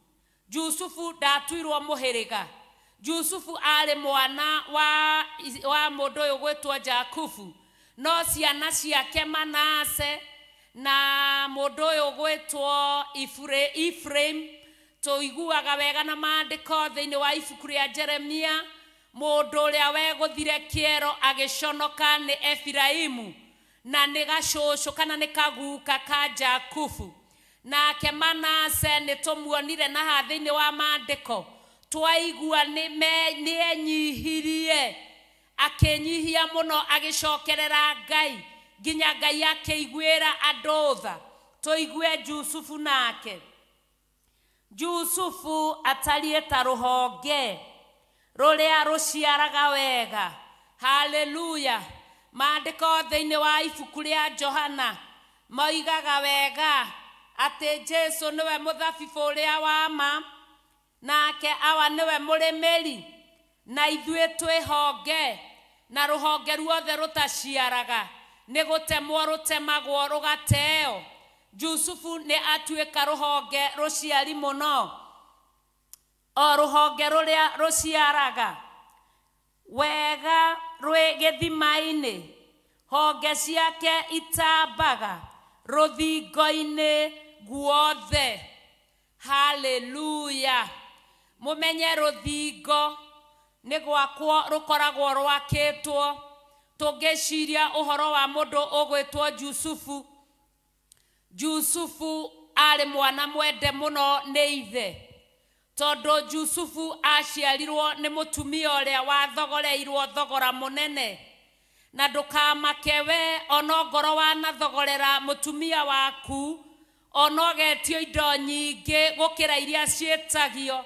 Jusufu ndatuirwo mũhĩrĩga. Jusufu arĩ mwana wa mũndũ ũyũ gwĩtwo Jakubu, no ciana ciake Manase na mũndũ ũyũ gwĩtwo Ephraim tũiguaga wega na maandĩko thĩinĩ wa ibuku rĩa Jeremia. Mũndũ ũrĩa wegũthire kĩero agĩconoka nĩ Efiraimu, na nĩ gacũcũ kana nĩ kaguka ka Jakubu. Nake Manase nĩ tũmuonire na haha thĩinĩ wa maandĩko, twaigua nĩ enyihirie, akĩnyihia mũno agĩcokerera Ngai nginya Ngai akĩiguĩra andũ tha. Tũigue Jusufu nake. Jusufu atariĩ ta rũhonge rũrĩa rũciaraga wega. Haleluya. Maandĩko thĩinĩ wa ibuku rĩa Johana moigaga wega atĩ Jesu nĩwe mũthabibũ ũrĩa wa ma, nake awa nĩwe mũrĩmĩri, na ithuĩ twĩ honge, na rũhonge ruothe rũtaciaraga nĩ gũtemwo rũtemagwo rũgateo. Jusufu nĩ atuĩka rũhonge rũciari mũno, o rũhonge rũrĩa rũciaraga wega rwĩ gĩthima-inĩ. Honge ciake itambaga rũthingo-inĩ guothe. Haleluya. Mũmenye rũthingo nĩ gwakwo rũkoragwo rwakĩtwo. Tũngĩciria ũhoro wa mũndũ ũgwĩtwo Jusufu, Jusufu arĩ mwana mwende mũno nĩ ithe, tondũ Jusufu aciarirwo nĩ mũtumia ũrĩa wathogoreirwo thogora mũnene. Na ndũkamake we ona ngoro wanathogorera mũtumia waku, ona ũgetio indo nyingĩ gũkĩra iria ciĩtagio,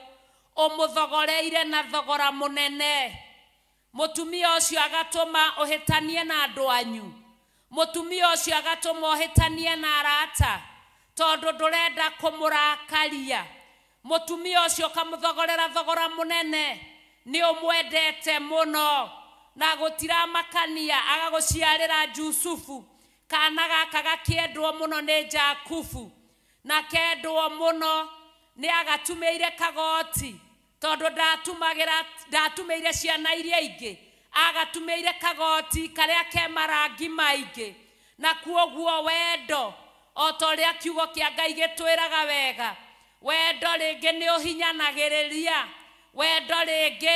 ũmũthogoreire na thogora mũnene. Mũtumia ũcio agatũma ũhĩtanie na andũ anyu, mũtumia ũcio agatũma ũhĩtanie na arata, tondũ ndũrenda kũmũrakaria. Mũtumia ũcio ũkamũthogorera thogora mũnene, nĩ ũmwendete mũno na gũtiramakania. Agagũciarĩra Jusufu, kana gaka gakĩendwo mũno nĩ Jakubu, na kendwo mũno nĩ agatumĩire kagoti, tondũ ndatumĩire ciana iria ingĩ, agatumĩire kagoti karĩa ke marangi maingĩ. Na kuoguo wendo, o ta ũrĩa kiugo kĩa Ngai gĩtwĩraga wega, Wendo rĩngĩ nĩ ũhinyanagĩrĩria. Wendo rĩngĩ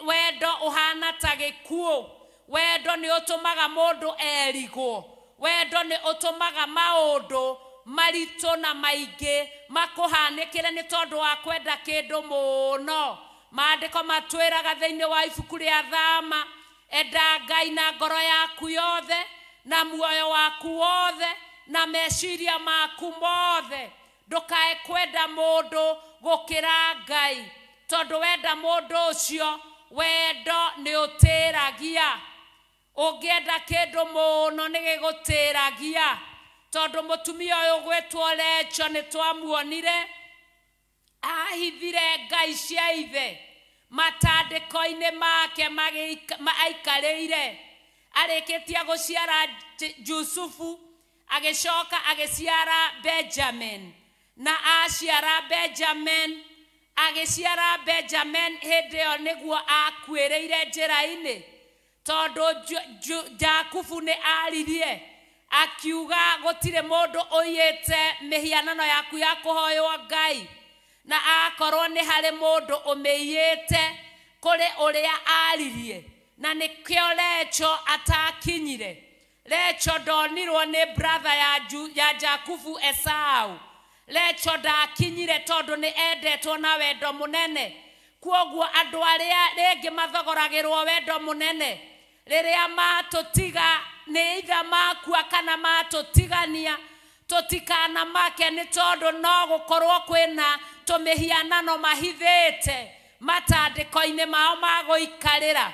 wendo ũhana ta gĩkuũ. Wendo nĩ ũtũmaga mũndũ erigwo. Wendo nĩ ũtũmaga maũndũ maritũ na maingĩ makũhanĩkĩre nĩ tondũ wa kwenda kĩndũ mũno. Maandĩko matwĩraga thĩinĩ wa ibuku rĩa Thama, enda Ngai na ngoro yaku yothe na muoyo waku wothe na meciria maku mothe. Ndũkae kwenda mũndũ gũkĩra Ngai, tondũ wenda mũndũ ũcio wendo nĩ ũtĩragia. Ũngĩenda kĩndũ mũno nĩ gĩgũtĩragia, tondũ mũtumia ũyũ ũgwĩtwo Recho nĩ twamuonire ahithire ngai cia ithe matandĩko-inĩ make aikarĩire. Arĩkĩtie gũciara Jusufu, agĩcoka agĩciara Benjamin, na aciara Benjamin, agĩciara Benjamin hĩndĩ ĩyo nĩguo akuĩrĩire njĩra-inĩ, tondũ Jakubu nĩ aririe akiuga gũtirĩ mũndũ ũiyĩte mĩhianano yaku ya kũhoywo Ngai, na akorwo nĩ harĩ mũndũ ũmĩiyĩte kũrĩ ũrĩa aririe, na nĩkĩo Recho atakinyire. Recho ndonirwo nĩ brother ya Jakubu Esau. Recho ndakinyire tondũ nĩ endetwo na wendo mũnene. Kwoguo andũ arĩa rĩngĩ mathogoragĩrwo wendo mũnene, rĩrĩa matũtiga nĩ itha makua kana matũtigania, tũtikanamake nĩ tondũ no gũkorwo kwĩna tũmĩhianano mahithĩte matandĩko-inĩ mao ma gũikarĩra.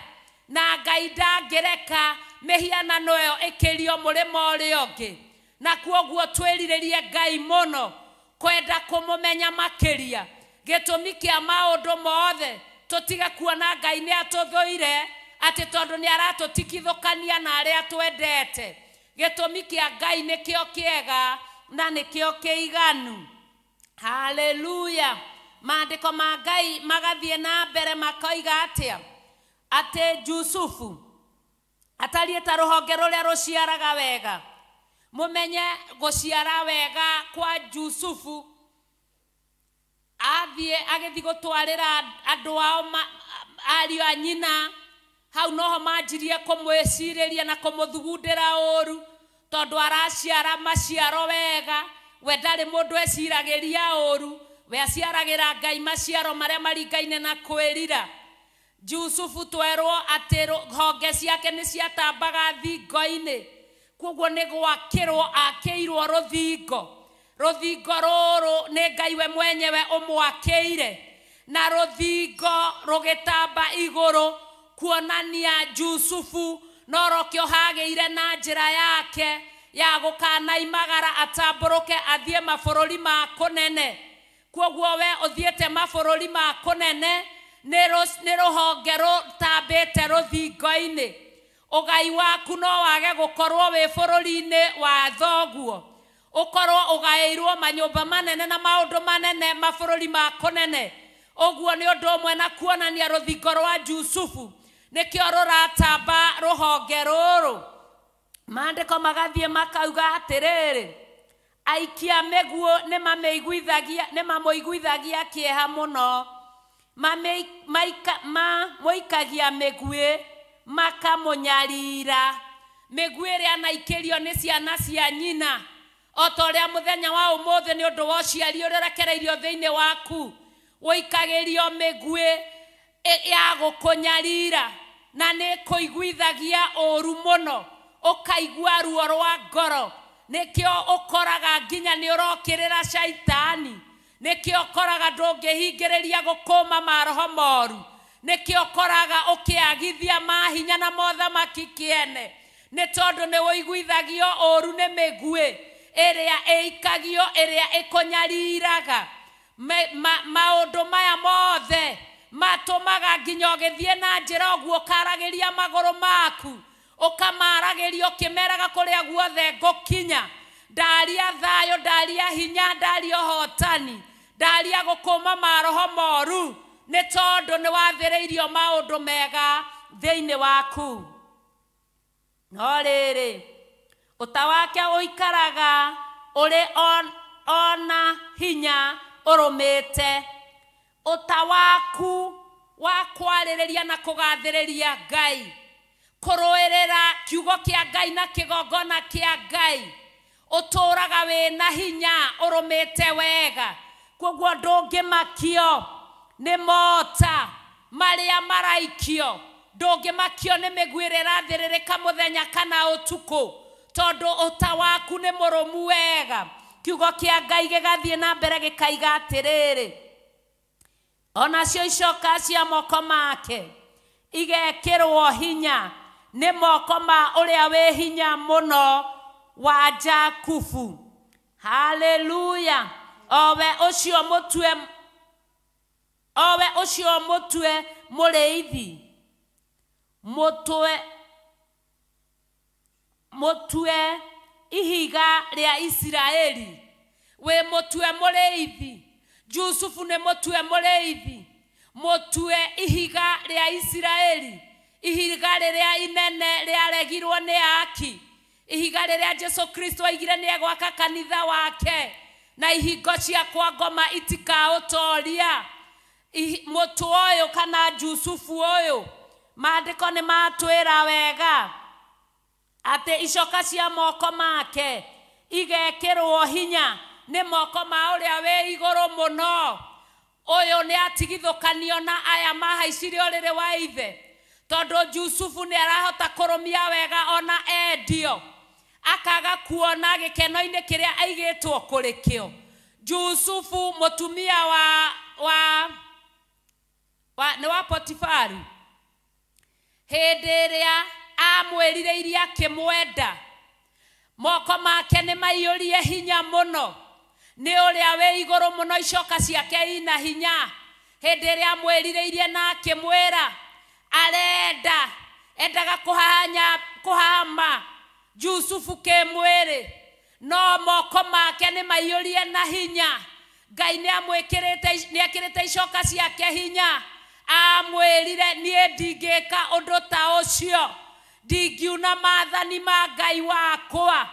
Na Ngai ndangĩreka mĩhianano ĩyo ĩkĩrio mũrĩmo ũrĩa ũngĩ. Na kwoguo twĩrirĩrie Ngai mũno kwenda kũmũmenya makĩria. Gĩtũmi kĩa maũndũ mothe tũtige kuona Ngai nĩ atũthũire atĩ tondũ nĩ aratũtikithũkania na arĩa twendete. Gĩtũmi kĩa Ngai nĩkĩo kĩega na nĩkĩo kĩiganu. Haleluya. Maandĩko ma Ngai magathiĩ na mbere makoiga atĩa? Atĩ Jusufu atariĩ ta rũhonge rũrĩa rũciaraga wega. Mũmenye gũciara wega kwa Jusufu, athiĩ agĩthiĩ gũtwarĩra andũ ao ariũ a nyina, hau noho manjirie kũmwĩcirĩria na kũmũthugundĩra ũru, tondũ araciara maciaro wega. We ndarĩ mũndũ eciragĩria ũru, we aciaragĩra Ngai maciaro marĩa maringaine na kwĩrira. Jusufu twerwo atĩ honge ciake nĩ ciatambaga thingo-inĩ, kwoguo nĩ gwakĩrwo akĩirwo rũthingo. Rũthingo rũrũ nĩ Ngai we mwenyewe ũmwakĩire, na rũthingo rũgĩtamba igũrũ kuonania Jusufu no rokĩo hagĩire na njĩra yake ya gũkanaimagara atambũrũke athiĩ mabũrũri ma kũnene. Kwoguo we ũthiĩte mabũrũri ma kũnene nĩ rũhonge rũtambĩte rũthingo-inĩ. Ũgai waku no wage gũkorwo wĩ bũrũri-inĩ wa thoguo, ũkorwo ũgaĩirwo manyũmba manene na maũndũ manene mabũrũri ma kũnene. Ũguo nĩ ũndũ ũmwe na kuonania rũthingo rwa Jusufu nĩkĩo rũratamba rũhonge rũrũ. Maandĩko magathiĩ makauga atĩrĩrĩ, aikia mĩguũ nĩ mamũiguithagia kĩeha mũno, mamũikagia mĩguĩ makamũnyarira. Mĩguĩ ĩrĩa anaikĩrio nĩ ciana cia nyina, o ta ũrĩa mũthenya wa ũmũthĩ nĩ ũndũ wa ũciari ũrĩa ũrekereirio thĩinĩ waku, ũikagĩrio mĩguĩ ya gũkũnyarira, na nĩ kũiguithagia ũru mũno, ũkaigua ruo rwa ngoro. Nĩkĩo ũkoraga nginya nĩ ũrokĩrĩra caitani, nĩkĩo ũkoraga ndũngĩhingĩrĩria gũkũma maroho moru, nĩkĩo ũkoraga ũkĩagithia mahinya na mothamaki kĩene, nĩ tondũ nĩ ũiguithagio ũru nĩ mĩguĩ ĩrĩa ĩikagio, ĩrĩa ĩkũnyariraga. Maũndũ maya mothe matũmaga nginya ũgĩthiĩ na njĩra ũguo ũkaragĩria magũrũ maku, ũkamaragĩria ũkĩmeraga kũrĩa guothe ngũkinya. Ndaria thayũ, ndaria hinya, ndaria ũhotani, ndaria gũkũma maroho moru, nĩ tondũ nĩ wathĩrĩirio maũndũ mega thĩinĩ waku. No rĩrĩ, ũta wake ũikaraga ũrĩ ona hinya Ũrũmĩte ũta waku wa kwarĩrĩria na kũgathĩrĩria Ngai, kũrũĩrĩra kiugo kĩa Ngai na kĩgongona kĩa Ngai, ũtũũraga wĩna hinya ũrũmĩte wega. Koguo ndũngĩmakio nĩ mota marĩa maraikio, ndũngĩmakio nĩ mĩguĩ ĩrĩa ĩrathĩrĩrĩka mũthenya kana ũtukũ, tondũ ũta waku nĩ mũrũmu wega. Kiugo kĩa Ngai gĩgathiĩ na mbere gĩkaiga atĩrĩrĩ, onacio icoka cia moko make igekĩrwo hinya nĩ moko ma ũrĩa wĩ hinya mũno wa Jakubu. Haleluya. Owe ũcio mũtue, owe ũcio mũtue mũrĩithi, mũtue ihiga rĩa Isiraeli. Wĩ mũtue mũrĩithi, Jusufu nĩ mũtue mũrĩithi, mũtue ihiga rĩa Isiraeli, ihiga rĩrĩa inene rĩaregirwo nĩ aaki, ihiga rĩrĩa Jesu Kristo aigire nĩ egwaka kanitha wake, na ihingo cia kwa ngoma itikaũtoria. Mũtũ ũyũ kana Jusufu ũyũ, maandĩko nĩ matwĩra wega atĩ icoka cia moko make igekĩrwo hinya nĩ moko ma ũrĩa wĩ igũrũ mũno. Ũyũ nĩ atigithũkanio na aya mahaicire ũrĩrĩ wa ithe, tondũ Jusufu nĩ arahota kũrũmia wega ona endio, akaga kuona gĩkeno-inĩ kĩrĩa aigĩtwo kũrĩ kĩo. Jusufu mũtumia wa nĩ wa Potifari, hĩndĩ ĩrĩa amwĩrirĩirie akĩmwenda, moko make nĩ maiyũrie hinya mũno nĩ ũrĩa wĩ igũrũ mũno, icoka ciake ina hinya. Hĩndĩ ĩrĩa amwĩrirĩirie na akĩmwĩra arenda, endaga kũhama Jusufu kĩmwĩrĩ, no moko make nĩ maiyũrie na hinya. Ngai nĩ amwĩkĩrĩte, nĩ ekĩrĩte icoka ciake hinya. Amwĩrire niĩ ndingĩka ũndũ ta ũcio, ndingiuna maathani ma Ngai wakwa.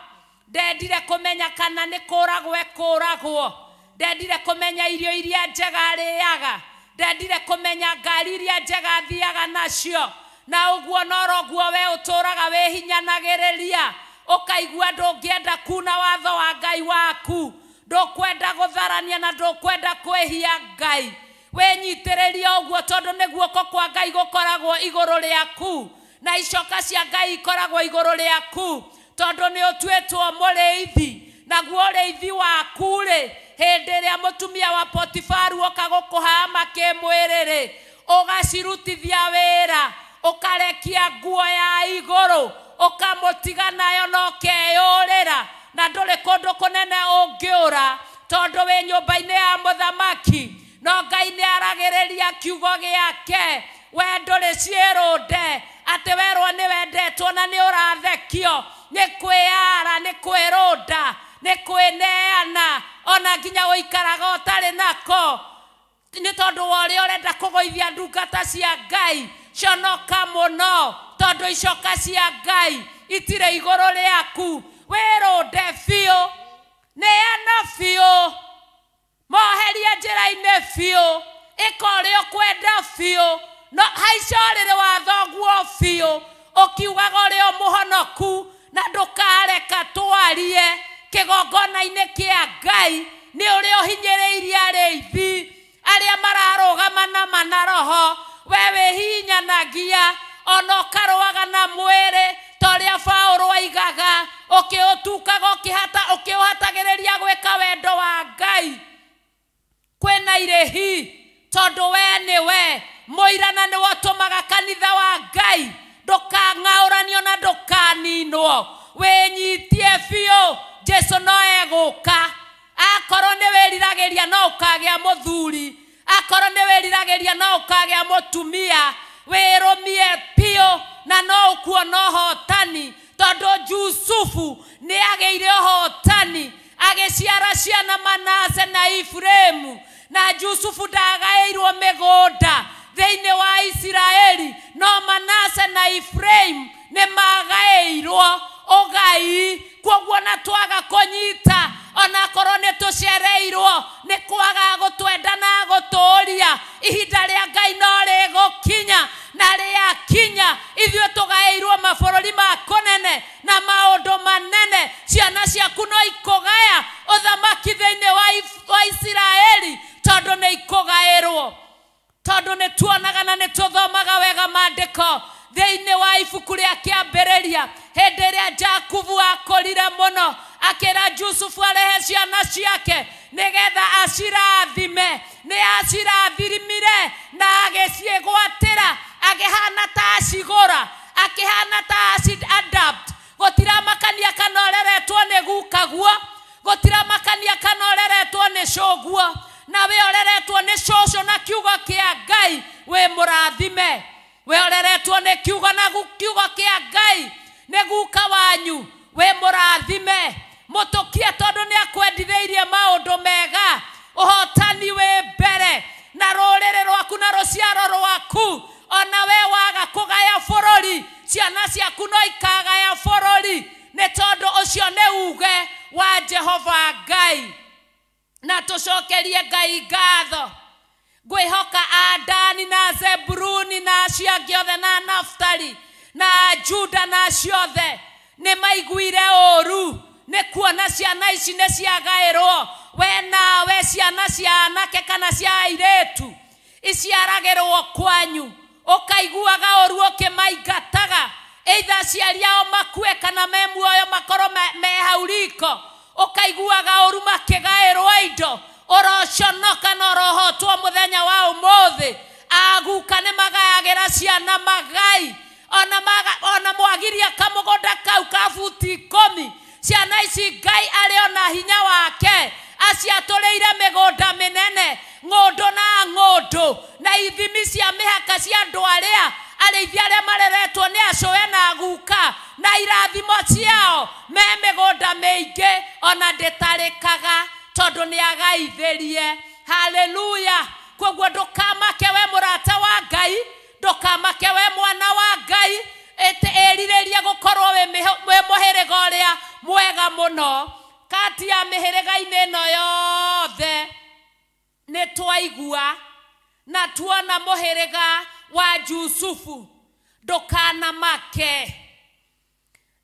Ndendire kũmenya kana nĩ kũragwo ekũragwo, ndendire kũmenya irio iria njega arĩaga, ndendire kũmenya ngari iria njega athiaga nacio. Na ũguo noroguo we ũtũũraga wĩhinyanagĩrĩria, ũkaigua ndũngĩenda kuna watho wa Ngai waku, ndũkwenda gũtharania na ndũkwenda kwĩhia Ngai. Wĩnyitĩrĩrie ũguo, tondũ nĩ guoko kwa Ngai gũkoragwo igũrũ rĩaku, na icoka cia Ngai ikoragwo igũrũ rĩaku, tondũ nĩ ũtuĩtwo mũrĩithi. Naguo ũrĩithi waku rĩ, hĩndĩ ĩrĩa mũtumia wa Potifaru oka gũkũhama kĩmwĩrĩ-rĩ, ũgacirutithia wĩra, ũkarekia nguo ya igũrũ, ũkamũtiga nayo na ũkeyũrĩra, na ndũrĩ kũndũ kũnene ũngĩũra, tondũ wĩ nyũmba-inĩ ya mũthamaki. No Ngai nĩ aragĩrĩria kiugo gĩake, we ndũrĩ ciĩrũnde atĩ werwo nĩ wendetwo na nĩ ũrathekio, nĩ kwĩyara, nĩ kwĩrũnda, nĩ kwĩneana, ona nginya gũikaraga ũtarĩ nako, nĩ tondũ wa ũrĩa ũrenda kũgũithia ndungata cia Ngai. Conoka mũno, tondũ icoka cia Ngai itirĩ igũrũ rĩaku. Wĩrũnde biũ, neana biũ, moherie njĩra-inĩ biũ, ĩka ũrĩa ũkwenda biũ, no haica ũrĩrĩ wa thoguo biũ, ũkiugaga ũrĩ o mũhonoku, na ndũkareka twarie kĩgongona-inĩ kĩa Ngai nĩ ũrĩa ũhinyĩrĩirie arĩithi arĩa mararũgama na mana roho. We wĩhinyanagia ona ũkarũaga na mwĩrĩ ta ũrĩa Paũlũ aigaga, ũkĩũtukaga, ũkĩũhatagĩrĩria gwĩka wendo wa Ngai. Kwĩna irĩhi, tondũ we nĩwe mũira na nĩwe ũtũmaga kanitha wa Ngai ndũkang'aũranio na ndũkaninwo. Wĩnyitie biũ, Jesu no egũka. Akorwo nĩ wĩriragĩria no ũkagĩa mũthuri, akorwo nĩ wĩriragĩria no ũkagĩa mũtumia, wĩrũmie biũ na no ũkuona ũhotani, tondũ Jusufu nĩ agĩire ũhotani agĩciara ciana Manase na Efraimu. Na Jusufu ndagaĩirwo mĩgũnda thĩinĩ wa Isiraeli, no Manase na Efraimu nĩ magaĩirwo ũgai. Koguo na twaga kũnyita, onakorwo nĩ tũcereirwo nĩ kwaga Ihinda rĩa Ngai no rĩgũkinya, na rĩakinya ithuĩ tũgaĩirwo mabũrũri ma kũnene na maũndũ manene. Ciana ciaku no ikũgaya ũthamaki thĩinĩ wa Isiraeli, tondũ nĩ ikũgaĩrwo. Tondũ nĩ tuonaga na nĩ tũthomaga wega maandĩko thĩinĩ wa ibuku rĩa kĩambĩrĩria, hĩndĩ ĩrĩa Jakubu akũrire mũno akĩra Jusufu arehe ciana ciake nĩgetha acirathime. Nĩ acirathimire na agĩciĩgwatĩra, akĩhana ta acigũra, akĩhana ta aci-adapt. Gũtiramakania kana ũreretwo nĩ gukaguo, gũtiramakania kana ũreretwo nĩ cũguo, na we ũreretwo nĩ cũcũ na kiugo kĩa Ngai wĩ mũrathime. We ũreretwo nĩ kiugo na kiugo kĩa Ngai nĩ guka wanyu wĩ mũrathime. Mũtũkie tondũ nĩ akwendithĩirie maũndũ mega, ũhotani wĩ mbere na rũrĩrĩ rwaku na rũciaro rwaku. Ona we waga kũgaya bũrũri, ciana ciaku no ikagaya bũrũri, nĩ tondũ ũcio nĩ uge wa Jehova Ngai. Na tũcokerie Ngai ngatho. Ngwĩhoka Adani na Zebuluni na acio angĩ othe na Naftali na Juda na acio othe nĩ maiguire ũru nĩ kuona ciana ici nĩ ciagaĩrwo. We nawe ciana cia anake kana cia airĩtu iciaragĩrwo kwanyu, ũkaiguaga ũru ũkĩmaingataga, either aciari ao makue kana me muoyo makorwo me hau riko, ũkaiguaga ũru makĩgaĩrwo indo. Ũroconoka na ũrohotwo mũthenya wa ũmũthĩ. Aguka nĩ magayagĩra ciana magai, ona mwagiria kamũgũnda kau ka buti 10, ciana ici Ngai arĩ ona hinya wake aciatũrĩire mĩgũnda mĩnene, ng'ũndũ na ng'ũndũ, na ithimi cia mĩhaka cia andũ arĩa arĩithi arĩa mareretwo nĩ acũe na aguka, na irathimo ciao me mĩgũnda mĩingĩ ona ndĩtarĩkaga tondũ nĩ agaithĩrie. Haleluya. Koguo ndũkamake we mũrata wa Ngai, ndũkamake we mwana wa Ngai, ĩrirĩrie gũkorwo wĩ mũhĩrĩga ũrĩa mwega mũno kati ya mĩhĩrĩga-inĩ ĩno yothe. Nĩ twaigua na tuona mũhĩrĩga wa Jusufu. Ndũkanamake.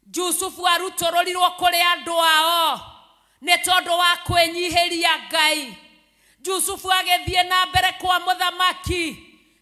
Jusufu arutũrũrirwo kũrĩ andũ ao nĩ tondũ wa kwĩnyihĩria Ngai. Jusufu agĩthiĩ na mbere kwa mũthamaki,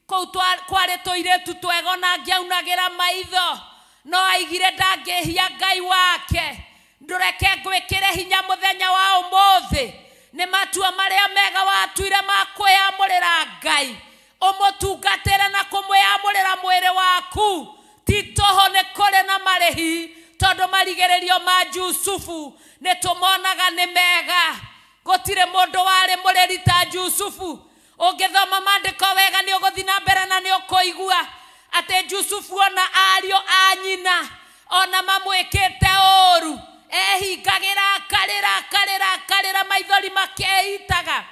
kũu kwarĩ tũirĩtu twega ona angĩaunagĩra maitho, no aigire ndangĩhia Ngai wake. Ndũreke ngwĩkĩre hinya mũthenya wa ũmũthĩ nĩ matua marĩa mega watuire ma kwĩyamũrĩra Ngai, ũmũtungatĩre na kũmwĩyamũrĩra mwĩrĩ waku. Ti tũhũ, nĩ kũrĩ na marĩhi, tondũ marigĩrĩrio ma Jusufu nĩ tũmonaga nĩ mega. Gũtirĩ mũndũ warĩ mũrĩri ta Jusufu. Ũngĩthoma maandĩko wega nĩ ũgũthiĩ na mbere na nĩ ũkũigua atĩ Jusufu ona ariũ a nyina ona mamwĩkĩte ũru, ehingagĩra akarĩra akarĩra akarĩra, maithori makeitaga,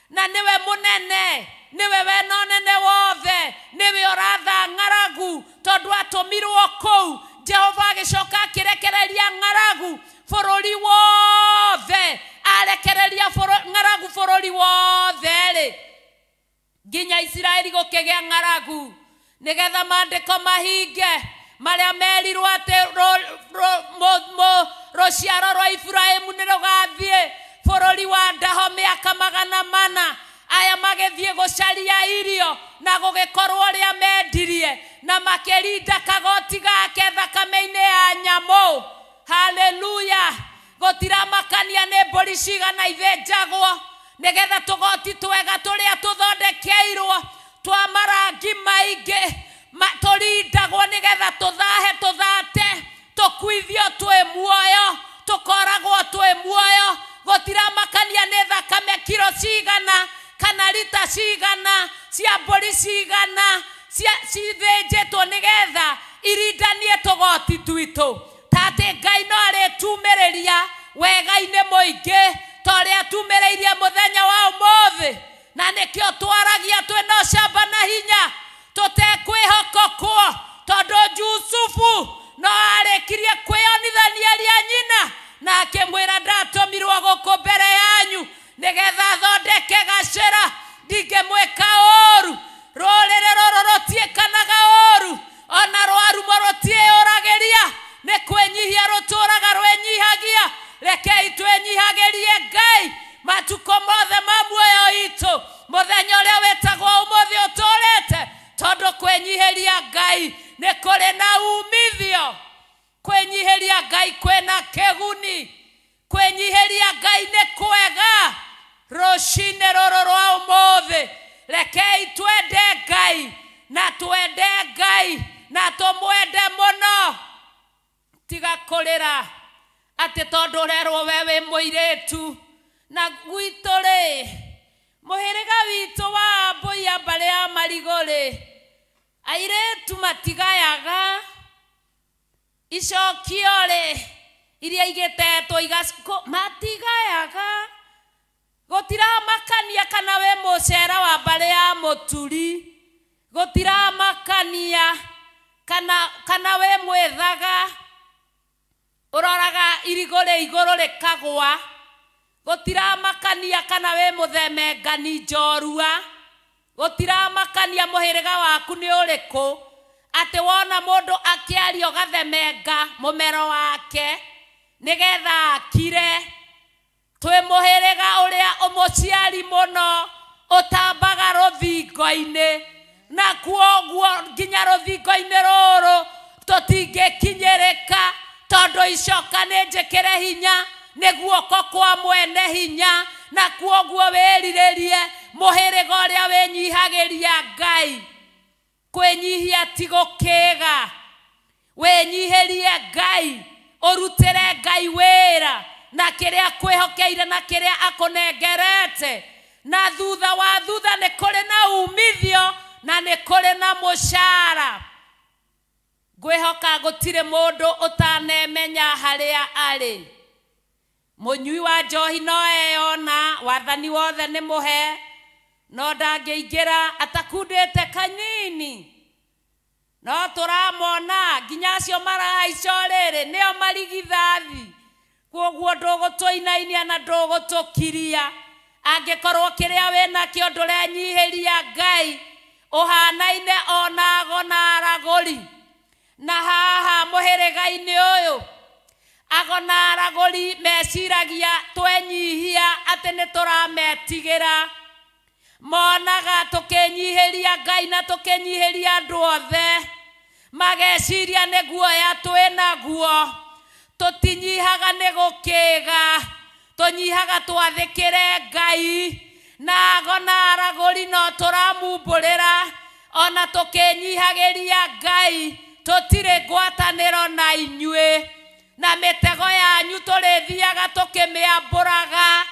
na nĩwe mũnene, nĩwe wena ũnene wothe, nĩwe ũratha ng'aragu, tondũ atũmirwo kũu. Jehova agĩcoka akĩrekereria ng'aragu bũrũri wothe, arekereria ng'aragu bũrũri wothe rĩ, nginya Isiraeli gũkĩgĩa ng'aragu, nĩgetha maandĩko mahinge marĩa merirwo atĩ rũciaro rwa Iburahĩmu nĩ rũgathiĩ bũrũri wa ndaho mĩaka 400. Aya magĩthiĩ gũcaria irio na gũgĩkorwo ũrĩa mendirie, na makĩrinda kagoti gake thakame-inĩ ya nyamũ. Haleluya. Gũtiramakania nĩ mbũri cigana ithĩnjagwo nĩgetha tũgoti twega tũrĩa tũthondekeirwo twa marangi maingĩ tũrindagwo nĩgetha tũthahe tũthate, tũkuithio twĩ muoyo, tũkoragwo twĩ muoyo. Gũtiramakania nĩ thakame kiro cigana kana rita cigana cia mbũri cigana cithĩnjĩtwo nĩgetha irindanie tũgoti twitũ. Tatĩ Ngai no arĩtumĩrĩria wega-inĩ mũingĩ ta ũrĩa atumĩrĩirie mũthenya wa ũmũthĩ, na nĩkĩo twaragia twĩna ũcamba na hinya tũtekwĩhokokwo, tondũ Jusufu no arĩkirie kwĩonithania ria nyina na akĩmwĩra ndatũmirwo gũkũ mbere yanyu nĩgetha thondeke gacĩra, ndingĩmwĩka ũru. twende Ngai na tumwende muno. Tiga kurira ati tondu urerwo we wi muiritu na gwitu ri muhiriga witu wa mbui ya mbari ya marigo ri airitu matigayaga icokio ri iria igitetwo matigayaga gutiramakania kana we mucera wa mbari ya muturi gutiramakania kana we mwethaga uroraga irigo ri iguru rikagwa gutiramakania kana we muthemengani njorua gutiramakania muhiriga waku ni uriku ati wona mundu akiaria ugathemenga mumero wake nigetha akire. Twi muhiriga uria umuciari muno utambaga ruthingo-ini na kuoguo nginya ruthingo-ini ruru tutingikinyirika tondu icoka ni njikire hinya ni guoko kwa mwene hinya na kuoguo wiriririe muhiriga uria winyihagiria Ngai. Kwinyihia ti gukiga, winyihirie Ngai, urutire Ngai wira na kiria kwihokeire na kiria akunengerete, na thutha wa thutha ni kuri na umithio na ni kuri na mucara. Ngwihoka gutire mundu utanemenya haria ari. Munyui wa njohi no eyona wathani wothe ni muhe no ndangĩingĩra atakundĩte kanini. No tũramona nginya acio marahaica rĩrĩ nĩo marigithathi, kwoguo ndũgũtũinainia na ndũgũtũkiria. Angĩkorwo kĩrĩa wĩnakĩo ndũrenyihĩria Ngai, ũhanaine ona ago na aragũri. Na haha mũhĩrĩga-inĩ ũyũ ago na aragũri meciragia twenyihia atĩ nĩ tũrametigĩra. Monaga tũkĩnyihĩria Ngai na tũkĩnyihĩria andũ othe, mageciria nĩ guoya twĩnaguo. Tũtinyihaga nĩ gũkĩga, tũnyihaga twathĩkĩre Ngai. Na ago na aragũri no tũramumbũrĩra ona tũkĩnyihagĩria Ngai, tũtirĩ ngwatanĩro na inyuĩ na mĩtego yanyu tũrĩthiaga tũkĩmĩambũraga.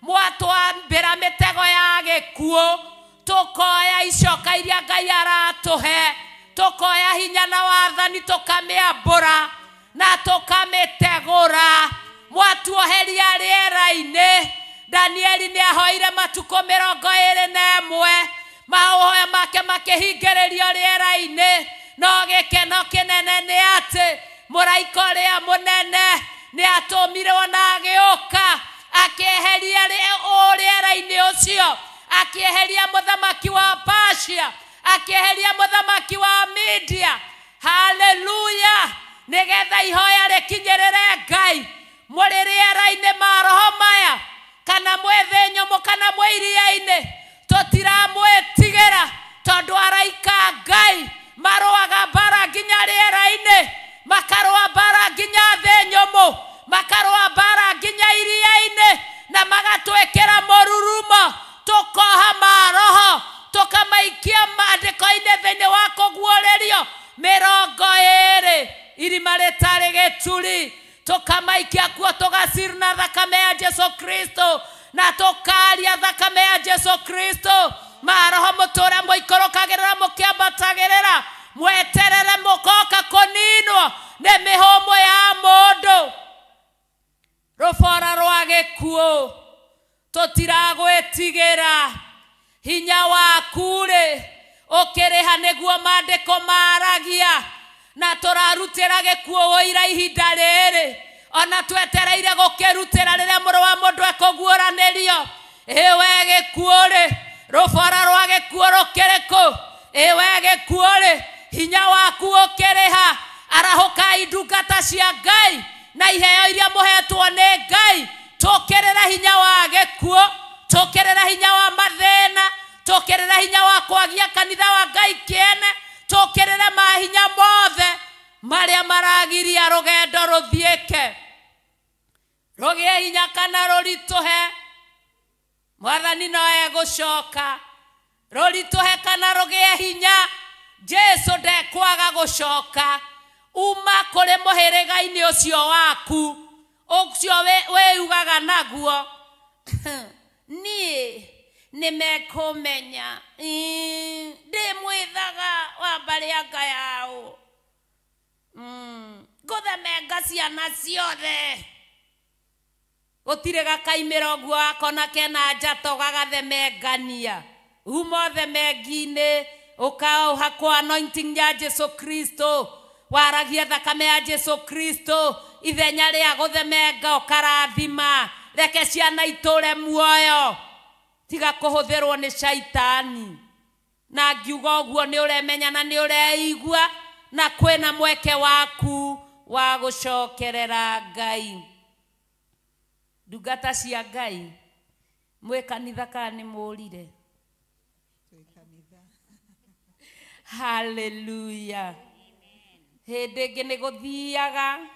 Mwatwambĩra mĩtego ya gĩkuũ, tũkoya icoka iria Ngai aratũhe, tũkoya hinya na wathani tũkamĩambũra na tũkamĩtegũra. Mwatuoheria rĩera-inĩ. Danieli nĩ ahoire matukũ 21, mahoya make makĩhingĩrĩrio rĩera-inĩ. No gĩkeno kĩnene nĩ atĩ mũraika ũrĩa mũnene nĩ atũmirwo na agĩũka akĩeheria rĩera-inĩ ũcio, akĩeheria mũthamaki wa Persia, akĩeheria mũthamaki wa Media. Haleluya! Nĩgetha ihoya rĩkinyĩrĩre Ngai. Mũrĩ rĩera-inĩ maroho maya kana mwĩ thĩ nyũmũ kana mwĩ iria-inĩ, tũtiramwĩtigĩra tondũ araika a Ngai marũaga mbara nginya rĩera-inĩ, makarũa mbara nginya thĩ nyũmũ, makarũa mbara nginya iria-inĩ, na magatwĩkĩra mũrurumo. Tũkoha maroho tũkamaikia maandĩko-inĩ thĩinĩ wa kũguũrĩrio 20 irima rĩtarĩ gĩturi, tũkamaikia kuo tũgacirna thakame ya Jesu Kristo na tũkaria thakame ya Jesu Kristo. Maroho mũtũre mũikũrũkagĩrĩra mũkĩambatagĩrĩra, mweterere mũkoka kũninwo nĩ mĩhũmũ ya mũndũ. Rũbora rwa gĩkuũ tũtiragwĩtigĩra, hinya waku rĩ ũkĩrĩha nĩguo maandĩko maragia, na tũrarutĩra gĩkuũ ũira ihinda rĩrĩ ona twetereire gũkĩrutĩra rĩrĩa mũrũ wa mũndũ ekũguũranĩrio. Ĩwe gĩkuũ rĩ, rũbora rwa gĩkuũ rũkĩrĩ kũ? Ĩwe gĩkuũ rĩ, hinya waku ũkĩrĩha? Arahũkai ndungata cia Ngai na iheo iria mũhetwo nĩ Ngai, tũkĩrĩre hinya wa gĩkuũ, tũkĩrĩre hinya wa mathĩna, tũkĩrĩre hinya wa kwagia kanitha wa Ngai kĩene, tũkĩrĩre mahinya mothe marĩa maragiria rũgendo rũthiĩke, rũgĩe hinya kana rũritũhe. Mwathani no egũcoka. Rũritũhe kana rũgĩe hinya, Jesu ndekwaga gũcoka uma kũrĩ mũhĩrĩga-inĩ ũcio waku ũcio wĩugaga naguo niĩ nĩmekũmenya ndĩ mwĩthaga wa mbarĩ ya nga yao ngũthemenga ciana ciothe gũtirĩ gakaimĩra ũguo wakona kena njato gagathemengania uma ũthemengi-inĩ ũkahakwo anointing ya Jesu Kristo waragia thakame ya Jesu Kristo ithenya rĩa gũthemenga ũkarathima reke ciana itũre muoyo tiga kũhũthĩrwo nĩ shaitani na ngiuga ũguo nĩ ũremenya na nĩ ũreigua na kwĩna mweke waku wa gũcokerera Ngai. Ndungata cia Ngai mwĩ kanitha kana nĩ mũrire? Hallelujah. Hĩndĩ ĩngĩ nĩ gũthiaga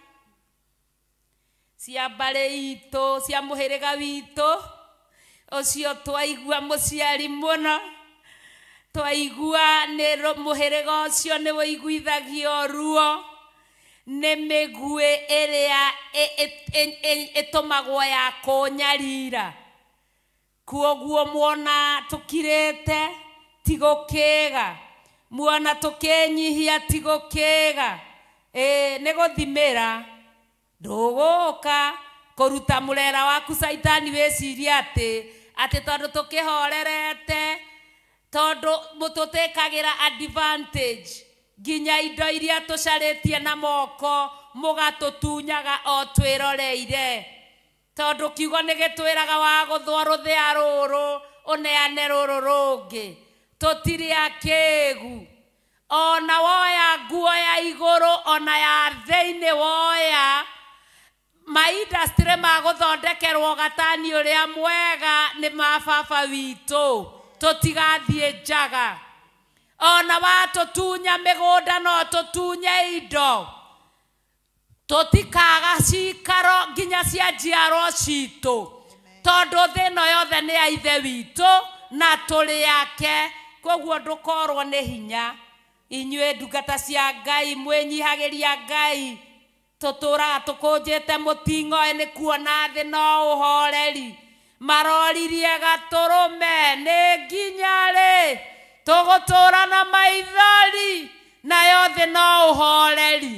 cia mbarĩ itũ cia mũhĩrĩga witũ ũcio twaigua mũciari mũno twaigua nĩ mũhĩrĩga ũcio nĩ wĩiguithagio ruo nĩ mĩguĩ ĩrĩa ĩtũmagwo ya kũnyarira kuoguo muona tũkirĩte ti gũkĩga muona tũkĩnyihia ti gũkĩga nĩ gũthimĩra ndũgũka kũruta mũrera waku caitani wĩcirie atĩ tondũ tũkĩhorerete tondũ tũtĩkagĩra advantage nginya indo iria tũcarĩtie na moko mũgatũtunyaga o twĩroreire tondũ kiugo nĩ gĩtwĩraga wagũthwo rũthĩa rũrũ ũneane rũrũ rũngĩ tũtirĩ akĩgu ona woya nguo ya igũrũ ona ya thĩinĩ woya maindustry ma gũthondekerwo gatani ũrĩa mwega nĩ ma baba witũ tũtigathiĩ njaga ona watũtunya mĩgũnda no tũtunye indo tũtikaga cikaro nginya cia njiarwo citũ tondũ thĩ ĩno yothe nĩ ya ithe witũ na tũrĩ ake koguo ndũkorwo nĩ hinya inyuĩ ndungata cia Ngai mwĩnyihagĩria Ngai tũtũraga tũkũnjĩte mũting'oe nĩ kuona thĩ no ũhoreri maroririe gatũrũme nĩ nginya rĩ tũgũtũra na maithori nayo thĩ no ũhoreri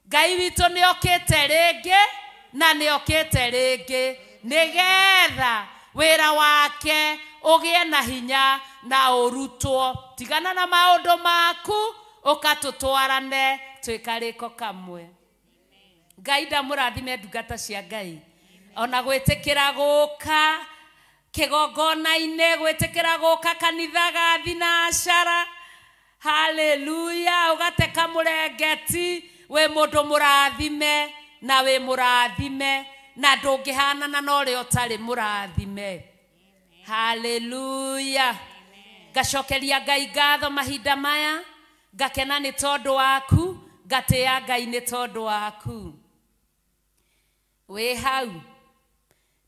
Ngai witũ nĩ okĩte rĩngĩ na nĩ okĩte rĩngĩ nĩgetha wĩra wake ũgĩe na hinya na ũrutwo tigana na maũndũ maku ũkatũtwarane twĩkarĩko kamwe. Ngai ndamũrathime ndungata cia Ngai ona gwĩtĩkĩra gũka kĩgongona-inĩ gwĩtĩkĩra gũka kanitha ga thinacara haleluya ũgateka mũrengeti wĩ mũndũ mũrathime na wĩ mũrathime na ndũngĩhanana na ũrĩa ũtarĩ mũrathime. Haleluya. Ngacokeria Ngai ngatho mahinda maya ngakena nĩ tondũ waku ngatĩĩa Ngai nĩ tondũ waku wĩ hau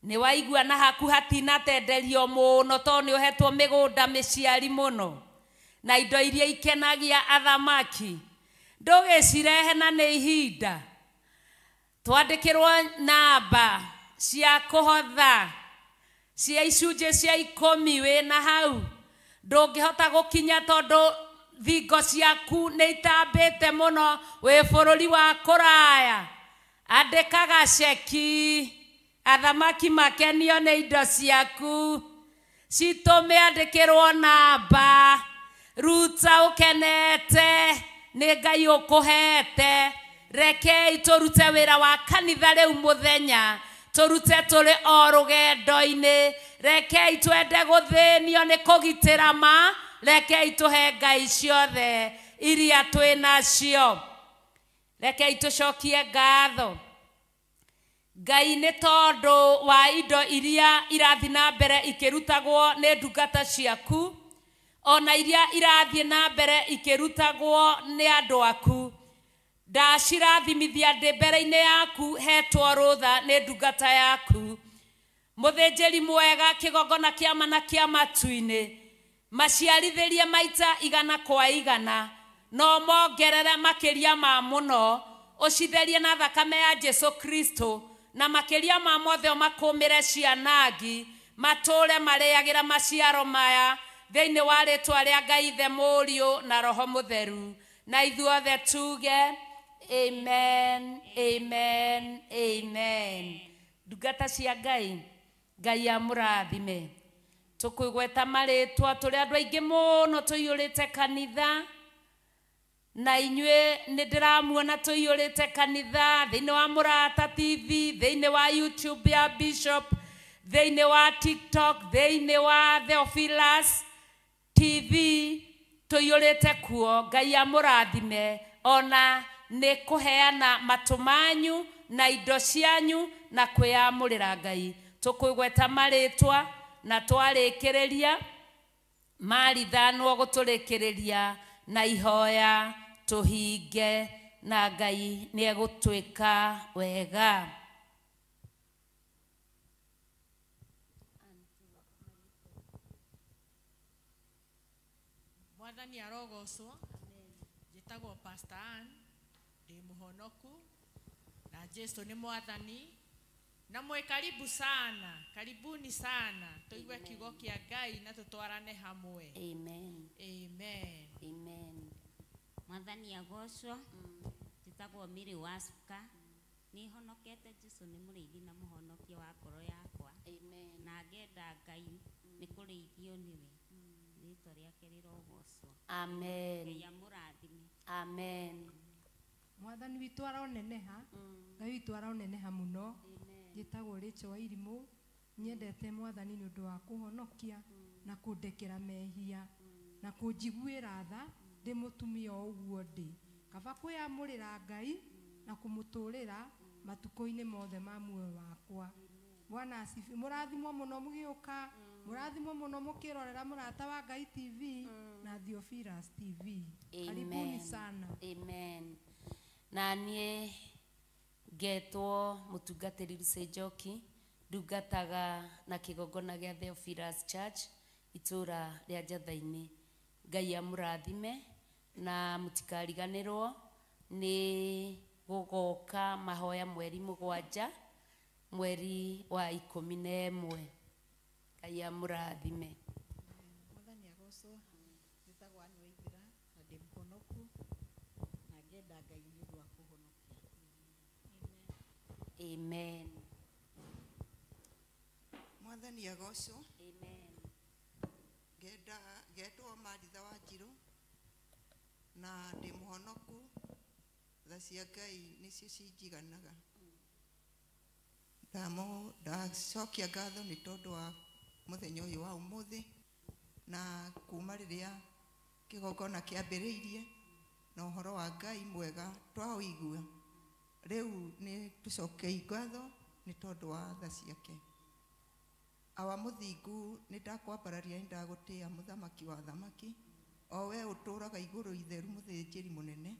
nĩ waigua na haku hatinatenderio mũno tondũ nĩ ũhetwo mĩgũnda mĩciari mũno na indo iria ikenagia athamaki ndũgĩcirehe na nĩ ihinda twandĩkĩrwo namba cia kũhotha cia icunjĩ cia ikũmi wĩna hau ndũngĩhota gũkinya tondũ thingo ciaku nĩ itambĩte mũno wĩ bũrũri wa kũraya andĩkaga ceki athamaki makenio nĩ indo ciaku citũme andĩkĩrwo namba ruta ũkenete nĩ Ngai ũkũhete rekei tũrute wĩra wa kanitha rĩu mũthenya tũrute tũrĩ o rũgendo-inĩ rekei twende gũthĩnio nĩ kũgitĩra ma rekei tũhe Ngai ciothe iria twĩ nacio rekei tũcokie ngatho Ngai nĩ tondũ wa indo iria irathiĩ na mbere ikĩrutagwo nĩ ndungata ciaku ona iria irathiĩ na mbere ikĩrutagwo nĩ andũ aku ndacirathimithia ndĩ mbere-inĩ yaku hetwo rũtha nĩ ndungata yaku mũthĩnjĩri mwega kĩgongona kĩa mana kĩa matu-inĩ maciarithĩrie maita igana kwa igana No mongerere makĩria ma mũno, ũcitherie na thakame ya Jesu Kristo, na makĩria ma mothe ũmakũmĩre cianangi, matũũre marĩagĩra maciaro maya thĩinĩ wa rĩtwa rĩa Ngai Ithe, Mũriũ na Roho Mũtheru. Na ithuothe tuge amen, amen, amen. Ndungata cia Ngai, Ngai amũrathime. Tũkwĩgweta marĩtwa, tũrĩ andũ aingĩ mũno tũiyũrĩte kanitha, na inyuĩ nĩ ndĩramuona tũiyũrĩte kanitha thĩinĩ wa Mũrata TV, thĩinĩ wa YouTube ya Bishop, thĩinĩ wa TikTok, thĩinĩ wa Theophilus TV, tũiyũrĩte kuo. Ngai amũrathime ona nĩ kũheana matũ manyu na indo cianyu na kwĩyamũrĩra Ngai. Tũkwĩgweta marĩtwa na twarĩkĩrĩria marithanwo gũtũrĩkĩrĩria na ihoya tũhinge, na Ngai nĩ egũtwĩka wega. Mwathani arogocwo. Njĩtagwo Pastor Ann, ndĩ mũhonoku na Jesu nĩ Mwathani, na mwĩ karibu sana, karibuni sana, tũigue kiugo kĩa Ngai na tũtwarane hamwe. Amen. Amen. Amen. Mwathani agocwo. Njĩtagwo Mary Wacuka, nĩ honokete. Jesu nĩ mũrĩithi na mũhonokia wa ngoro yakwa. Amen. Na ngenda Ngai nĩ kũrĩithio nĩwe, rĩtwa rĩake rĩrogocwo. Amen. Ngai amũrathime. Amen. Mwathani witũ aroneneha, Ngai witũ aroneneha mũno. Njĩtagwo Rachel wa Irimũ, nyendete Mwathani nĩ ũndũ wa kũhonokia na kũndekera mehia na kũnjiguĩra tha ndĩ mũtumia o ũguo ndĩ. Kaba kwĩyamũrĩra Ngai na kũmũtũrĩra matukũ-inĩ mothe ma muoyo wakwa. Bwana asifiwe. Mũrathimwo mũno mũgĩũka, mũrathimwo mũno mũkĩrorera Mũrata wa Ngai TV na Theophilus TV. Karibuni Amen. sana. Amen. Na niĩ ngetwo mũtungatĩri Lucy Njoki, ndungataga na kĩgongona gĩa Theophilus Church itũũra rĩa Njatha-inĩ. Ngai amũrathime na mũtikariganĩrwo nĩ gũgoka mahoya mweri 7, mweri wa 11. Ngai amũrathime. Mwathani agocwo. Njĩtagwo Ann Waithera na ndĩ mũhonoku na ngenda Ngai nĩ ũndũ wa kũhonokia. Amen. Mwathani agocwo. Amen. Ngenda ngetwo Maritha wa Njirũ na ndĩ mũhonoku, tha cia Ngai nĩcio cinjiganaga. Ndacokia ngatho nĩ tondũ wa mũthenya ũyũ wa ũmũthĩ, na kuma rĩrĩa kĩgongona kĩambĩrĩirie na ũhoro wa Ngai mwega twaũigua, rĩu nĩ tũcokei ngatho nĩ tondũ wa tha ciake. Awa mũthingu, nĩ ndakwambararia, nĩ ndagũtĩĩa mũthamaki wa thamaki, o we ũtũũraga igũrũ itheru, mũthĩnjĩri mũnene,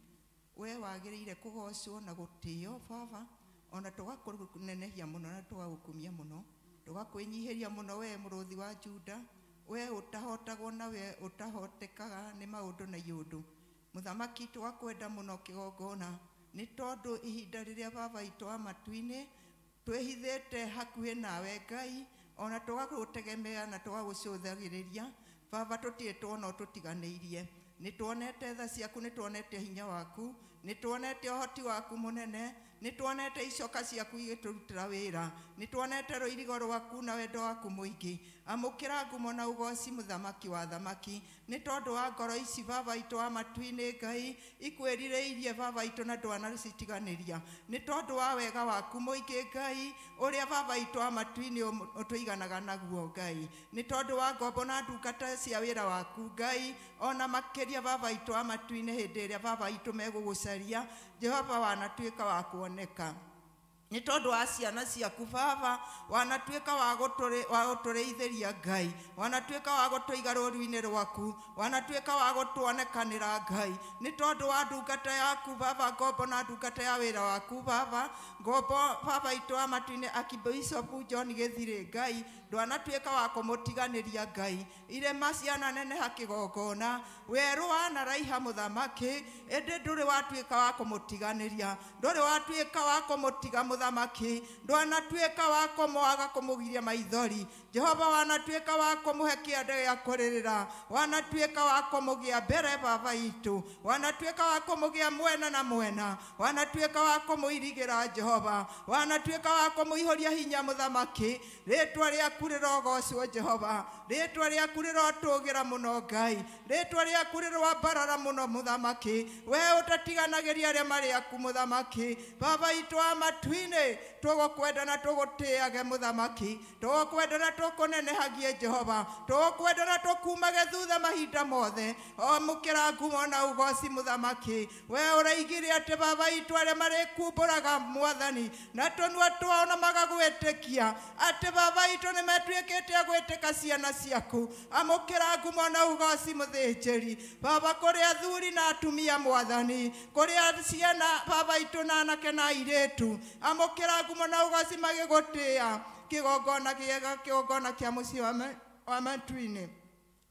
we wagĩrĩire kũgocwo na gũtĩĩo Baba, ona tũgakũnenehia mũno na tũgagũkumia mũno, tũgakwĩnyihĩria mũno we mũrũthi wa Juda, we ũtahotagwo na we ũtahotekaga nĩ maũndũ na iũndũ. Mũthamaki, tũgakwenda mũno kĩgongona, nĩ tondũ ihinda rĩrĩa Baba witũ wa matu-inĩ twĩhithĩte hakuhĩ nawe Ngai, ona tũgagũtegemea na tũgagũcũthagĩrĩria Baba, tũtirĩ tuona ũtũtiganĩirie. Nĩ tuonete tha ciaku, nĩ tuonete hinya waku, nĩ tuonete ũhoti waku mũnene, nĩ tuonete icoka ciaku igĩtũrutĩra wĩra, nĩ tuonete rũirigo rwaku na wendo waku mũingĩ. Amũkĩra ngumo na ũgoci mũthamaki wa thamaki, nĩ tondũ wa ngoro ici Baba witũ wa matu-inĩ Ngai ikwĩrirĩirie Baba witũ na ndwanacitiganĩria, nĩ tondũ wa wega waku mũingĩ Ngai ũrĩa Baba witũ wa matu-inĩ ũtũiganaga naguo Ngai, nĩ tondũ wa ngombo na ndungata cia wĩra waku Ngai, ona makĩria Baba witũ wa matu-inĩ hĩndĩ ĩrĩa Baba witũ megũgũcaria, Jehova wanatuĩka wa kuoneka. Nĩ tondũ wa ciana ciaku baba wanatuĩka wa gũtũrĩithĩria Ngai, wanatuĩka wa gũtũiga rũũru-inĩ rwaku, wanatuĩka wa gũtuonekanĩra Ngai. Nĩ tondũ wa ndungata yaku baba ngombo na ndungata ya wĩra waku baba ngombo baba itũ wa matu-inĩ Archbishop John Gĩthirĩ Ngai, ndwanatuĩka wa kũmũtiganĩria Ngai. Irĩma ciananeneha kĩgongona, werũ wanaraiha mũthamaki, ĩndĩ ndũrĩ watuĩka wa kũmũtiganĩria, ndũrĩ watuĩka wa kũmũtiga mũthamaki, ndwanatuĩka wa kũmwaga kũmũgiria maithori. Jehova wanatuĩka wa kũmũhe kĩande gĩa kũrĩrĩra, wanatuĩka wa kũmũgĩa mbere baba itũ, wanatuĩka wa kũmũgĩa mwena na mwena, wanatuĩka wa kũmũirigĩra Jehova, wanatuĩka wa kũmũihũria hinya mũthamaki. Rĩtwa rĩaku rĩrogocwo Jehova, rĩtwa rĩaku rĩrotũgĩra mũno Ngai, rĩtwa rĩaku rĩroambarara mũno mũthamaki. We ũtatiganagĩria arĩa marĩ aku mũthamaki. Baba itũ wa matu-inĩ, tũgũkwenda na tũgũtĩage mũthamaki, tũgũkwenda na tũkũnenehagie Jehova, tũgũkwenda na tũkumage thutha mahinda mothe. Amũkĩra ngumo na ũgoci mũthamaki. We ũraigire atĩ baba itũ arĩa marĩkumbũraga mwathani na tũnua twao na magagwĩtĩkia atĩ baba itũ nĩmetuĩkĩte a gwĩtĩka ciana ciaku. Amũkĩra ngumo na ũgoci mũthĩnjĩri baba, kũrĩ athuri na atumia mwathani, kũrĩ ciana baba itũ na anake na airĩtu. Amũkĩra ngumo na ũgoci magĩgũtĩĩa kĩgongona kĩega, kĩgongona kĩa mũciĩ wa matu-inĩ.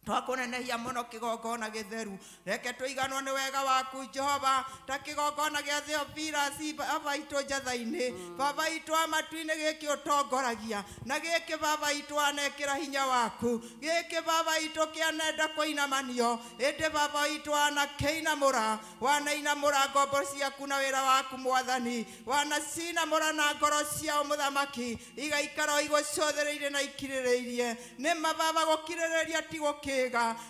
Twakũnenehia mũno kĩgongona gĩtheru, reke tũiganwo nĩ wega waku Jehova, ta kĩgongona gĩa Theophilus baba itũ njatha-inĩ. Baba itũ wa matu-inĩ, gĩkĩ ũtongoragia na gĩkĩ baba itũ anekĩra hinya waku, gĩkĩ baba itũ kĩanenda kũinamanio, ĩndĩ baba itũ wanakĩinamũra, wanainamũra ngombo ciaku na wĩra waku mwathani, wanacinamũra na ngoro ciao mũthamaki, igaikara igũcũthĩrĩirie na ikirĩrĩirie. Nĩma baba gũkirĩrĩria ti gũkĩga,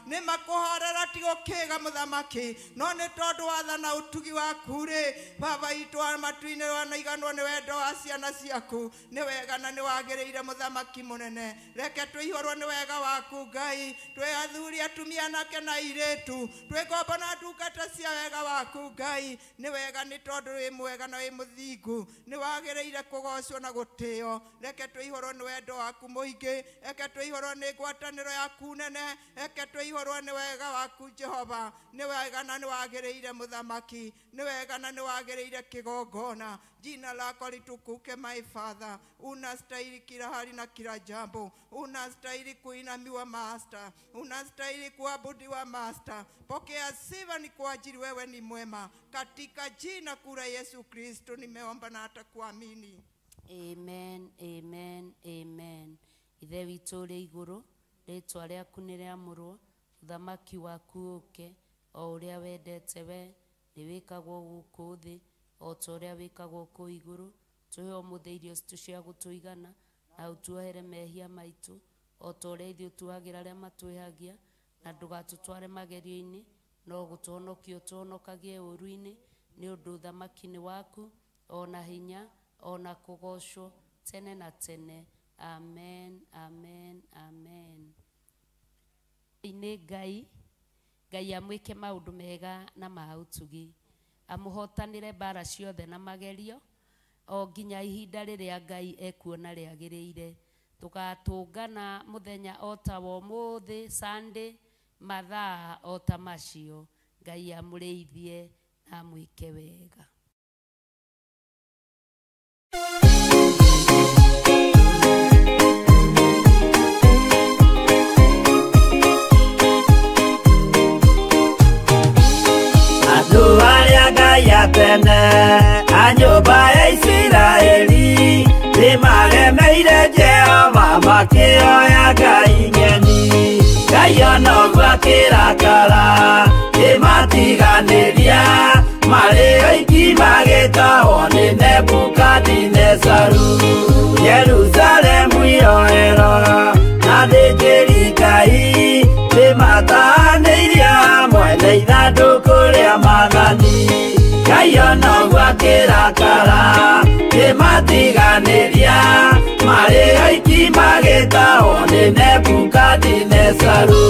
nĩ makũhorera ti gũkĩga mũthamaki, no nĩ tondũ watha na ũtugi waku rĩ baba itũ wa matu-inĩ wanaiganwo nĩ wendo wa ciana ciaku. Nĩ wega na nĩ wagĩrĩire mũthamaki mũnene. Reke tũihũrwo nĩ wega waku Ngai, twĩ athuri atumia anake na airĩtu, twĩ ngombo na ndungata cia wega waku Ngai. Nĩ wega nĩ tondũ wĩ mwega na wĩ mũthingu, nĩ wagĩrĩire kũgocwo na gũtĩo. Reke tũihũrwo nĩ wendo waku mũingĩ, reke tũihũrwo nĩ ngwatanĩro yaku nene, reke tũihũrwo nĩ wega waku Jehova. Nĩ wega na nĩ wagĩrĩire mũthamaki, nĩ wega na nĩ wagĩrĩire kĩgongona. Jina lako litukuke my Father. Unastahili kila hali na kila jambo, unastahili kuinamiwa Master, unastahili kuabudiwa Master. Pokea sifa ni kwa ajili wewe ni mwema. Katika jina kuu la Yesu Kristo nimeomba na hata kuamini. Amen, amen, amen. Ithe witũ ũrĩ igũrũ, rĩtwa rĩaku nĩ rĩamũrwo, ũthamaki waku ũke, o ũrĩa wendete we nĩ wĩkagwo gũkũ thĩ o ta ũrĩa wĩkagwo kũu igũrũ. Tũhe ũmũthĩ irio citũ cia gũtũigana, na ũtuohere mehia maitũ o ta ũrĩa ithuĩ tuohagĩra arĩa matwĩhagia, na ndũgatũtware magerio-inĩ, no gũtũhonokia ũtũhonokagie ũũru-inĩ, nĩ ũndũ ũthamaki nĩ waku, o na hinya, o na kũgocwo tene na tene. Amen, amen, amen. Nĩ Ngai, Ngai amwĩke maũndũ mega na ma ũtugi, amũhotanĩre mbara ciothe na magerio, o nginya ihinda rĩrĩa Ngai ekuona rĩagĩrĩire. Tũgatũngana mũthenya o ta wa ũmũthĩ Sunday, mathaa o ta macio. Ngai amũrĩithie na amwĩke wega. Andũ arĩa Ngai atene a nyũmba ya Isiraeli nĩmaremeire Jehova makĩoya ngai ng'eni. Ngai ona ũguo akĩrakara kĩmatiganĩria, marĩ oiki magĩtahwo nĩ Nebukadinezaru. Jerusalemu iroero na athĩnjĩri Ngai nĩmatahanĩirio hamwe na ithandũkũ rĩa maathani. Ngai ona ũguo akĩrakara kĩmatiganĩria, marĩ oiki magĩtahwo nĩ Nebukadinezaru.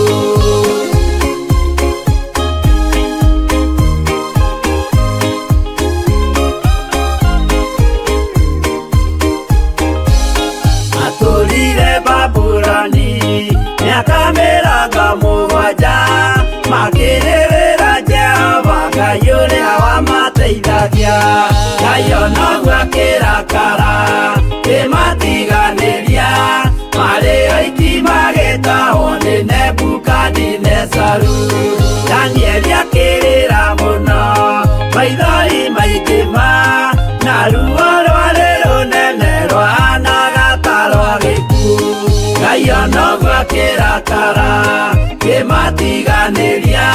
Makĩrĩrĩra Jehova Ngai ũrĩa wamateithagia. Ngai ona ũguo akĩrakara kĩmatiganĩria, marĩ oiki magĩtahwo nĩ Nebukadinezaru. Danieli akĩrĩra mũno, maithori maingĩ ma, na ruo rwarĩ rũnene rwahanaga ta rwa gĩkuũ. Ngai ona ũguo akĩrakara kĩmatiganĩria,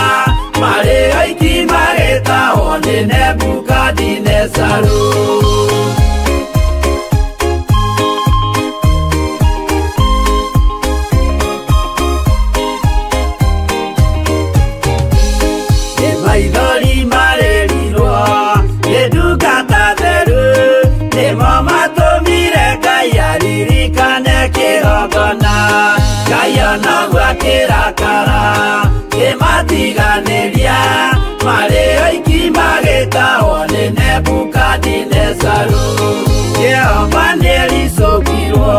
marĩ oiki magĩtahwo nĩ Nebukadinezaru. Maithori marĩrirwo nĩ ndungata theru, nĩmo matũmire Ngai aririkane kĩgongona. Ngai ona ũguo akĩrakara kĩmatiganĩria, marĩ oiki magĩtahwo nĩ Nebukadinezaru. Jehova nĩericũkirwo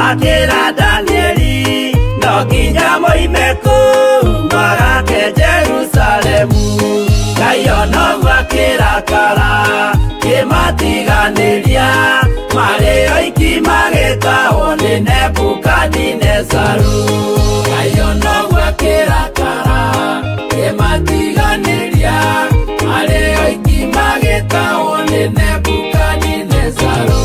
akĩra Danieli, no nginya moime kũu magake Jerusalemu. Ngai ona ũguo akĩrakara kĩmatiganĩria, marĩ oiki magĩtahwo nĩ Nebukadinezaru. Ngai ona ũguo akĩrakara kĩmatiganĩria, marĩ oiki magĩtahwo nĩ Nebukadinezaru.